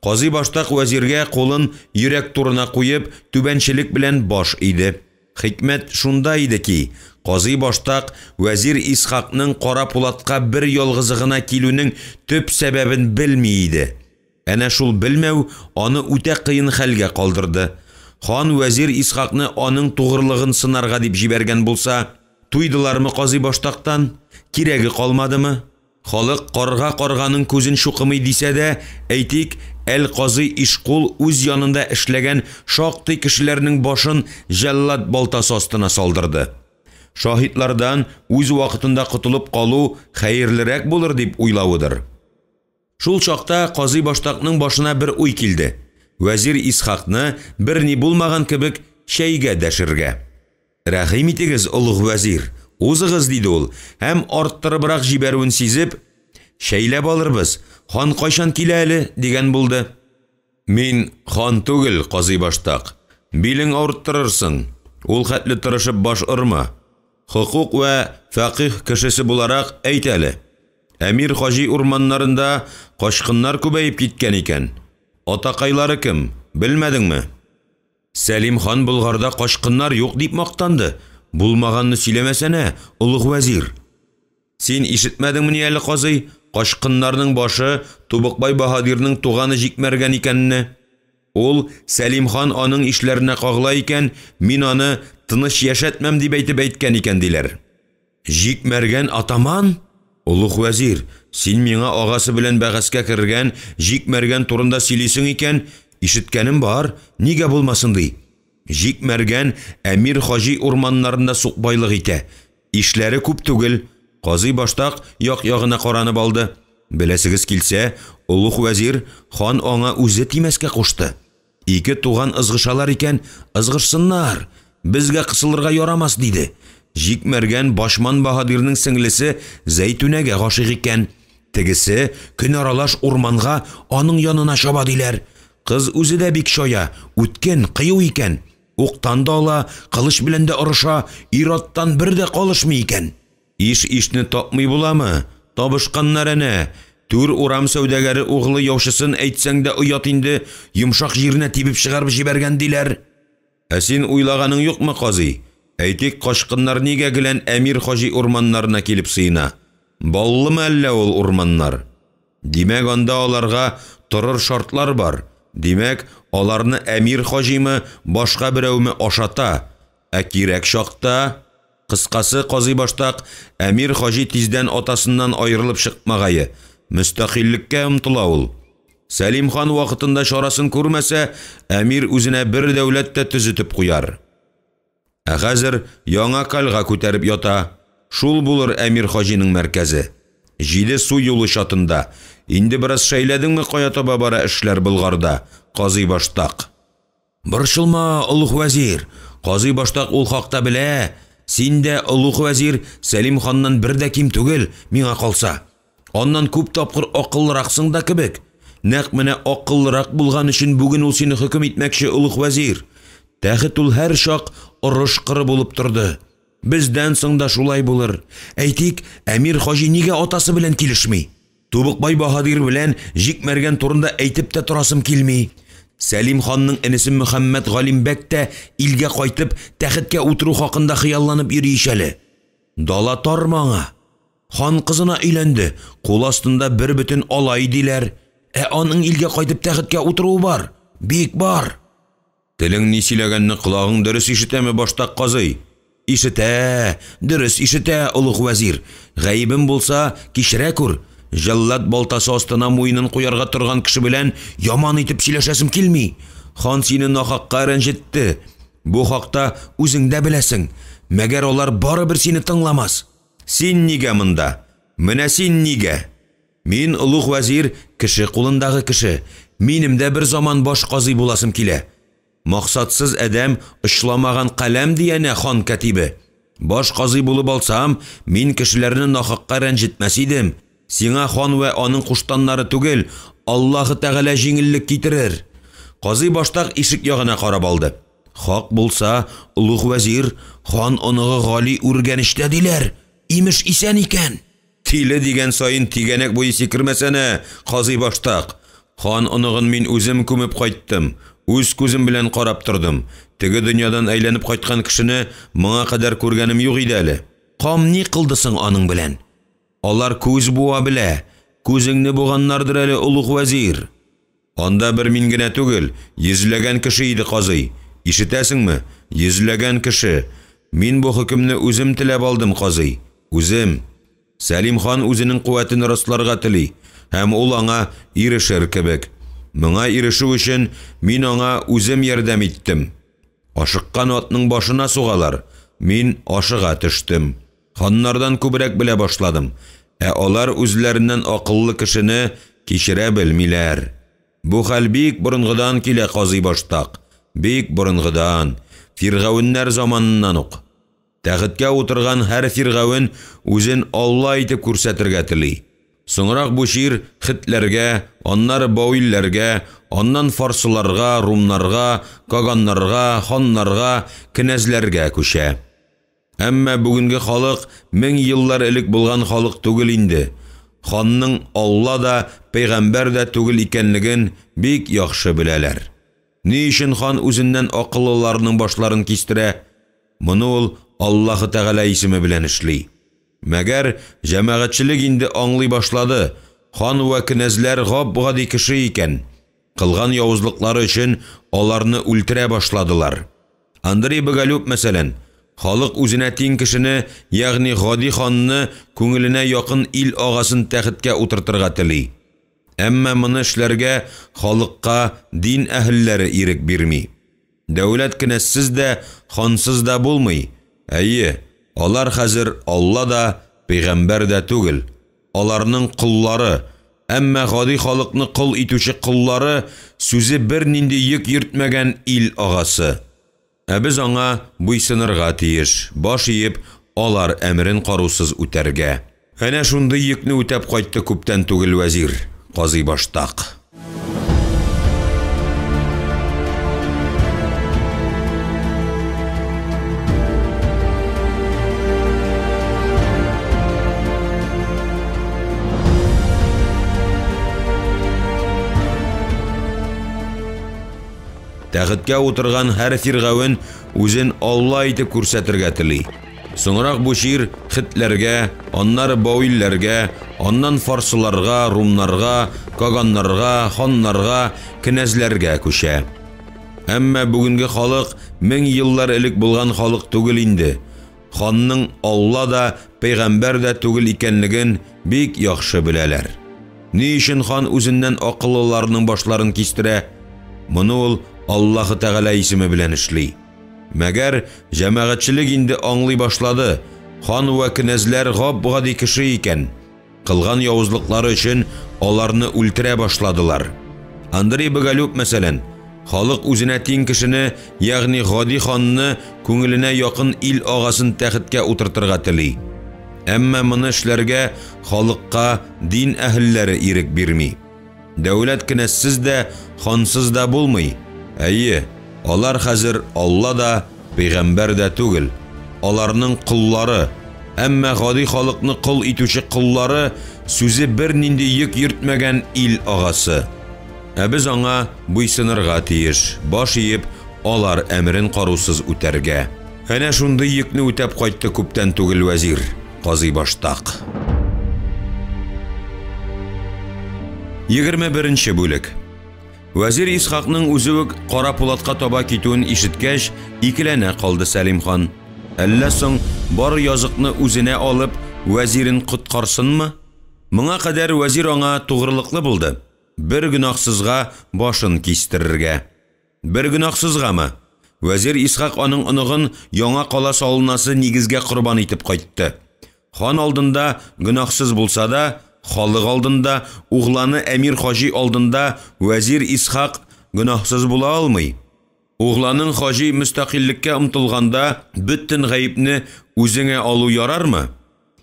Speaker 1: Казый баштак вәзиргә кулын йөрәк турына куеп, түбәнчелек белән баш иде. Хикмәт шунда иде ки, казый баштак вәзир Исхакның Кара Пулатка бер ялгызы гына килүнең төп сәбәбен белми иде. Әнә шул белмәү аны үтә кыен хәлгә калдырды. Хан вәзир Исхакны аның тугрылыгын сынарга дип җибәргән булса, туйдылармы казый баштактан? Кирәге калмадымы? Халык карга карганың күзен чукымый дисә дә, әйтик, әл-казый Ишкул үз янында эшләгән шактый кешеләрнең башын җәллад балтасы астына салдырды. Шаһитлардан үз вакытында котылып калу хәерлерәк булыр дип уйлавыдыр. Шул чакта казый баштакның башына бер уй килде, вәзир Исхакны, берни булмаган кебек, чәйгә дәшергә. Рәхим итегез, олуг вәзир, узыгыз, диде ул һәм, арттырыбрак җибәрүен сизеп, Чәйләп алырбыз, хан кайчан килә әле, дигән булды. Мин хан түгел, казый баштак. Билең авырттырырсың. Ул хәтле тырышып баш орма. Хокук вә фәкыйһ кешесе буларак әйт әле. Әмир Хаҗи урманнарында качкыннар күбәеп киткән икән. Атакайлары кем, белмәдеңме? Сәлим хан Болгарда качкыннар юк дип мактанды. Булмаганны сөйләмәсәнә, олуг вәзир. Син ишетмәдеңмени әле, казый, качкыннарның башы Тубыкбай баһадирның туганы Җикмәргән икәнне? Ул, Сәлим хан аның ишләренә кагыла икән, мин аны тыныч яшәтмәм дип әйтеп әйткән икән, диләр. Җикмәргән атаман? Олуг вәзир, син миңа агасы белән бәхәскә кергән Җикмәргән турында сөйлисең икән, ишеткәнем бар, нигә булмасын ди. Җикмәргән әмир Хаҗи урманнарында сукбайлык итә. Ишләре күп түгел. Казый баштак як-ягына каранып алды. Беләсегез килсә, олуг вәзир, хан аңа үзе тимәскә кушты. Ике туган ызгышалар икән, ызгышсыннар, безгә кысылырга ярамас, диде. Җикмәргән Башман баһадирның сеңлесе Зәйтүнәгә гашыйк икән. Тегесе көн аралаш урманга аның янына чаба, диләр. Кыз үзе дә бик чая, үткен, кыю икән. Уктан да ала, кылыч белән дә орыша, ир-аттан бер дә калышмый икән. Иш ишне тапмый буламы? Табышканнар әнә. Түр урам сәүдәгәре углы яучысын әйтсәң дә оят инде, йомшак җиренә тибеп чыгарып җибәргән диләр. Ә син уйлаганың юкмы, казый? Әйтик, качкыннар нигә гелән әмир Хаҗи урманнарына килеп сыена? Баллымы әллә ул урманнар? Димәк, анда аларга торыр шартлар бар. Димәк, аларны әмир Хаҗимы, башка берәүме ашата. Ә кирәк чакта... Кыскасы, казый баштак, әмир Хаҗи тиздән атасыннан аерылып чыкмагае. Мөстәкыйльлеккә омтыла ул. Сәлим хан вакытында чарасын күрмәсә, әмир үзенә бер дәүләт тә төзетеп куяр. Ә хәзер яңа кальга күтәреп ята. Шул булыр әмир Хаҗиның мәркәзе. Җиде су юлы чатында. Инде бераз шәйләдеңме кая таба бара эшләр Болгарда, казый баштак? Борчылма, олуг вәзир, казый баштак ул хакта белә. Син дә, олуг вәзир, Сәлим ханнан бер дә ким түгел, миңа калса. Аннан күп тапкыр акыллыраксың да кебек. Нәкъ менә акыллырак булган өчен бүген ул сине хөкем итмәкче, олуг вәзир. Тәхет ул һәрчак орыш кыры булып торды. Бездән соң да шулай булыр. Әйтик, әмир Хаҗи нигә атасы белән килешми? Тубыкбай баһадир белән Җикмәргән турында әйтеп тә торасым килми. Сәлим ханның энесе Мөхәммәд Галимбәк тә илгә кайтып, тәхеткә утыру хакында хыялланып йөри ич әле. Дала тармы аңа? Хан кызына өйләнде, кул астында бер бөтен алай диләр. Ә аның илгә кайтып тәхеткә утыруы бар, бик бар. Телең ни сөйләгәнне колагың дөрес ишетәме, баштак казый? Ишетә, дөрес ишетә, олуг вәзир. Гаебем булса, кичерә күр. Җәллад балтасы астына муенын куярга торган кеше белән яман итеп сөйләшәсем килми. Хан сине нахакка рәнҗетте. Бу хакта үзең дә беләсең. Мәгәр алар барыбер сине тыңламас. Син нигә монда? Менә син нигә? Мин, олуг вәзир, кеше кулындагы кеше. Минем дә бер заман баш казый буласым килә. Максатсыз адәм очламаган каләм ди әнә хан кәтибе. Баш казый булып алсам, мин кешеләрне нахакка рәнҗетмәс идем. Сиңа хан вә аның куштаннары түгел, Аллаһы Тәгалә җиңеллек китерер. Казый баштак ишек ягына карап алды. Хак булса, олуг вәзир, хан оныгы Гали Үргәнечтә диләр. Имеш, исән икән. Тиле дигән саен тигәнәк буе сикермәсәнә, казый баштак. Хан оныгын мин үзем күмеп кайттым. Үз күзем белән карап тордым. Теге дөньядан әйләнеп кайткан кешене моңа кадәр күргәнем юк иде әле. Кам ни кылды соң аның белән? Алар күз буа белә. Күзеңне буганнардыр әле, олуг вәзир. Анда бер мин генә түгел, йөзләгән кеше иде, казый. Ишетәсеңме? Йөзләгән кеше. Мин бу хөкемне үзем теләп алдым, казый. Үзем. Сәлим хан үзенең куәтен расларга тели, һәм ул аңа ирешер кебек. Моңа ирешү өчен мин аңа үзем ярдәм иттем. Ашыккан атның башына сугалар. Мин ашыга төштем. Ханнардан күбрәк белә башладым. Ә алар үзләреннән акыллы кешене кичерә белмиләр. Бу хәл бик борынгыдан килә, казый баштак. Бик борынгыдан. Фиргавеннәр заманыннан ук. Тәхеткә утырган һәр фиргавен үзен Алла итеп күрсәтергә тели. Соңрак бу чир хетләргә, аннары бауилләргә, аннан фарсыларга, румнарга, каганнарга, ханнарга, кенәзләргә күчә. Әмма бүгенге халык мең еллар элек булган халык түгел инде. Ханның Алла да, пәйгамбәр дә түгел икәнлеген бик яхшы беләләр. Ни өчен хан үзеннән акыллыларның башларын кистерә? Моны ул Аллаһы Тәгалә исеме белән эшли. Мәгәр җәмәгатьчелек инде аңлый башлады, хан вә кенәзләр гап-гади кеше икән. Кылган явызлыклары өчен аларны үлтерә башладылар. Андрей Боголюб, мәсәлән, халык үзенә тиң кешене, ягъни гади ханны, күңеленә якын ил агасын тәхеткә утыртырга тели. Әмма моны эшләргә халыкка дин әһелләре ирек бирми. Дәүләт кенәзсез дә, хансыз да булмый. Әйе, алар хәзер Алла да, пәйгамбәр дә түгел. Аларның коллары. Әмма гади халыкны кол итүче коллары сүзе бернинди йөк йөртмәгән ил агасы. Ә без аңа буйсынырга тиеш, баш иеп, алар әмерен карусыз үтәргә. Әнә шундый йөкне үтәп кайтты күптән түгел вәзир, Казый Баштак. Тәхеткә утырган һәр фиргавен үзен Алла итеп күрсәтергә тели. Соңрак бу чир хетләргә, аннары бауилләргә, аннан фарсыларга, румнарга, каганнарга, ханнарга, кенәзләргә күчә. Әмма бүгенге халык мең еллар элек булган халык түгел инде. Ханның Алла да, пәйгамбәр дә түгел икәнлеген бик яхшы беләләр. Ни өчен хан үзеннән акыллыларның башларын кистерә? Моны ул Аллаһы Тәгалә исеме белән эшли. Мәгәр җәмәгатьчелек инде аңлый башлады, хан вә кенәзләр гап-гади кеше икән. Кылган явызлыклары өчен аларны үлтерә башладылар. Андрей Боголюб, мәсәлән, халык үзенә тиң кешене, ягъни гади ханны, күңеленә якын ил агасын тәхеткә утыртырга тели. Әмма моны эшләргә халыкка дин әһелләре ирек бирми. Дәүләт кенәзсез дә, хансыз да булмый. Әйе, алар хәзер Алла да, пәйгамбәр дә түгел. Аларның коллары. Әмма гади халыкны кол итүче коллары сүзе бернинди йөк йөртмәгән ил агасы. Ә без аңа буйсынырга тиеш, баш иеп, алар әмерен карусыз үтәргә. Әнә шундый йөкне үтәп кайтты күптән түгел вәзир, Казый Баштак. 21 нче бүлек. Вәзир Исхакның үзе үк Кара Пулатка таба китүен ишеткәч, икеләнә калды Сәлим хан. Әллә соң бар языкны үзенә алып, вәзирен коткарсынмы? Моңа кадәр вәзир аңа тугрылыклы булды, бер гөнаһсызга башын кистерергә. Бер гөнаһсызгамы? Вәзир Исхак аның оныгын яңа кала салынасы нигезгә корбан итеп кайтты. Хан алдында гөнаһсыз булса да, халык алдында, угланы әмир Хаҗи алдында вәзир Исхак гөнаһсыз була алмый. Угланың Хаҗи мөстәкыйльлеккә омтылганда бөтен гаепне үзеңә алу ярармы?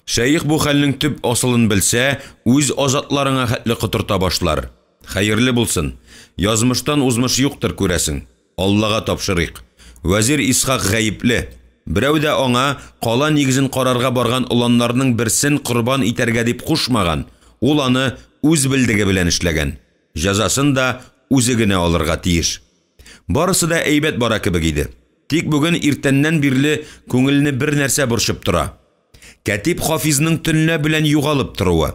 Speaker 1: Шәех бу хәлнең төп асылын белсә, үз азатларыңа хәтле котырта башлар. Хәерле булсын. Язмыштан узмыш юктыр, күрәсең. Аллага тапшырыйк. Вәзир Исхак гаепле. Берәү дә аңа кала нигезен карарга барган оланнарның берсен корбан итәргә дип кушмаган, ул аны үз белдеге белән эшләгән. Җәзасын да үзе генә алырга тиеш. Барысы да әйбәт бара кебек иде. Тик бүген иртәннән бирле күңелне бер нәрсә борчып тора. Кәтиб Хафизның төнлә белән югалып торуы.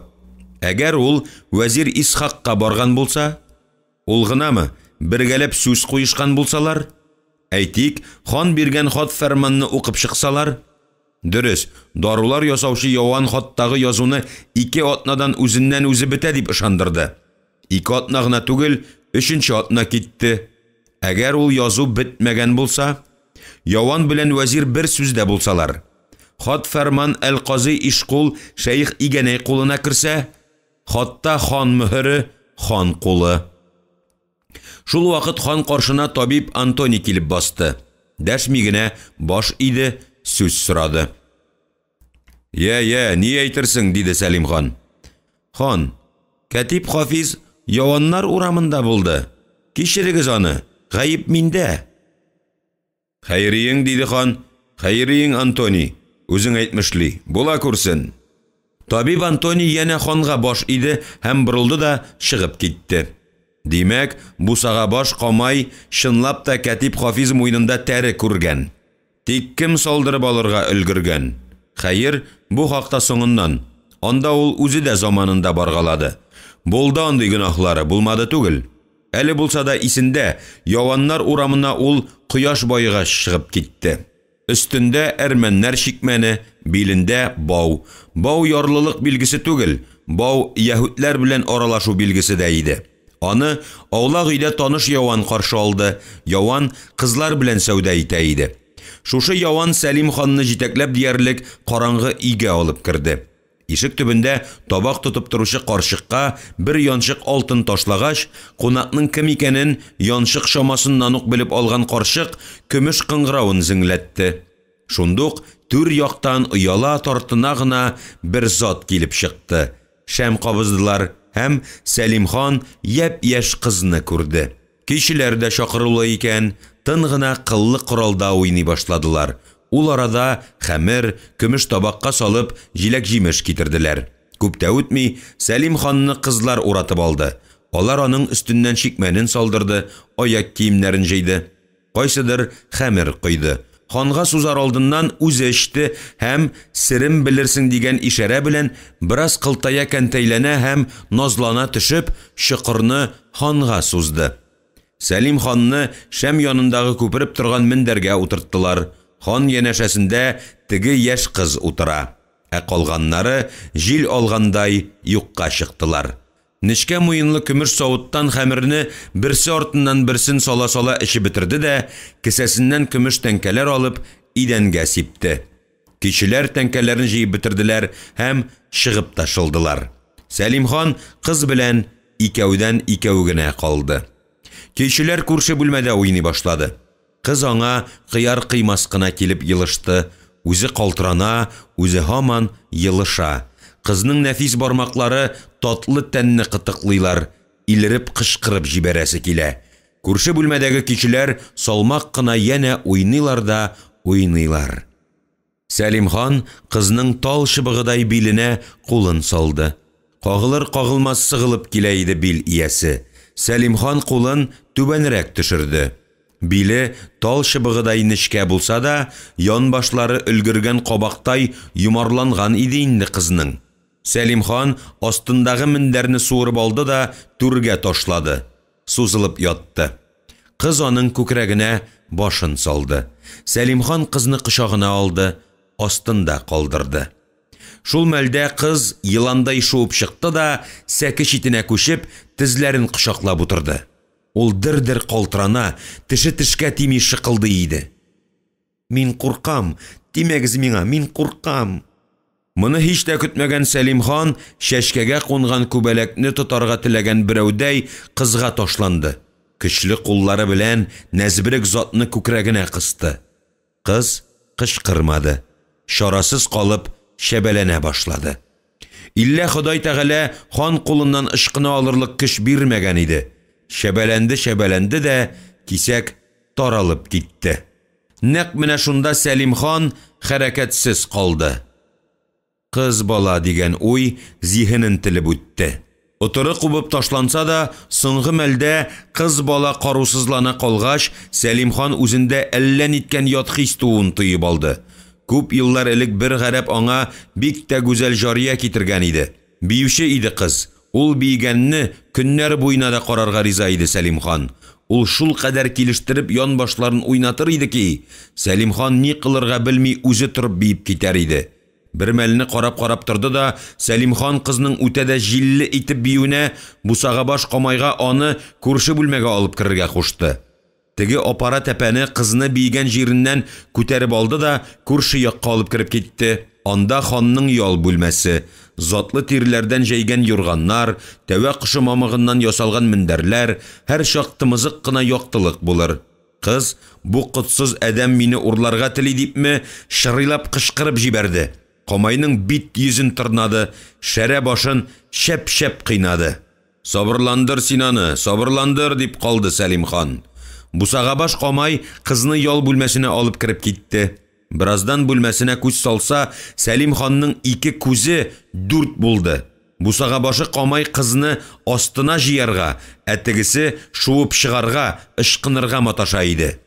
Speaker 1: Әгәр ул вәзир Исхакка барган булса? Ул гынамы, бергәләп сүз куешкан булсалар? Әйтик, хан биргән хат-фәрманны укып чыксалар? Дөрес, дарулар ясаучы Яван хаттагы язуны ике атнадан үзеннән-үзе бетә дип ышандырды. Ике атна гына түгел, өченче атна китте. Әгәр ул язу бетмәгән булса? Яван белән вәзир бер сүздә булсалар? Хат-фәрман әл-Казый Ишкул шәех Игәнәй кулына керсә? Хатта хан мөһере, хан кулы. Шул вакыт хан каршына табиб Антоний килеп басты. Дәшми генә баш иде, сүз сорады. Йә, йә, ни әйтерсең? диде Сәлим хан. Хан, кәтиб Хафиз Яваннар урамында булды. Кичерегез аны, гаеп миндә. Хәериең, диде хан, хәериең, Антоний, үзең әйтмешли, була күрсен. Табиб Антоний янә ханга баш иде һәм борылды да чыгып китте. Димәк, бусагабаш Камай чынлап та кәтиб Хафиз муенында тәре күргән. Тик кем салдырып алырга өлгергән? Хәер, бу хакта соңыннан. Анда ул үзе дә заманында баргалады. Булды андый гөнаһлары, булмады түгел. Әле булса да исендә, Яваннар урамына ул кояш баегач чыгып китте. Өстендә әрмәннәр чикмәне, билендә бау. Бау ярлылык билгесе түгел, бау яһүдләр белән аралашу билгесе дә иде. Аны аулак өйдә таныш Яван каршы алды. Яван кызлар белән сәүдә итә иде. Шушы Яван Сәлим ханны җитәкләп диярлек караңгы өйгә алып керде. Ишек төбендә табак тотып торучы карчыкка бер янчык алтын ташлагач, кунакның кем икәнен янчык чамасыннан ук белеп алган карчык көмеш кыңгыравын зеңләтте. Шундук түр яктан ояла-тартына гына бер зат килеп чыкты. Шәм кабыздылар һәм Сәлим хан япь-яшь кызны күрде. Көйчеләр дә чакырулы икән, тын гына кыллы коралда уйный башладылар. Ул арада хәмер, көмеш табакка салып, җиләк-җимеш китерделәр. Күп тә үтми, Сәлим ханны кызлар уратып алды. Алар аның өстеннән чикмәнен салдырды, аяк киемнәрен җыйды. Кайсыдыр хәмер койды. Ханга сузар алдыннан үзе эчте һәм, серем белерсең дигән ишарә белән, бераз кылтая-кәнтәйләнә һәм назлана төшеп, чокырны ханга сузды. Сәлим ханны шәм янындагы күпереп торган мендәргә утырттылар. Хан янәшәсендә теге яшь кыз утыра. Ә калганнары җил алгандай юкка чыктылар. Нечкә муенлы көмеш савыттан хәмерне берсе артыннан берсен сала-сала эчеп бетерде дә, кесәсеннән көмеш тәңкәләр алып, идәнгә сипте. Көйчеләр тәңкәләрен җыеп бетерделәр һәм чыгып та шылдылар. Сәлим хан кыз белән икәүдән икәү генә калды. Көйчеләр күрше бүлмәдә уйный башлады. Кыз аңа кыяр-кыймас кына килеп елышты, үзе калтырана, үзе һаман елыша. Кызның нәфис бармаклары татлы тәнне кытыклыйлар, илереп кычкырып җибәрәсе килә. Күрше бүлмәдәге көйчеләр салмак кына янә уйныйлар да уйныйлар. Сәлим хан кызның тал чыбыгыдай биленә кулын салды. Кагылыр-кагылмас сыгылып килә иде бил иясе. Сәлим хан кулын түбәнрәк төшерде. Биле тал чыбыгыдай нечкә булса да, янбашлары өлгергән кабактай йомарланган иде инде кызның. Сәлим хан астындагы мендәрне суырып алды да түргә ташлады. Сузылып ятты. Кыз аның күкрәгенә башын салды. Сәлим хан кызны кочагына алды, астында калдырды. Шул мәлдә кыз еландай шуып чыкты да, сәке читенә күчеп, тезләрен кочаклап утырды. Ул дер-дер калтырана, теше тешкә тими шыкылдый иде. Мин куркам, тимәгез миңа, мин куркам. Моны һич тә көтмәгән Сәлим хан чәчкәгә кунган күбәләкне тотарга теләгән берәүдәй кызга ташланды. Көчле куллары белән нәзберек затны күкрәгенә кысты. Кыз кычкырмады. Чарасыз калып чәбәләнә башлады. Иллә Ходай Тәгалә хан кулыннан ычкына алырлык көч бирмәгән иде. Чәбәләнде-чәбәләнде дә кисәк таралып китте. Нәкъ менә шунда Сәлим хан хәрәкәтсез калды. Кыз бала дигән уй зиһенен телеп үтте. Отыры кубып ташланса да, соңгы мәлдә кыз бала карусызлана калгач, Сәлим хан үзендә әллә ниткән ят хис тууын тоеп алды. Күп еллар элек бер гарәп аңа бик тә гүзәл җария китергән иде. Биюче иде кыз. Ул биегәнне көннәр буена да карарга риза иде Сәлим хан. Ул шул кадәр килештереп янбашларын уйнатыр иде ки, Сәлим хан ни кылырга белми үзе торып биеп китәр иде. Бер мәлне карап-карап торды да, Сәлим хан кызның үтә дә җилле итеп биюенә бусагабаш Камайга аны күрше бүлмәгә алып керергә кушты. Теге апара тәпәне кызны биегән җиреннән күтәреп алды да күрше якка алып кереп китте. Анда ханның ял бүлмәсе, затлы тиреләрдән җәйгән юрганнар, тәвә кошы мамыгыннан ясалган мендәрләр, һәр чак тымызык кына яктылык булыр. Кыз, бу котсыз адәм мине урларга тели дипме, чырыйлап кычкырып җибәрде. Камайның бит йөзен тырнады, шәрә башын шәп-шәп кыйнады. Сабырландыр син аны, сабырландыр, дип калды Сәлим хан. Бусагабаш Камай кызны ял бүлмәсенә алып кереп китте. Бераздан бүлмәсенә күз салса, Сәлим ханның ике күзе дүрт булды. Бусага башы Камай кызны астына җыярга, ә тегесе шуып чыгарга, ычкынырга маташа иде.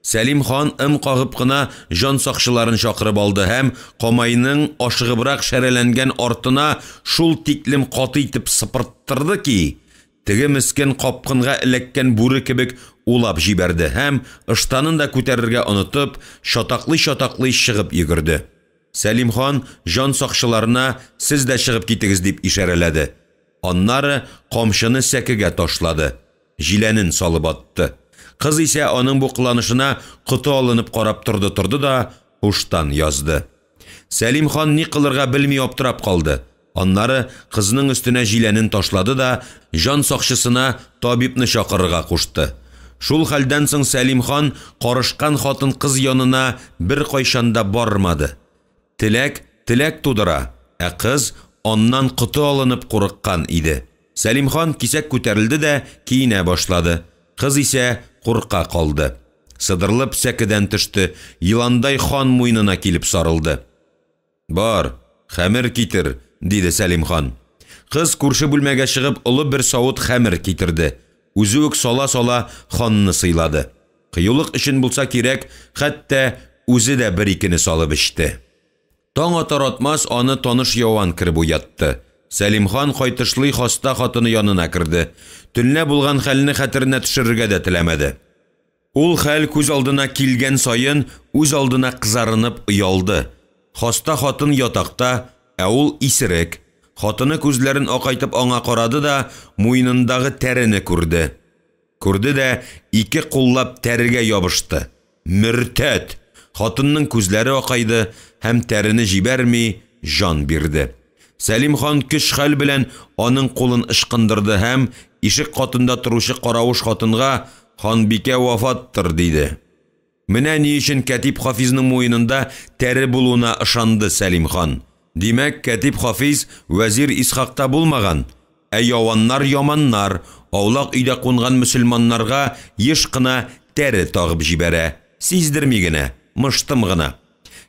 Speaker 1: Сәлим хан ым кагып кына җан сакчыларын чакырып алды һәм Камайның ашыгыбрак шәрәләнгән артына шул тиклем каты итеп сыпырттырды ки, теге мескен капкынга эләккән бүре кебек улап җибәрде һәм, ыштанын да күтәрергә онытып, чатаклый-чатаклый чыгып йөгерде. Сәлим хан җан сакчыларына сез дә чыгып китегез дип ишарәләде. Аннары камчыны сәкегә ташлады, җиләнен салып атты. Кыз исә аның бу кыланышына коты алынып карап торды-торды да һуштан язды. Сәлим хан ни кылырга белми аптырап калды. Аннары кызның өстенә җиләнен ташлады да җан сакчысына табибны чакырырга кушты. Шул хәлдән соң Сәлим хан карышкан хатын-кыз янына беркайчан да бармады. Теләк теләк тудыра, ә кыз аннан коты алынып курыккан иде. Сәлим хан кисәк күтәрелде дә киенә башлады. Кыз исә курка калды. Сыдырылып сәкедән төште, еландай хан муенына килеп сарылды. «Бар, хәмер китер», – диде Сәлим хан. Кыз күрше бүлмәгә чыгып олы бер савыт хәмер китерде. Үзе үк сала-сала ханны сыйлады. Кыюлык өчен булса кирәк, хәтта үзе дә бер-икене салып эчте. Таң атар-атмас аны таныш яван кереп уятты. Сәлим хан кайтышлый хаста хатыны янына керде. Төнлә булган хәлне хәтеренә төшерергә дә теләмәде. Ул хәл күз алдына килгән саен үз алдына кызарынып оялды. Хаста хатын ятакта, ә ул исерек. Хатыны күзләрен акайтып аңа карады да муенындагы тәрене күрде. Күрде дә ике куллап тәрегә ябышты. Мөртәт! Хатынның күзләре акайды һәм тәрене җибәрми җан бирде. Сәлим хан көч-хәл белән аның кулын ычкындырды һәм ишек катында торучы каравыш хатынга «Ханбикә вафаттыр» диде. Менә ни өчен Кәтиб Хафизның муенында тәре булуына ышанды Сәлим хан. Димәк, Кәтиб Хафиз вәзир Исхакта булмаган, ә яваннар яманнар, аулак өйдә кунган мөселманнарга еш кына тәре тагып җибәрә, сиздерми генә, мыштым гына.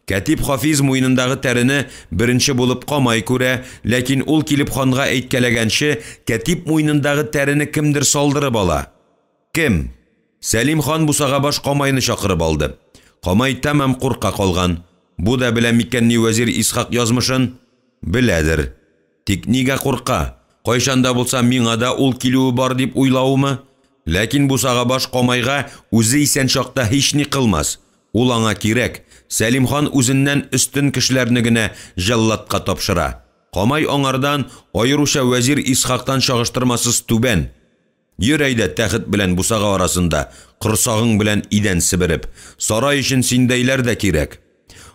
Speaker 1: Кәтиб Хафиз муенындагы тәрене беренче булып Камай күрә, ләкин ул килеп ханга әйткәләгәнче, Кәтиб муенындагы тәрене кемдер салдырып ала. Кем? Сәлим хан бусагабаш Камайны чакырып алды. Камай тәмам курка калган. Бу да белә микәнни вәзир Исхак язмышын? Беләдер. Тик нигә курка? Кайчан да булса миңа да ул килүе бар дип уйлавымы? Ләкин бусагабаш Камайга үзе исән чакта һични кылмас. Ул аңа кирәк. Сәлим хан үзеннән өстен кешеләрне генә җәлладка тапшыра. Камай аңардан, аеруча вәзир Исхактан чагыштырмасыз түбән. Йөр әйдә тәхет белән бусага арасында, корсагың белән идән себереп. Сарай өчен синдәйләр дә кирәк.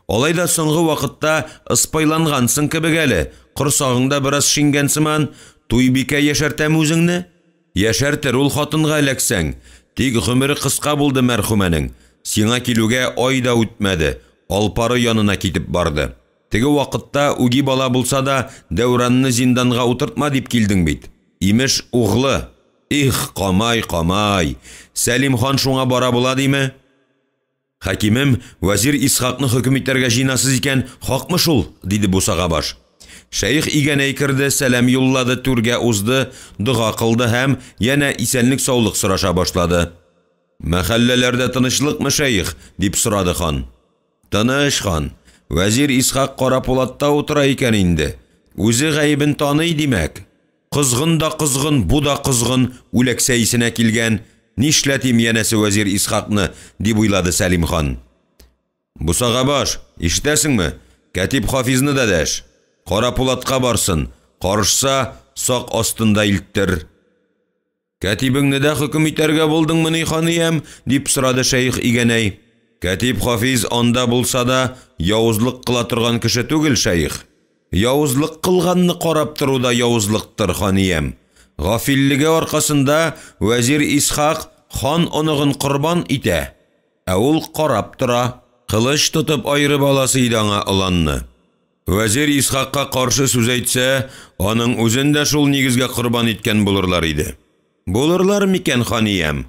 Speaker 1: Алай да соңгы вакытта ыспайлангансың кебек әле, корсагың да бераз шиңгән сыман. Туйбикә яшәртәме үзеңне? Яшәртер ул хатынга эләксәң. Тик гомере кыска булды мәрхүмәнең. Сиңа килүгә ай да үтмәде, алпары янына китеп барды. Теге вакытта үги бала булса да Дәүранны зинданга утыртма дип килдең бит. Имеш, углы. Их, Камай, Камай! Сәлим хан шуңа бара була диме? Хакимем, вәзир Исхакны хөкем итәргә җыенасыз икән, хакмы шул? диде бусагабаш. Шәех Игәнәй керде, сәлам юллады, түргә узды, дога кылды һәм янә исәнлек-саулык сораша башлады. Мәхәлләләрдә тынычлыкмы, шәех? дип сорады хан. Тыныч, хан. Вәзир Исхак Карапулатта утыра икән инде. Үзе гаебен таный, димәк. Козгын да козгын, бу да козгын, үләксә исенә килгән. Нишләтим янәсе вәзир Исхакны, дип уйлады Сәлим хан. Бусагабаш, ишетәсеңме? Кәтиб Хафизны да дәш. Карапулатка барсын, карышса, сак астында илттер. Кәтибеңне дә хөкем итәргә булдыңмыни, ханиям? дип сорады шәех Игәнәй. Кәтиб Хафиз анда булса да явызлык кыла торган кеше түгел, шәех. Явызлык кылганны карап тору да явызлыктыр, ханиям. Гафиллеге аркасында вәзир Исхак хан оныгын корбан итә, ә ул карап тора. Кылыч тотып аерып аласы иде аңа оланны. Вәзир Исхакка каршы сүз әйтсә, аның үзен дә шул нигезгә корбан иткән булырлар иде. Булырлар микән, ханиям?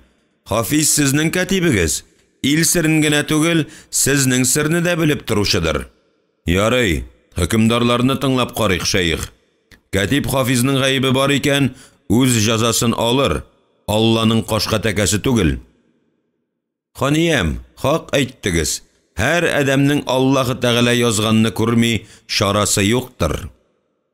Speaker 1: Хафиз сезнең кәтибегез. Ил серен генә түгел, сезнең серне дә белеп торучыдыр. Ярый, хөкемдарларны тыңлап карыйк, шәех. Кәтиб Хафизның гаебе бар икән, үз җәзасын алыр, Алланың кашка тәкәсе түгел. Ханиям, хак әйттегез, һәр адәмнең Аллаһы Тәгалә язганны күрми чарасы юктыр.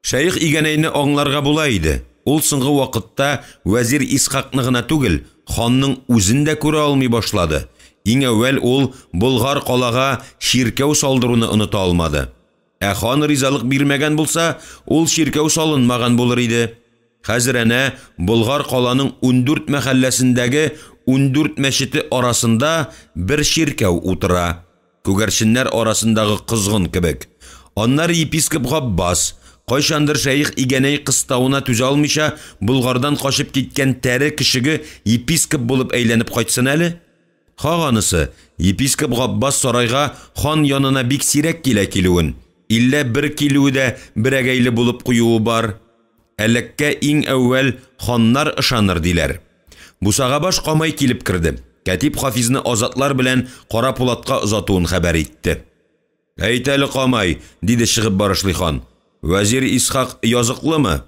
Speaker 1: Шәех Игәнәйне аңларга була иде. Ул соңгы вакытта вәзир Исхакны гына түгел, ханның үзен дә күрә алмый башлады. Иң әүвәл ул Болгар калага чиркәү салдыруны оныта алмады. Ә хан ризалык бирмәгән булса, ул чиркәү салынмаган булыр иде. Хәзер әнә Болгар каланың 14 мәхәлләсендәге 14 мәчете арасында бер чиркәү утыра. Күгәрченнәр арасындагы козгын кебек. Аннары епископ Габбас, кайчандыр шәех Игәнәй кыставына түзә алмыйча Болгардан качып киткән тәре көчеге епископ булып әйләнеп кайтсын әле. Хак анысы, епископ Габбас сарайга хан янына бик сирәк килә килүен. Иллә бер килүе дә берәгәйле булып куюы бар. Әләккә иң әүвәл ханнар ышаныр, диләр. Бусагабаш Камай килеп керде. Кәтиб Хафизны азатлар белән Кара Пулатка озатуын хәбәр итте. Әйт әле, Камай, диде чыгып барышлый хан, вәзир Исхак языклымы?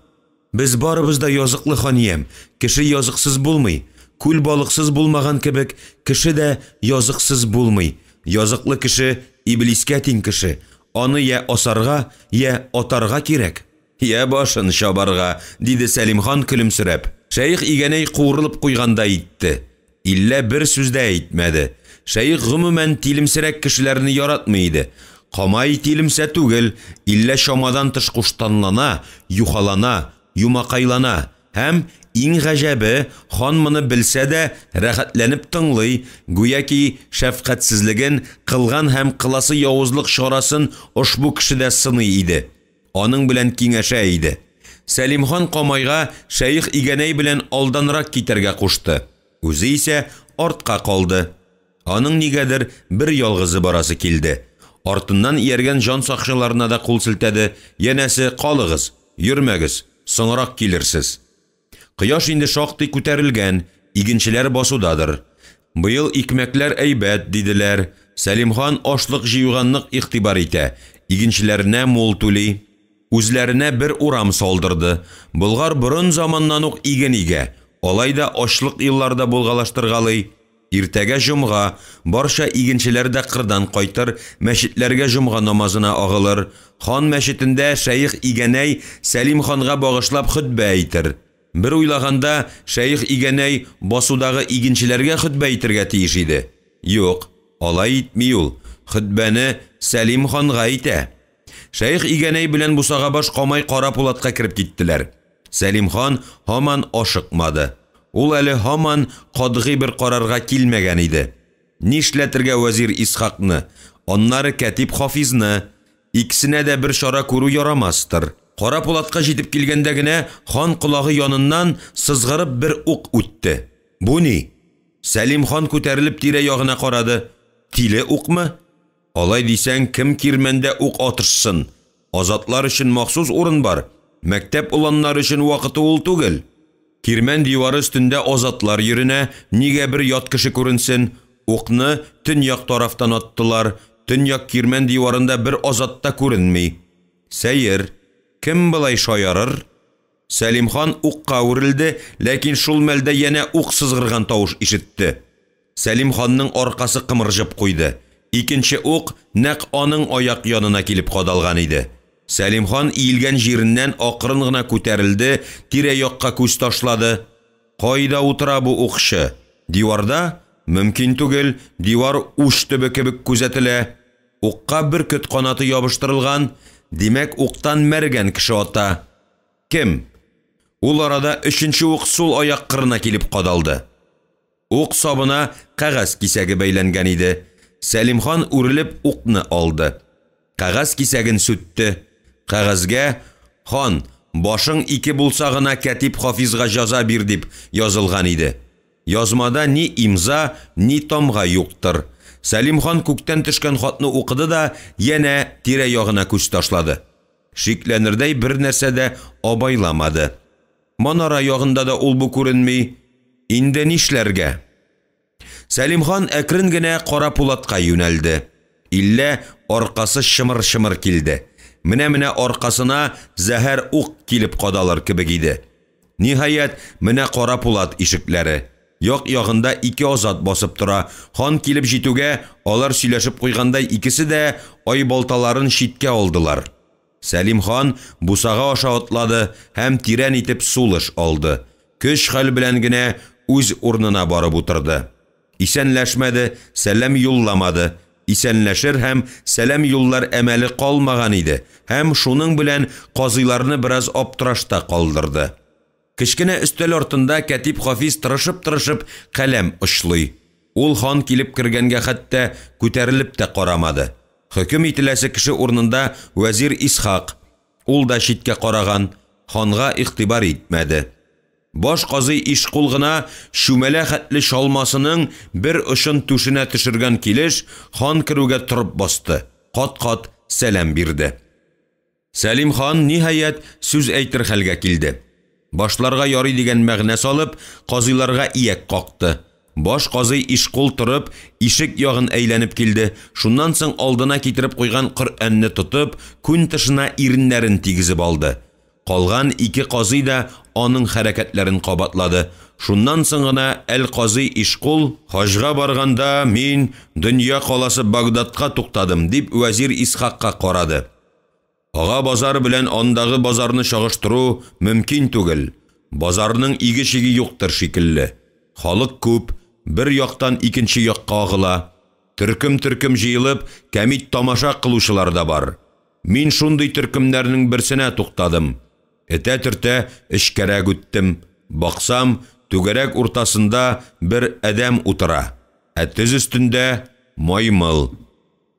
Speaker 1: Без барыбыз да языклы, ханиям. Кеше языксыз булмый. Күл балыксыз булмаган кебек, кеше дә языксыз булмый. Языклы кеше иблискә тиң кеше. Аны я асарга, я атарга кирәк. Я башын чабарга, диде Сәлим хан көлемсерәп. Шәех Игәнәй куырылып куйгандай итте. Иллә бер сүз дә әйтмәде. Шәех гомумән тилемсерәк кешеләрне яратмый иде. Камай тилемсә түгел, иллә чамадан тыш куштанлана, юхалана, юмакайлана. Һәм, иң гаҗәбе, хан моны белсә дә, рәхәтләнеп тыңлый, гүяки шәфкатьсезлеген, кылган һәм кыласы явызлык чарасын ошбу кешедә сыный иде. Аның белән киңәшә иде. Сәлим хан Камайга шәех Игәнәй белән алданрак китәргә кушты. Үзе исә артка калды. Аның нигәдер бер ялгызы барасы килде. Артыннан ияргән җан сакчыларына да кул селтәде, янәсе, калыгыз, йөрмәгез, соңрак килерсез. Кояш инде шактый күтәрелгән, игенчеләр басудадыр. Быел икмәкләр әйбәт, диделәр. Сәлим хан ашлык җыюга нык игътибар итә, игенчеләренә мул түли. Үзләренә бер урам салдырды. Болгар борын заманнан ук иген игә, алай да ачлык елларда булгалаштыргалый. Иртәгә җомга, барча игенчеләр дә кырдан кайтыр, мәчетләргә җомга намазына агылыр. Хан мәчетендә шәех Игәнәй Сәлим ханга багышлап хөтбә әйтер. Бер уйлаганда, шәех Игәнәй басудагы игенчеләргә хөтбә әйтергә тиеш иде. Юк, алай итми ул, хөтбәне Сәлим ханга әйтә. Шәех Игәнәй белән Бусагабаш Камай Кара Пулатка кереп киттеләр. Сәлим хан һаман ашыкмады. Ул әле һаман катгый бер карарга килмәгән иде. Нишләтергә вәзир Исхакны, аннары кәтиб Хафизны? Икесенә дә бер чара күрү ярамастыр. Кара Пулатка җитеп килгәндә генә хан колагы яныннан сызгырып бер ук үтте. Бу ни? Сәлим хан күтәрелеп тирә-ягына карады. Тиле укмы? Алай дисәң, кем кирмәндә ук атышсын? Азатлар өчен махсус урын бар. Мәктәп оланнары өчен вакыты ул түгел. Кирмән дивары өстендә азатлар йөренә, нигә бер ят кеше күренсен? Укны төньяк тарафтан аттылар. Төньяк кирмән диварында бер азат та күренми. Сәер, кем болай шаярыр? Сәлим хан укка үрелде, ләкин шул мәлдә янә ук сызгырган тавыш ишетте. Сәлим ханның аркасы кымырҗып куйды. Икенче ук нәкъ аның аяк янына килеп кадалган иде. Сәлим хан иелгән җиреннән акрын гына күтәрелде, тирә-якка күз ташлады. Кайда утыра бу укчы? Диварда? Мөмкин түгел, дивар уч төбе кебек күзәтелә. Укка бөркет канаты ябыштырылган, димәк, уктан мәргән кеше ата. Кем? Ул арада өченче ук сул аяк кырына килеп кадалды. Ук сабына кәгазь кисәге бәйләнгән иде. Сәлим хан үрелеп укны алды. Кәгазь кисәген сүтте. Кәгазьгә «Хан, башың ике булса гына кәтиб Хафизга җәза бир» дип язылган иде. Язмада ни имза, ни тамга юктыр. Сәлим хан күктән төшкән хатны укыды да янә тирә-ягына күз ташлады. Шикләнердәй бер нәрсә дә абайламады. Манара ягында да ул бу күренми. Инде нишләргә? Сәлим хан әкрен генә Кара Пулатка юнәлде. Иллә аркасы чымыр-чымыр килде. Менә-менә аркасына зәһәр ук килеп кадалыр кебек иде. Ниһаять, менә кара пулат ишекләре. Як-ягында ике азат басып тора. Хан килеп җитүгә, алар сөйләшеп куйгандай икесе дә айбалталарын читкә алдылар. Сәлим хан бусага аша атлады һәм тирән итеп сулыш алды. Көч-хәл белән генә үз урынына барып утырды. Исәнләшмәде, сәлам юлламады. Исәнләшер һәм сәлам юллар әмәле калмаган иде һәм шуның белән казыйларны бераз аптырашта калдырды. Кечкенә өстәл артында кәтиб Хафиз тырышып-тырышып каләм очлый. Ул хан килеп кергәнгә хәтта күтәрелеп тә карамады. Хөкем ителәсе кеше урынында вәзир Исхак. Ул да читкә караган, ханга игътибар итмәде. Баш казый Ишкул гына чүмәлә хәтле чалмасының бер очын түшенә төшергән килеш хан керүгә торып басты, кат-кат сәлам бирде. Сәлим хан, ниһаять, сүз әйтер хәлгә килде. Башларга ярый дигән мәгънә салып, казыйларга ияк какты. Баш казый Ишкул торып, ишек ягын әйләнеп килде, шуннан соң алдына китереп куйган Коръәнне тотып, күн тышына иреннәрен тигезеп алды. Калган ике казый да аның хәрәкәтләрен кабатлады. Шуннан соң гына әл-казый Ишкул, Хаҗга барганда мин дөнья каласы Багдадка туктадым, дип вәзир Исхакка карады. Ага базар белән андагы базарны чагыштыру мөмкин түгел. Базарның иге-чиге юктыр шикелле. Халык күп, бер яктан икенче якка агыла. Төркем-төркем җыелып, кәмит-тамаша кылучылар да бар. Мин шундый төркемнәрнең берсенә туктадым. Этә-төртә эчкәрәк үттем. Баксам, түгәрәк уртасында бер адәм утыра, ә тез өстендә, маймыл.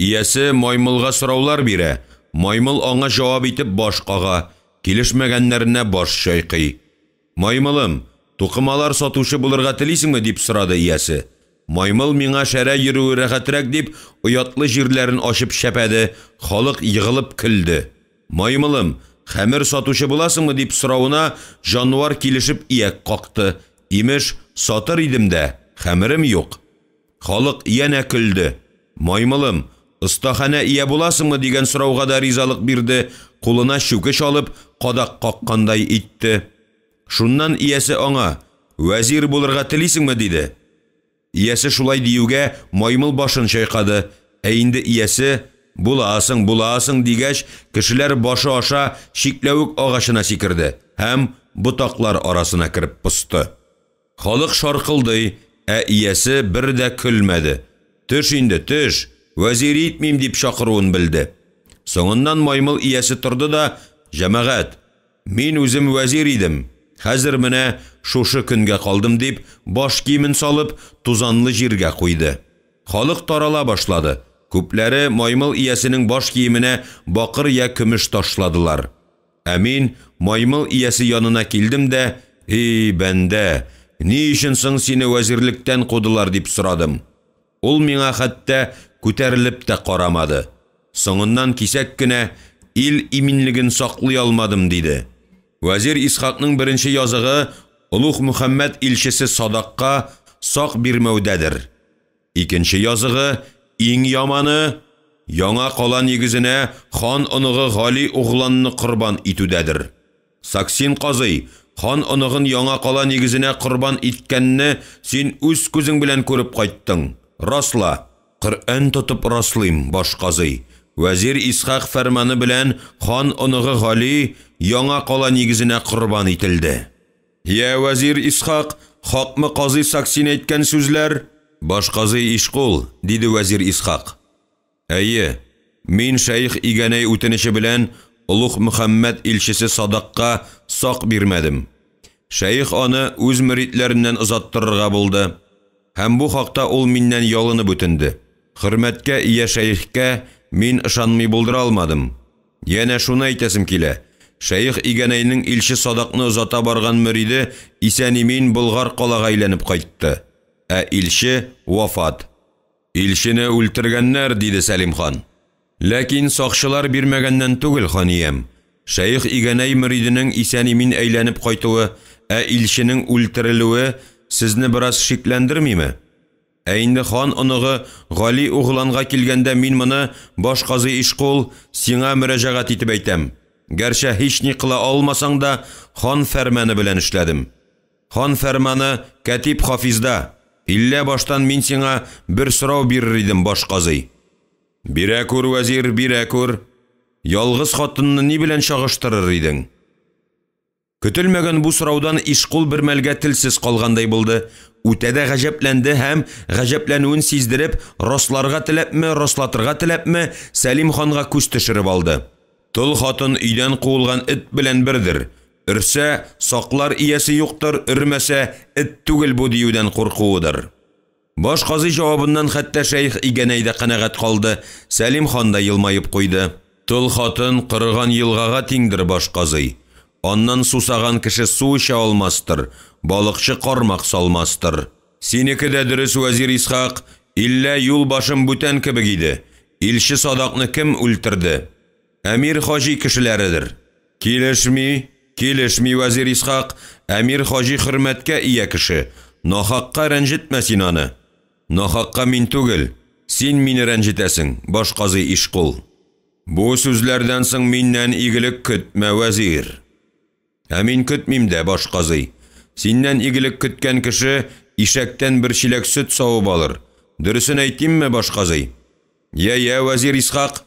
Speaker 1: Иясе маймылга сораулар бирә, маймыл аңа җавап итеп баш кага, килешмәгәннәренә баш чайкый. Маймылым, тукымалар сатучы булырга телисеңме? дип сорады иясе. Маймыл миңа шәрә йөрүе рәхәтрәк дип, оятлы җирләрен ачып чәпәде, халык егылып көлде. Маймылым, хәмер сатучы буласыңмы? дип соравына җанвар килешеп ияк какты, имеш, сатыр идем дә, хәмерем юк. Халык янә көлде. Маймылым, остаханә ия буласыңмы? дигән сорауга да ризалык бирде, кулына чүкеч алып, кадак каккандай итте. Шуннан иясе аңа, Вәзир булырга телисеңме? диде. Иясе шулай диюгә, маймыл башын чайкады. Ә инде иясе, Буласың, буласың, дигәч, кешеләр башы аша чикләвек агачына сикерде һәм ботаклар арасына кереп посты. Халык шаркылдый, ә иясе бер дә көлмәде. Төш инде, төш, вәзир итмим, дип чакыруын белде. Соңыннан маймыл иясе торды да, Җәмәгать, Мин үзем вәзир идем, хәзер менә шушы көнгә калдым, дип, баш киемен салып, тузанлы җиргә куйды. Халык тарала башлады. Күпләре маймыл иясенең баш киеменә бакыр я көмеш ташладылар. Ә мин маймыл иясе янына килдем дә, И, бәндә, ни өчен соң сине вәзирлектән кудылар, дип сорадым. Ул миңа хәтта күтәрелеп тә карамады. Соңыннан кисәк кенә, Ил иминлеген саклый алмадым, диде. Вәзир Исхакның беренче языгы Олуг Мөхәммәд илчесе Садакка сак бирмәүдәдер. Икенче языгы, иң яманы, яңа кала нигезенә хан оныгы Гали угланны корбан итүдәдер. Саксин казый, хан оныгын яңа кала нигезенә корбан иткәнне син үз күзең белән күреп кайттың. Расла! Коръән тотып раслыйм, баш казый, вәзир Исхак фәрманы белән хан оныгы Гали яңа кала нигезенә корбан ителде. Йә, вәзир Исхак, хакмы казый Саксин әйткән сүзләр? Баш казый Ишкул, диде вәзир Исхак. Әйе, мин шәех Игәнәй үтенече белән Олуг Мөхәммәд илчесе Садакка сак бирмәдем. Шәех аны үз мөритләреннән озаттырырга булды. Һәм бу хакта ул миннән ялынып үтенде. Хөрмәткә ия шәехкә мин ышанмый булдыра алмадым. Янә шуны әйтәсем килә, шәех Игәнәйнең илче Садакны озата барган мөриде исән-имин Болгар калага әйләнеп кайтты. Ә илче вафат. Илчене үлтергәннәр, диде Сәлим хан. Ләкин сакчылар бирмәгәннән түгел, ханиям. Шәех Игәнәй мөриденең исән-имин әйләнеп кайтуы, ә илченең үлтерелүе сезне бераз шикләндермиме? Ә инде хан оныгы Гали угланга килгәндә, мин моны, баш казый Ишкул, сиңа мөрәҗәгать итеп әйтәм. Гәрчә һични кыла алмасаң да, хан фәрманы белән эшләдем. Хан фәрманы кәтиб Хафизда. Иллә баштан мин сиңа бер сорау бирер идем, баш казый. Бирә күр, вәзир, бирә күр. Ялгыз хатынны ни белән чагыштырыр идең? Көтелмәгән бу сораудан Ишкул бер мәлгә телсез калгандай булды. Үтә дә гаҗәпләнде һәм, гаҗәпләнүен сиздереп, расларга теләпме, раслатырга теләпме, Сәлим ханга күз төшереп алды. Тол хатын өйдән куылган эт белән бердер. Өрсә, саклар иясе юктыр, өрмәсә, эт түгел бу диюдән куркуыдыр. Баш казый җавабыннан хәтта шәех Игәнәй дә канәгать калды, Сәлим хан да елмаеп куйды. Тол хатын корыган елгага тиңдер, баш казый. Аннан сусаган кеше су эчә алмастыр, балыкчы кармак салмастыр. Синеке дә дөрес, вәзир Исхак, иллә юл башым бүтән кебек иде. Илче Садакны кем үлтерде? Әмир Хаҗи кешеләредер. Килешми, килешми, вәзир Исхак, әмир Хаҗи хөрмәткә ия кеше, нахакка рәнҗетмә син аны. Нахакка мин түгел, син мине рәнҗетәсең, баш казый Ишкул. Бу сүзләрдән соң миннән игелек көтмә, вәзир. Ә мин көтмим дә, баш казый. Синнән игелек көткән кеше ишәктән бер чиләк сөт савып алыр. Дөресен әйтимме, баш казый? Йә-йә, вәзир Исхак.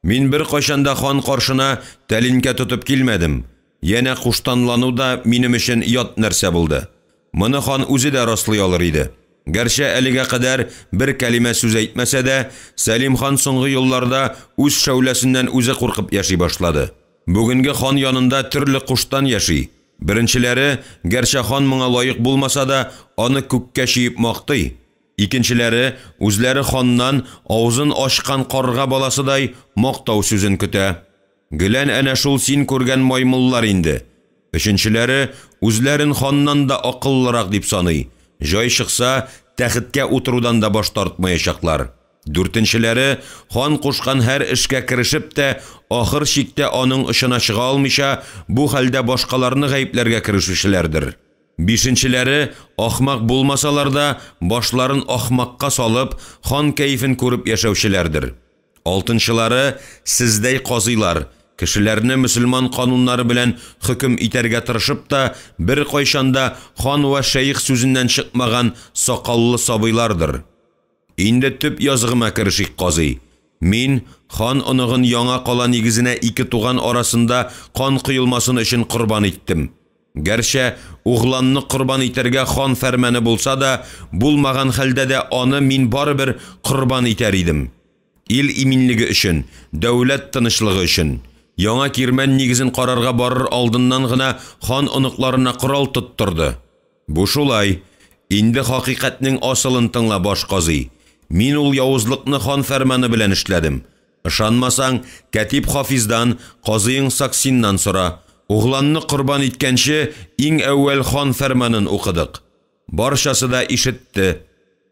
Speaker 1: Мин беркайчан да хан каршына тәлинкә тотып килмәдем. Янә куштанлану да минем өчен ят нәрсә булды. Моны хан үзе дә раслый алыр иде. Гәрчә әлегә кадәр бер кәлимә сүз әйтмәсә дә, Сәлим хан соңгы елларда үз шәүләсеннән үзе куркып яши башлады. Бүгенге хан янында төрле куштан яши. Беренчеләре, гәрчә хан моңа лаек булмаса да, аны күккә чөеп мактый. Икенчеләре, үзләре ханнан, авызын ачкан карга баласыдай, мактау сүзен көтә. Гелән әнә шул син күргән маймыллар инде. Өченчеләре, үзләрен ханнан да акыллырак дип саный. Җай чыкса, тәхеткә утырудан да баш тартмаячаклар. Дүртенчеләре, хан кушкан һәр эшкә керешеп тә, ахыр чиктә аның очына чыга алмыйча, бу хәлдә башкаларны гаепләргә керешүчеләрдер. Бишенчеләре, ахмак булмасалар да, башларын ахмакка салып, хан кәефен күреп яшәүчеләрдер. Алтынчылары, сездәй казыйлар, кешеләрне мөселман кануннары белән хөкем итәргә тырышып та, беркайчан да хан вә шәех сүзеннән чыкмаган сакаллы сабыйлардыр. Инде төп языгыма керешик, казый. Мин хан оныгын яңа кала нигезенә ике туган арасында кан коелмасын өчен корбан иттем. Гәрчә угланны корбан итәргә хан фәрманы булса да, булмаган хәлдә дә аны мин барыбер корбан итәр идем. Ил иминлеге өчен, дәүләт тынычлыгы өчен. Яңа кирмән нигезен карарга барыр алдыннан гына хан оныкларына корал тоттырды. Бу шулай. Инде хакыйкатьнең асылын тыңла, баш казый. Мин ул явызлыкны хан фәрманы белән эшләдем. Ышанмасаң, кәтиб Хафиздан, казыең Саксиннан сора. Угланны корбан иткәнче, иң әүвәл хан фәрманын укыдык. Барчасы да ишетте.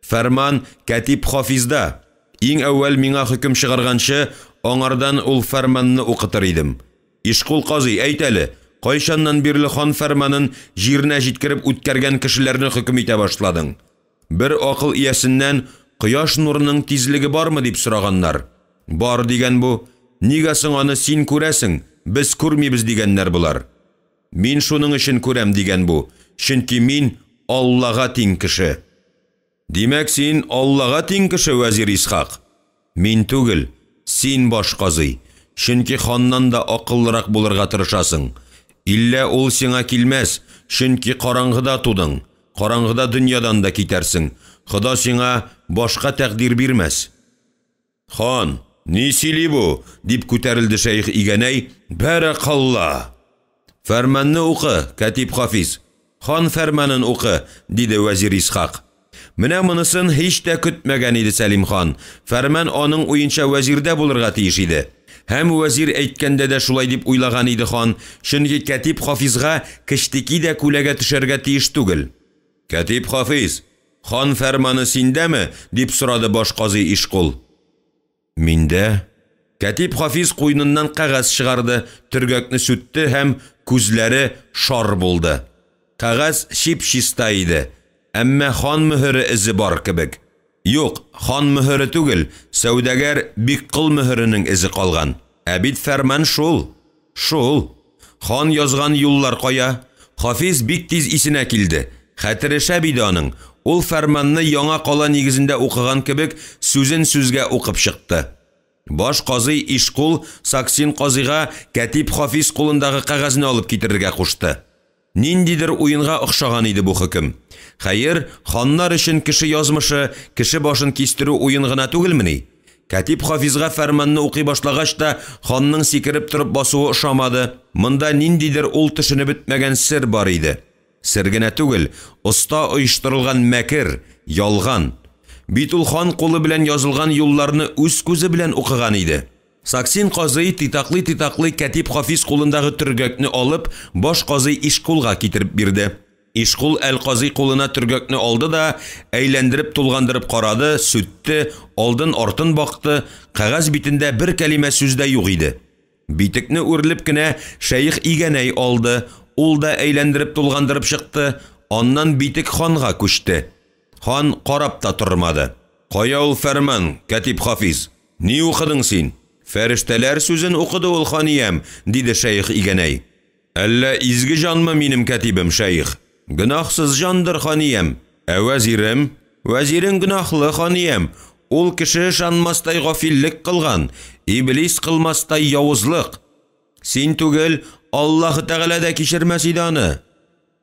Speaker 1: Фәрман кәтиб Хафизда. Иң әүвәл миңа хөкем чыгарганчы, аңардан ул фәрманны укытыр идем. Ишкул казый, әйт әле, кайчаннан бирле хан фәрманын җиренә җиткереп үткәргән кешеләрне хөкем итә башладың? Бер акыл иясеннән кояш нурының тизлеге бармы дип сораганнар. Бар дигән бу. Нигә соң аны син күрәсең, без күрмибез дигәннәр болар. Мин шуның өчен күрәм дигән бу, чөнки мин Аллага тиң кеше. Димәк, син Аллага тиң кеше, вәзир Исхак. Мин түгел, син баш казый, чөнки ханнан да акыллырак булырга тырышасың. Иллә ул сиңа килмәс, чөнки караңгыда тудың, караңгыда дөньядан да китәрсең. Хода сиңа башка тәкъдир бирмәс. Хан, ни сөйли бу? Дип күтәрелде шәех Игәнәй. Бәрәкалла! Фәрманны укы, кәтиб Хафиз. Хан фәрманын укы, диде вәзир Исхак. Менә монысын һич тә көтмәгән иде Сәлим хан. Фәрман аның уенча вәзирдә булырга тиеш иде. Һәм вәзир әйткәндә дә шулай дип уйлаган иде хан, чөнки кәтиб Хафизга кечтеки дә күләгә төшәргә тиеш түгел. Кәтиб Хафиз, хан фәрманы синдәме? Дип сорады баш казый Ишкул. Миндә. Кәтиб Хафиз куйныннан кәгазь чыгарды, төргәкне сүтте һәм күзләре шар булды. Кәгазь чип-чиста иде, әмма хан мөһере эзе бар кебек. Юк, хан мөһере түгел, сәүдәгәр Биккол мөһеренең эзе калган. Ә бит фәрман шул! Шул! Хан язган юллар кая? Хафиз бик тиз исенә килде. Хәтере шәп иде аның. Ул фәрманны яңа кала нигезендә укыган кебек сүзен сүзгә укып чыкты. Баш казый Ишкул Саксин казыйга кәтиб Хафиз кулындагы кәгазьне алып китерергә кушты. Ниндидер уенга охшаган иде бу хөкем. Хәер, ханнар өчен кеше язмышы, кеше башын кистерү уен гына түгелмени? Кәтиб Хафизга фәрманны укый башлагач та ханның сикереп торып басуы ошамады. Монда ниндидер ул төшенеп бетмәгән сер бар иде. Сер генә түгел, оста оештырылган мәкер, ялган. Бит ул хан кулы белән язылган юлларны үз күзе белән укыган иде. Саксин казый титаклый-титаклый кәтиб Хафиз кулындагы төргәкне алып, баш казый Ишкулга китереп бирде. Ишкул әл-казый кулына төргәкне алды да, әйләндереп-тулгандырып карады, сүтте, алдын-артын бакты, кәгазь битендә бер кәлимә сүз дә юк иде. Битекне үрелеп кенә шәех Игәнәй алды, ул да әйләндереп-тулгандырып чыкты, аннан битек ханга күчте. Хан карап та тормады. Кая ул фәрман, кәтиб Хафиз? Ни укыдың син? Фәрештәләр сүзен укыды ул, ханиям, диде шәех Игәнәй. Әллә изге җанмы минем кәтибем, шәех? Гөнаһсыз җандыр, ханиям. Ә вәзирем? Вәзирең гөнаһлы, ханиям. Ул кеше ышанмастай гафиллек кылган, иблис кылмастай явызлык. Син түгел, Аллаһы Тәгалә дә кичермәс иде аны.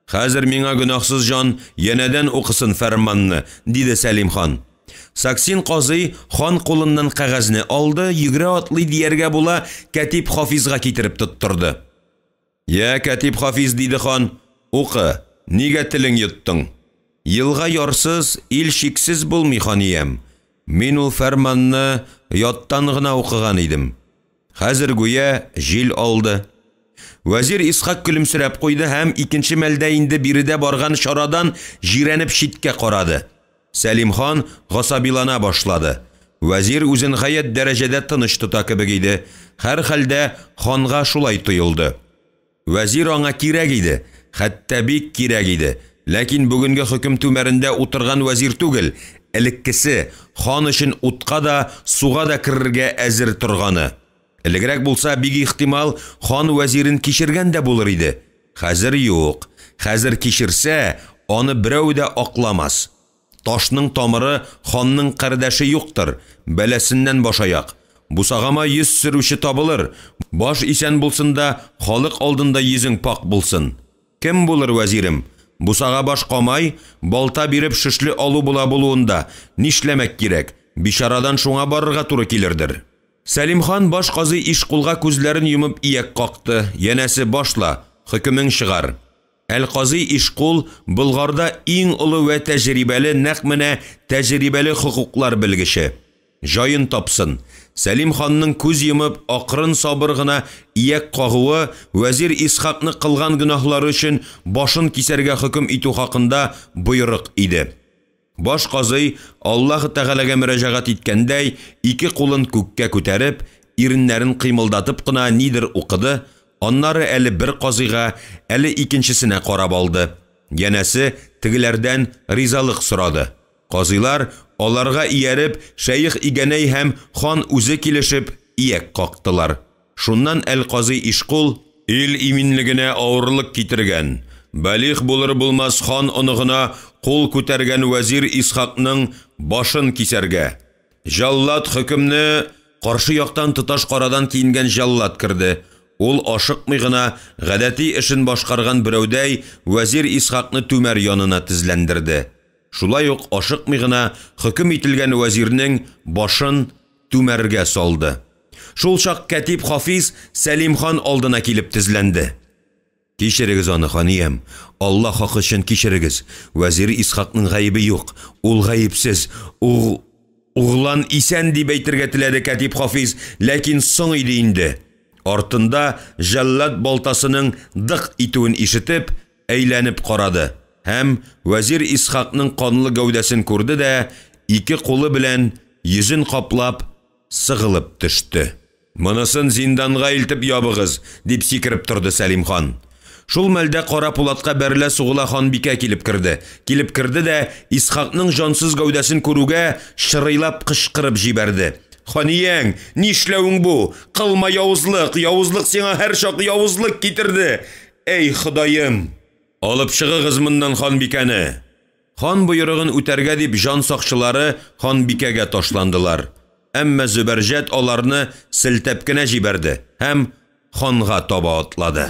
Speaker 1: Хәзер миңа гөнаһсыз җан янәдән укысын фәрманны, диде Сәлим хан. Саксин казый хан кулыннан кәгазьне алды, йөгерә-атлый дияргә була, кәтиб Хафизга китереп тоттырды. Йә, кәтиб Хафиз, диде хан, укы, нигә телең йоттың? Елга ярсыз, ил чиксез булмый, ханиям. Мин ул фәрманны яттан гына укыган идем. Хәзер гүя җил алды. Вәзир Исхак көлемсерәп куйды һәм икенче мәлдә инде биредә барган чарадан җирәнеп читкә карады. Сәлим хан гасабилана башлады. Вәзир үзен гаять дәрәҗәдә тыныч тота кебек иде. Һәрхәлдә ханга шулай тоелды. Вәзир аңа кирәк иде, хәтта бик кирәк иде. Ләкин бүгенге хөкем түмәрендә утырган вәзир түгел, элеккесе, хан өчен утка да, суга да керергә әзер торганы. Элегрәк булса, бик ихтимал, хан вәзирен кичергән дә булыр иде. Хәзер юк. Хәзер кичерсә, аны берәү дә акламас. Ташның тамыры ханның кардәше юктыр, бәласеннән башаяк. Бусагама йөз сөрүче табылыр, баш исән булсын да, халык алдында йөзең пакь булсын. Кем булыр вәзирем? Бусага баш камай, балта биреп шөшле алу була булуын да, нишләмәк кирәк, бичарадан шуңа барырга туры килердер. Сәлим хан баш казый Ишкулга күзләрен йомып ияк какты, янәсе башла, хөкемең чыгар. Әл-Казый Ишкул Болгарда иң олы вә тәҗрибәле, нәкъ менә тәҗрибәле хокуклар белгече. Җаен тапсын. Сәлим ханның күз йомып, акрын-сабыр гына ияк кагуы вәзир Исхакны кылган гөнаһлары өчен башын кисәргә хөкем итү хакында боерык иде. Баш казый, Аллаһы Тәгаләгә мөрәҗәгать иткәндәй, ике кулын күккә күтәреп, иреннәрен кыймылдатып кына нидер укыды, аннары әле бер казыйга, әле икенчесенә карап алды. Янәсе, тегеләрдән ризалык сорады. Казыйлар, аларга ияреп, шәех Игәнәй һәм хан үзе килешеп, ияк кактылар. Шуннан әл-казый Ишкул, Ил иминлегенә авырлык китергән, балигъ булыр-булмас хан оныгына кул күтәргән вәзир Исхакның башын кисәргә! Җаллад хөкемне Каршы яктан тоташ карадан киенгән җаллад керде. Ул ашыкмый гына, гадәти эшен башкарган берәүдәй, вәзир Исхакны түмәр янына тезләндерде. Шулай ук ашыкмый гына хөкем ителгән вәзирнең башын түмәргә салды. Шул чак кәтиб Хафиз Сәлим хан алдына килеп тезләнде. Кичерегез аны, ханиям, Алла хакы өчен кичерегез. Вәзир Исхакның гаебе юк, ул гаепсез. Уг углан исән дип әйтергә теләде кәтиб Хафиз, ләкин соң иде инде. Артында җәллад балтасының дык итүен ишетеп, әйләнеп карады һәм вәзир Исхакның канлы гәүдәсен күрде дә, ике кулы белән йөзен каплап, сыгылып төште. Монысын зинданга илтеп ябыгыз, дип сикереп торды Сәлим хан. Шул мәлдә Кара Пулатка бәрелә-сугыла ханбикә килеп керде. Килеп керде дә, Исхакның җансыз гәүдәсен күрүгә, чырыйлап кычкырып җибәрде. Ханияң, нишләвең бу? Кылма явызлык, явызлык сиңа һәрчак явызлык китерде! Әй, Ходаем! Алып чыгыгыз моннан ханбикәне! Хан боерыгын үтәргә дип җан сакчылары ханбикәгә ташландылар. Әмма Зөбәрҗәт аларны селтәп кенә җибәрде һәм ханга таба атлады.